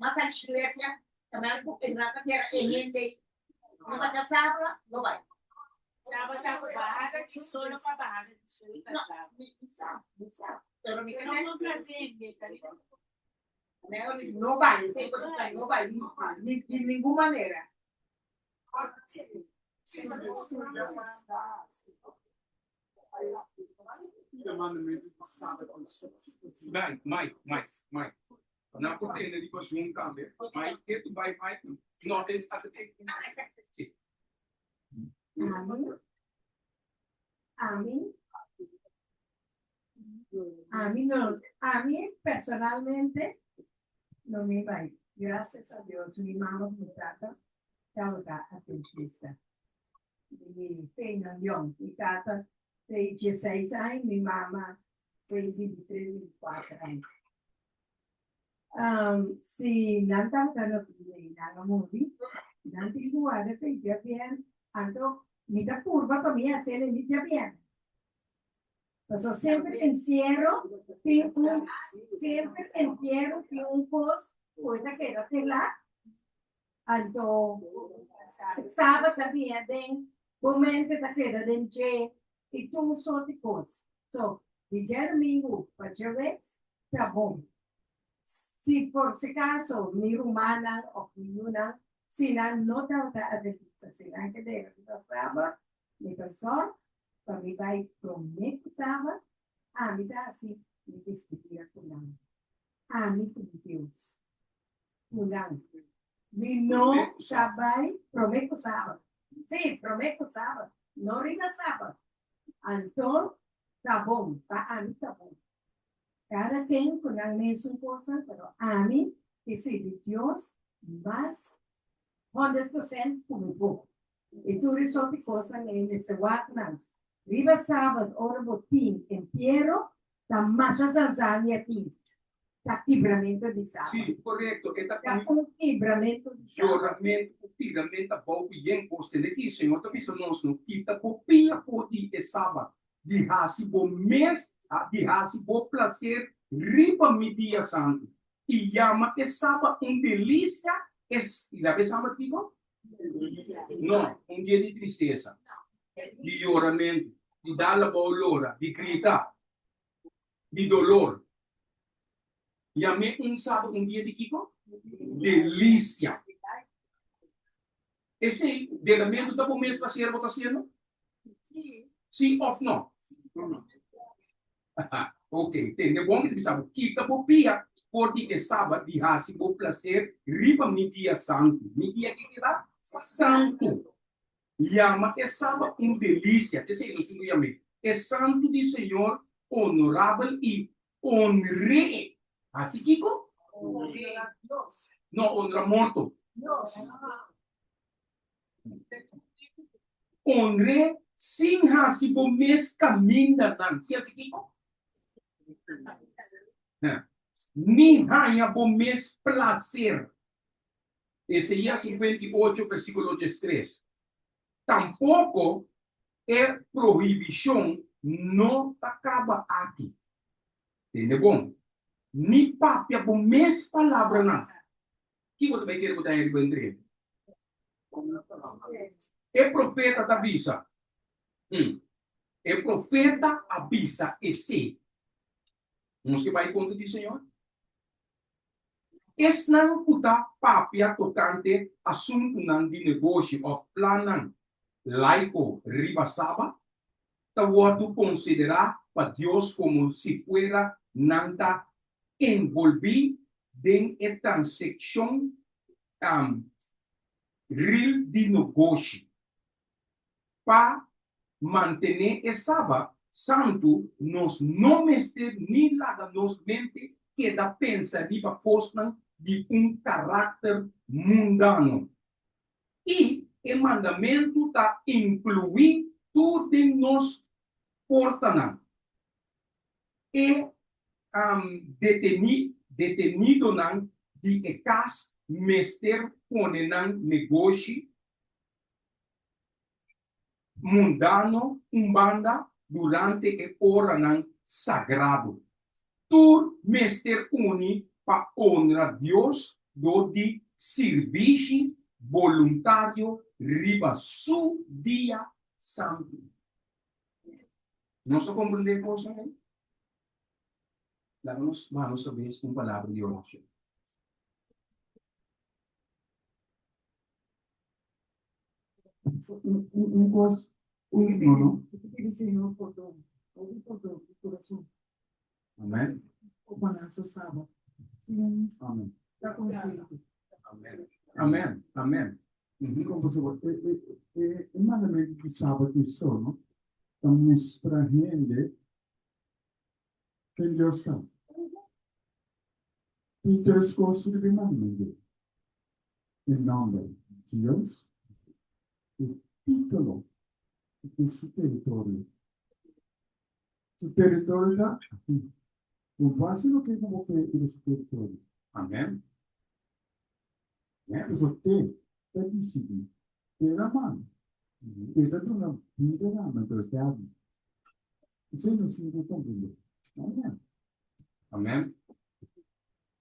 masa iglesia, también ku en la tierra e hende no va a sabra, no bai. Solo pa baha No, mi sa, mi sa. Pero mi No bai, esei bo ta sa, no bai, ni di ningun manera. Mike, Mike, Mike, Mike. Nan por tene riba Zoom tambe. Mike, ke tu bai Mike? No, es Sí. Ami, ami, ami no, ami personalmente no mi bai. Gracias a Dios, mi mama ku mi tata tabata adventista. Mi fe nan yong. Mi tata tei dieseis aña, mi mama tei bintitres, binticuater aña. Si nan tabata na bida i nan a muri, nan tin ku warda te djabièrnè. Anto mi ta purba pa mi hasi el e di djabièrnè. Pasobra semper entiero tin un, semper entiero tin un kos ku e ta keda te lat. Anto sabat ta bini aden, bo mente ta keda den dje i tur sort di kos. So, di djadumingu pa djaweps ta bon. Si por si kaso mi rumannan òf mi yunan, si nan no tabata adventista, si nan ke debe riba sabat, mi ta sòrg pa mi bai promé ku sabat, ami ta hasi mi despedida ku nan, ami ku mi Dios, ku nan. Mi no ta bai promé ku sabat, sí, promé ku sabat, no riba sabat. Anto ta bon, pa ami ta bon. Kada ken ku nan mesun kosnan, pero ami ke sirbi Dios mas 100% ku mi por. I tur e sorti kosnan ei mester wak nan. Riba sabat ora bo tin entiero. Ta masha zanzania tin. Ta kibramento di sabat. Sí, korekto. E ta Ta un kibramento di sabat. Yoramentu ku tiramentu abou ku yen kos. Tende aki, Señor ta bisa nos, no kita bo pia for di e sabat, di hasi bo mes, di hasi bo plaser riba mi dia santu, i yama e sabat un delisia, e i e sabat kiko? No, un dia di tristesa, di yoramentu, di dal abou lora, di grita. di dolor. Yam'é un sabat un dia di kiko? Delisia. Esei deramentu ta bo mes plaser bo ta hasiendo? Sí òf no? Ok, tende bon mi ta bisa bo, kita bo pia for di e sabat di hasi bo plaser riba mi dia santu. Mi dia ke keda? Santu. Yama e Sabat un delisia, t'esei nos tin ku yam'é, e santu di Señor, onorabel i onr'é. Hasi kiko? No, onra morto. Onr'é sin hasi bo mes kamindanan. Sin hasi kiko? Ni haña bo mes plaser. Esaías 58 versíkulo 13. Tampoko e prohibishon no ta kaba aki. Tende bon. Ni papia bo mes palabranan. Kiko ta bai kere bo ta haña riba entre? E profeta ta bisa. E profeta a bisa esei. Nos ke bai kontra di Señor? Esnan ku ta papia tokante asuntunan di negoshi òf plannan laiko riba Sabat ta wòrdu konsiderá pa Dios komo si fuera nan ta enbolbí den e transekshon ril di negoshi. Pa mantené e Sabat santu, nos no mester ni laga nos mente keda pensa riba kosnan di un karakter mundano. I e mandamentu ta inkluí tur den nos portanan. E detenidonan di e kas mester pone nan negoshi mundano un banda durante e oranan sagrado. Tur mester uni pa onra Dios dor di sirbishi boluntario riba su dia santu. Nos ta komprendé e kosnan ei? Laga nos baha nos kabes un palabra di orashon. Un kos, un no no. Pidi Señor pordon, hopi pordon di kurason. Amen. Pa nan su Sabat. Amen. Ta konsiente. Amen. Amen. Amen. Kon pasobra e e e e mandamentu di Sabat ei so no ta mustra hende ken Dios ta. Tin tres kos riba e mandamentu ei. E nòmber Dios, e título i su teritorio. Su teritorio ta aki. Bo por hasi loke ku bo ke riba su teritorio. Amèn. Pasobra te ta disidí, te ta manda, te ta duna bida na nan, pero te abi. Esei nos tin ku komprendé. Amèn. Amèn.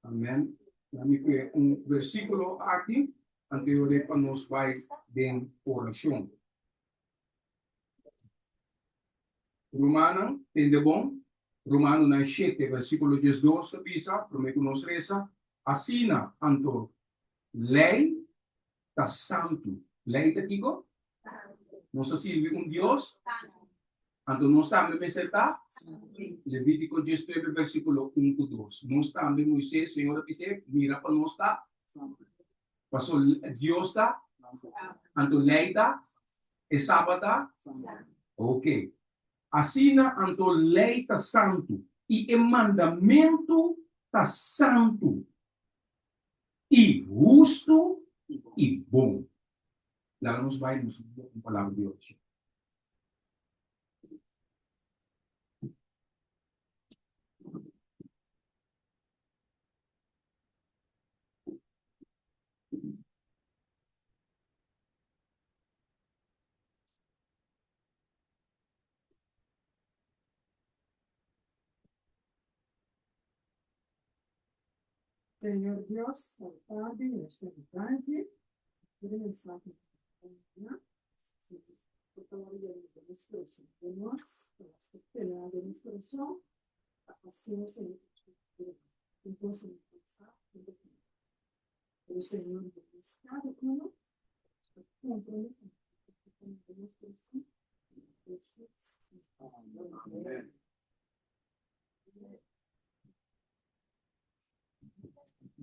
Amèn. Laat mi kue un versíkulo aki, anto yo rei pa nos bai den orashon. Rumannan, tende bon. Romanonan shete, versíkulo 12 ta bisa, promé ku nos resa, Asina, anto, lei ta santu. Lei ta kiko? Nos ta sirbi un Dios Anto nos tambe mester ta? Levítiko 19, versíkulo 1 ku 2. Nos tambe, Moisés, Señor a bis'é, mira pa nos ta? Paso Dios ta? Anto lei ta? E Sabat ta? Ok. Asina anto lei ta santu, i e mandamentu ta santu, i hustu, i bon. Laga nos bai nos un palabra di orashon. Señor Dios, bo tardi, nos ta di danki pa e mensahe ku nos a duna. Bo ta wòrdu yena den nos kurason, den nos, pa nos ta tene den nos kurason, pa asina Señor tin kos ku nos no sa, ku no ta Pero Señor, bo nos kada uno, nos ta komprondé ku nos ta tene den nos kurason, Jesus. Amen.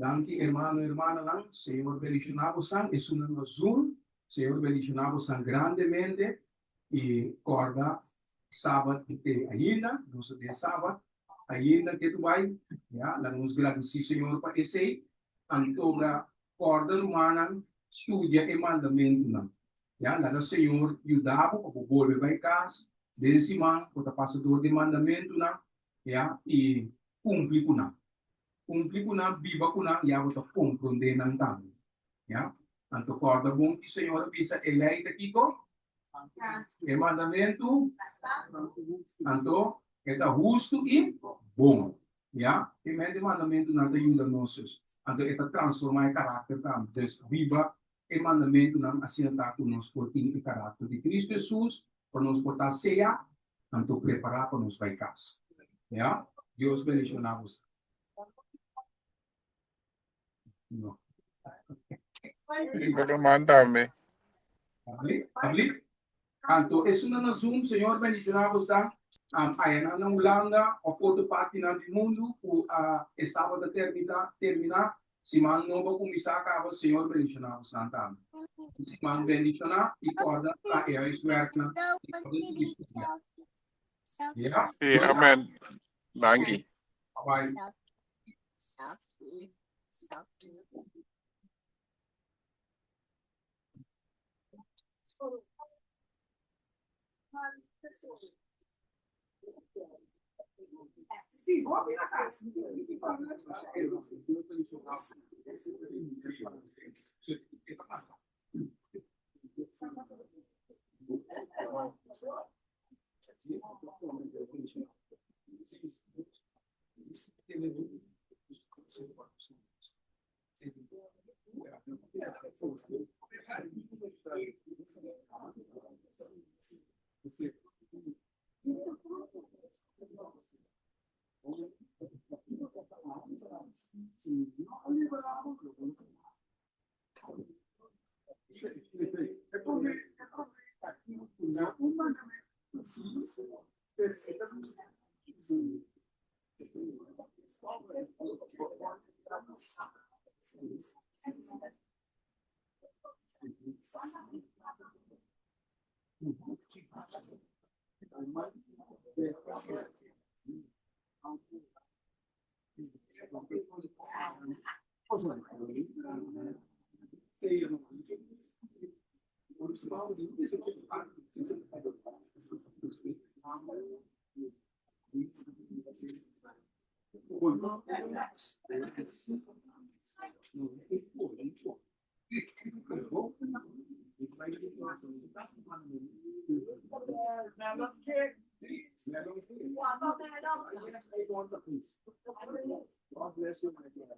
Danki hermano hermananan, Señor bendiciona bosan, esunnan na Zoom, Señor bendiciona bosan grandemente y corda Sabat te ainda, nos ta den Sabat ainda ke tu bai, ya, laga nos gradici Señor pa esey, anto corda rumannan studia e mandamentunan, ya, laga Señor yuda bo pa bo bolbe bai cas den siman bo ta pasa door di mandamentunan, ya, y cumpli cu nan. Cumpli cu nan, biba cu nan, ya bo ta comprende nan tambe. Ya? Anto corda bon ki Señor a bisa, e ley ta kico? E mandamentu? Anto e ta hustu y bon. Ya? E mente mandamentunan ta yuda nos dus. Anto e ta transforma e karakter tambe. Dus biba e mandamentunan asina ta ku nos por tin e karakter di Cristo Jesus, pa nos por ta sea Anto prepará pa nos bai kas. Ya? Dios bendishoná boso. No. I por ruman tambe. Habli, habli. Anto esunnan na Zoom, Señor bendishoná boso. Ayanan na Hulanda òf otro partinan di mundu ku e sabat a termina, terminá, Siman nobo a kuminsá kaba, Señor bendishoná bosnan tambe. Un siman bendishoná i kòrda ta e huiswerknan i kòrda sigui studia. Ya? Sí, amen. Danki. Bye bye. Sí, vou na casa. God bless you, my brother.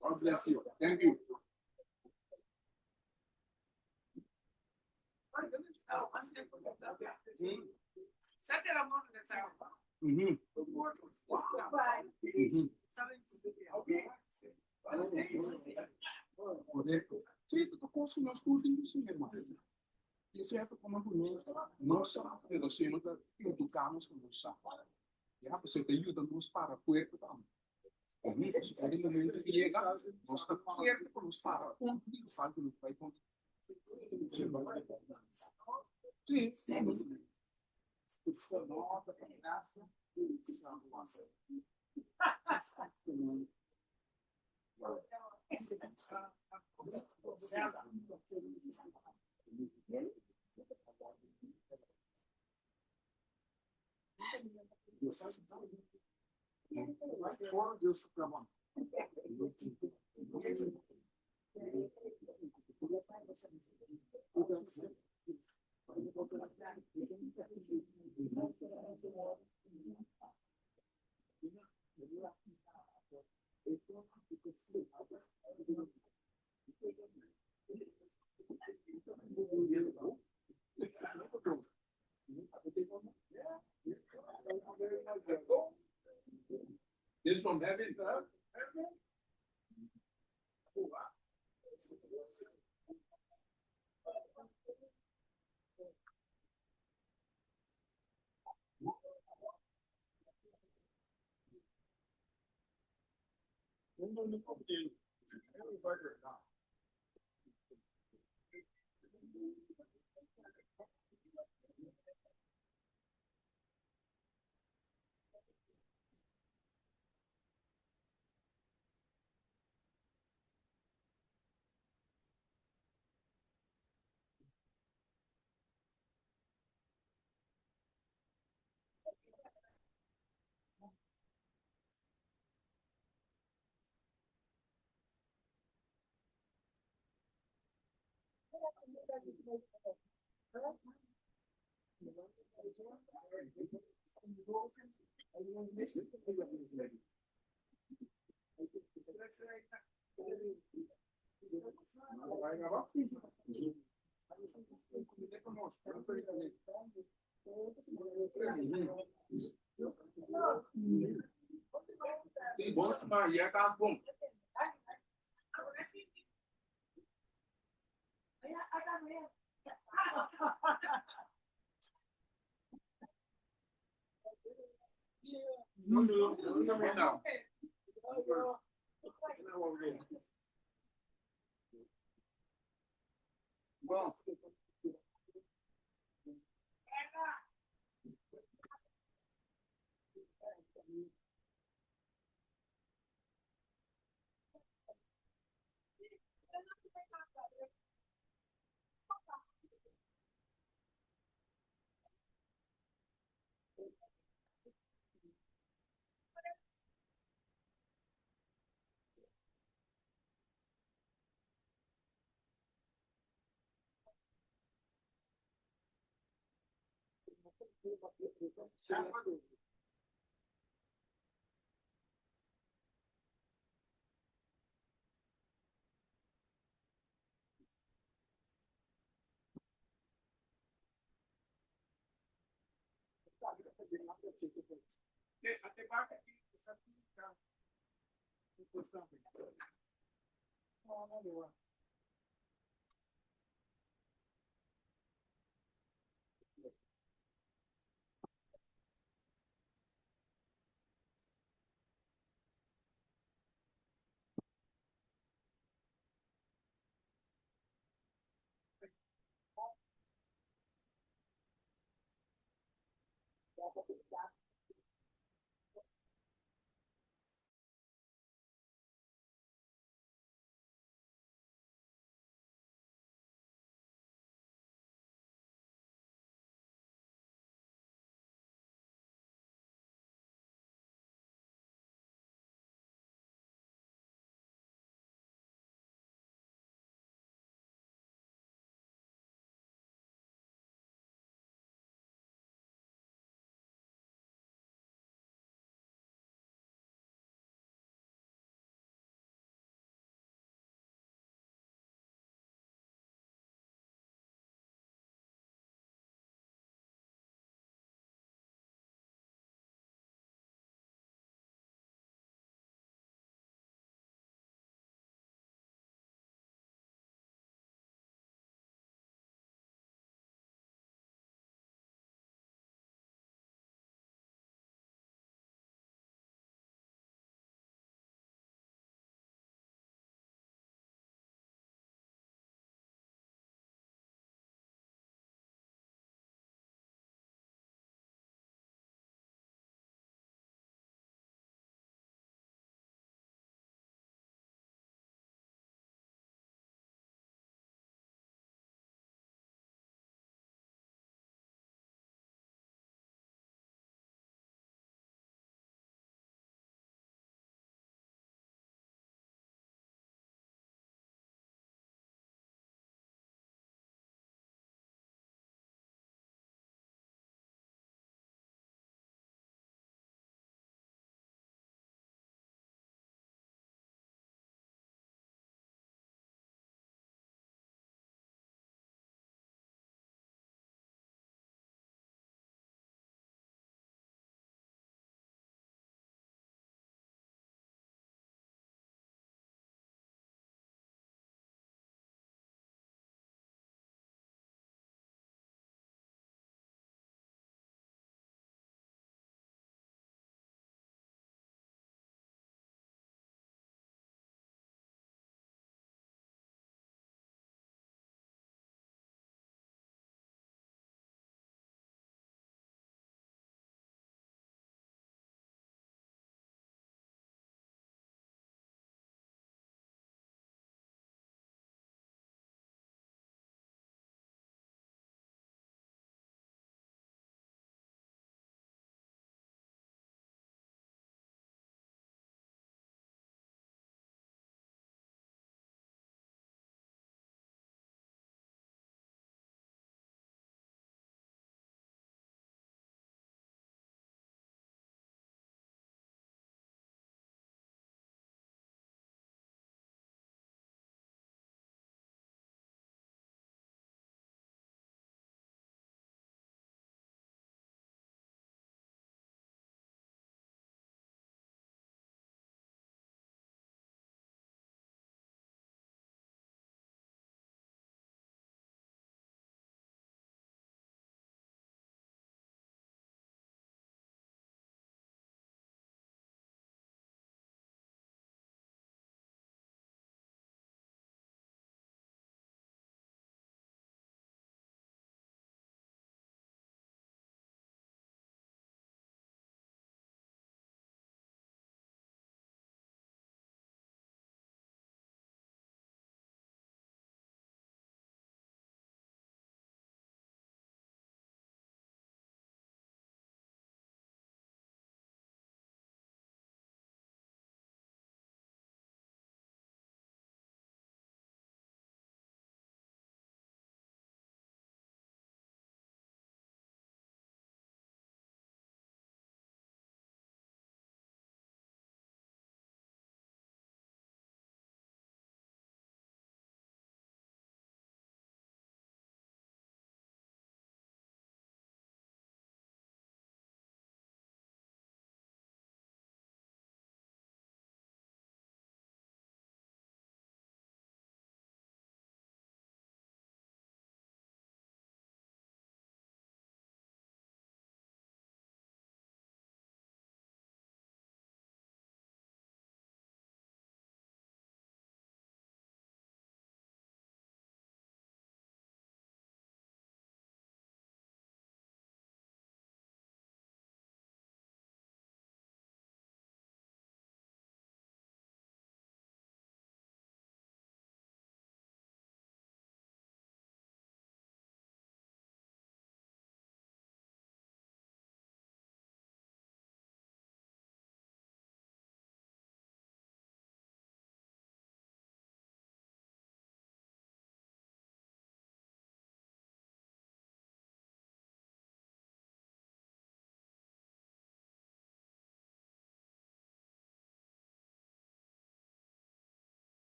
God bless you. Thank you. Korekto. Sí, ta kos ku nos tur tin ku siña, hermano. I sierto komo ku nos no sa, pero Señor ta eduká nos pa nos sa. Ya, pasobra ta yuda nos para fuerte tambe. Pasobra e momento ku yega, nos ta fuerte pa nos para kontra di lokual ku nos bai kontra. Sí.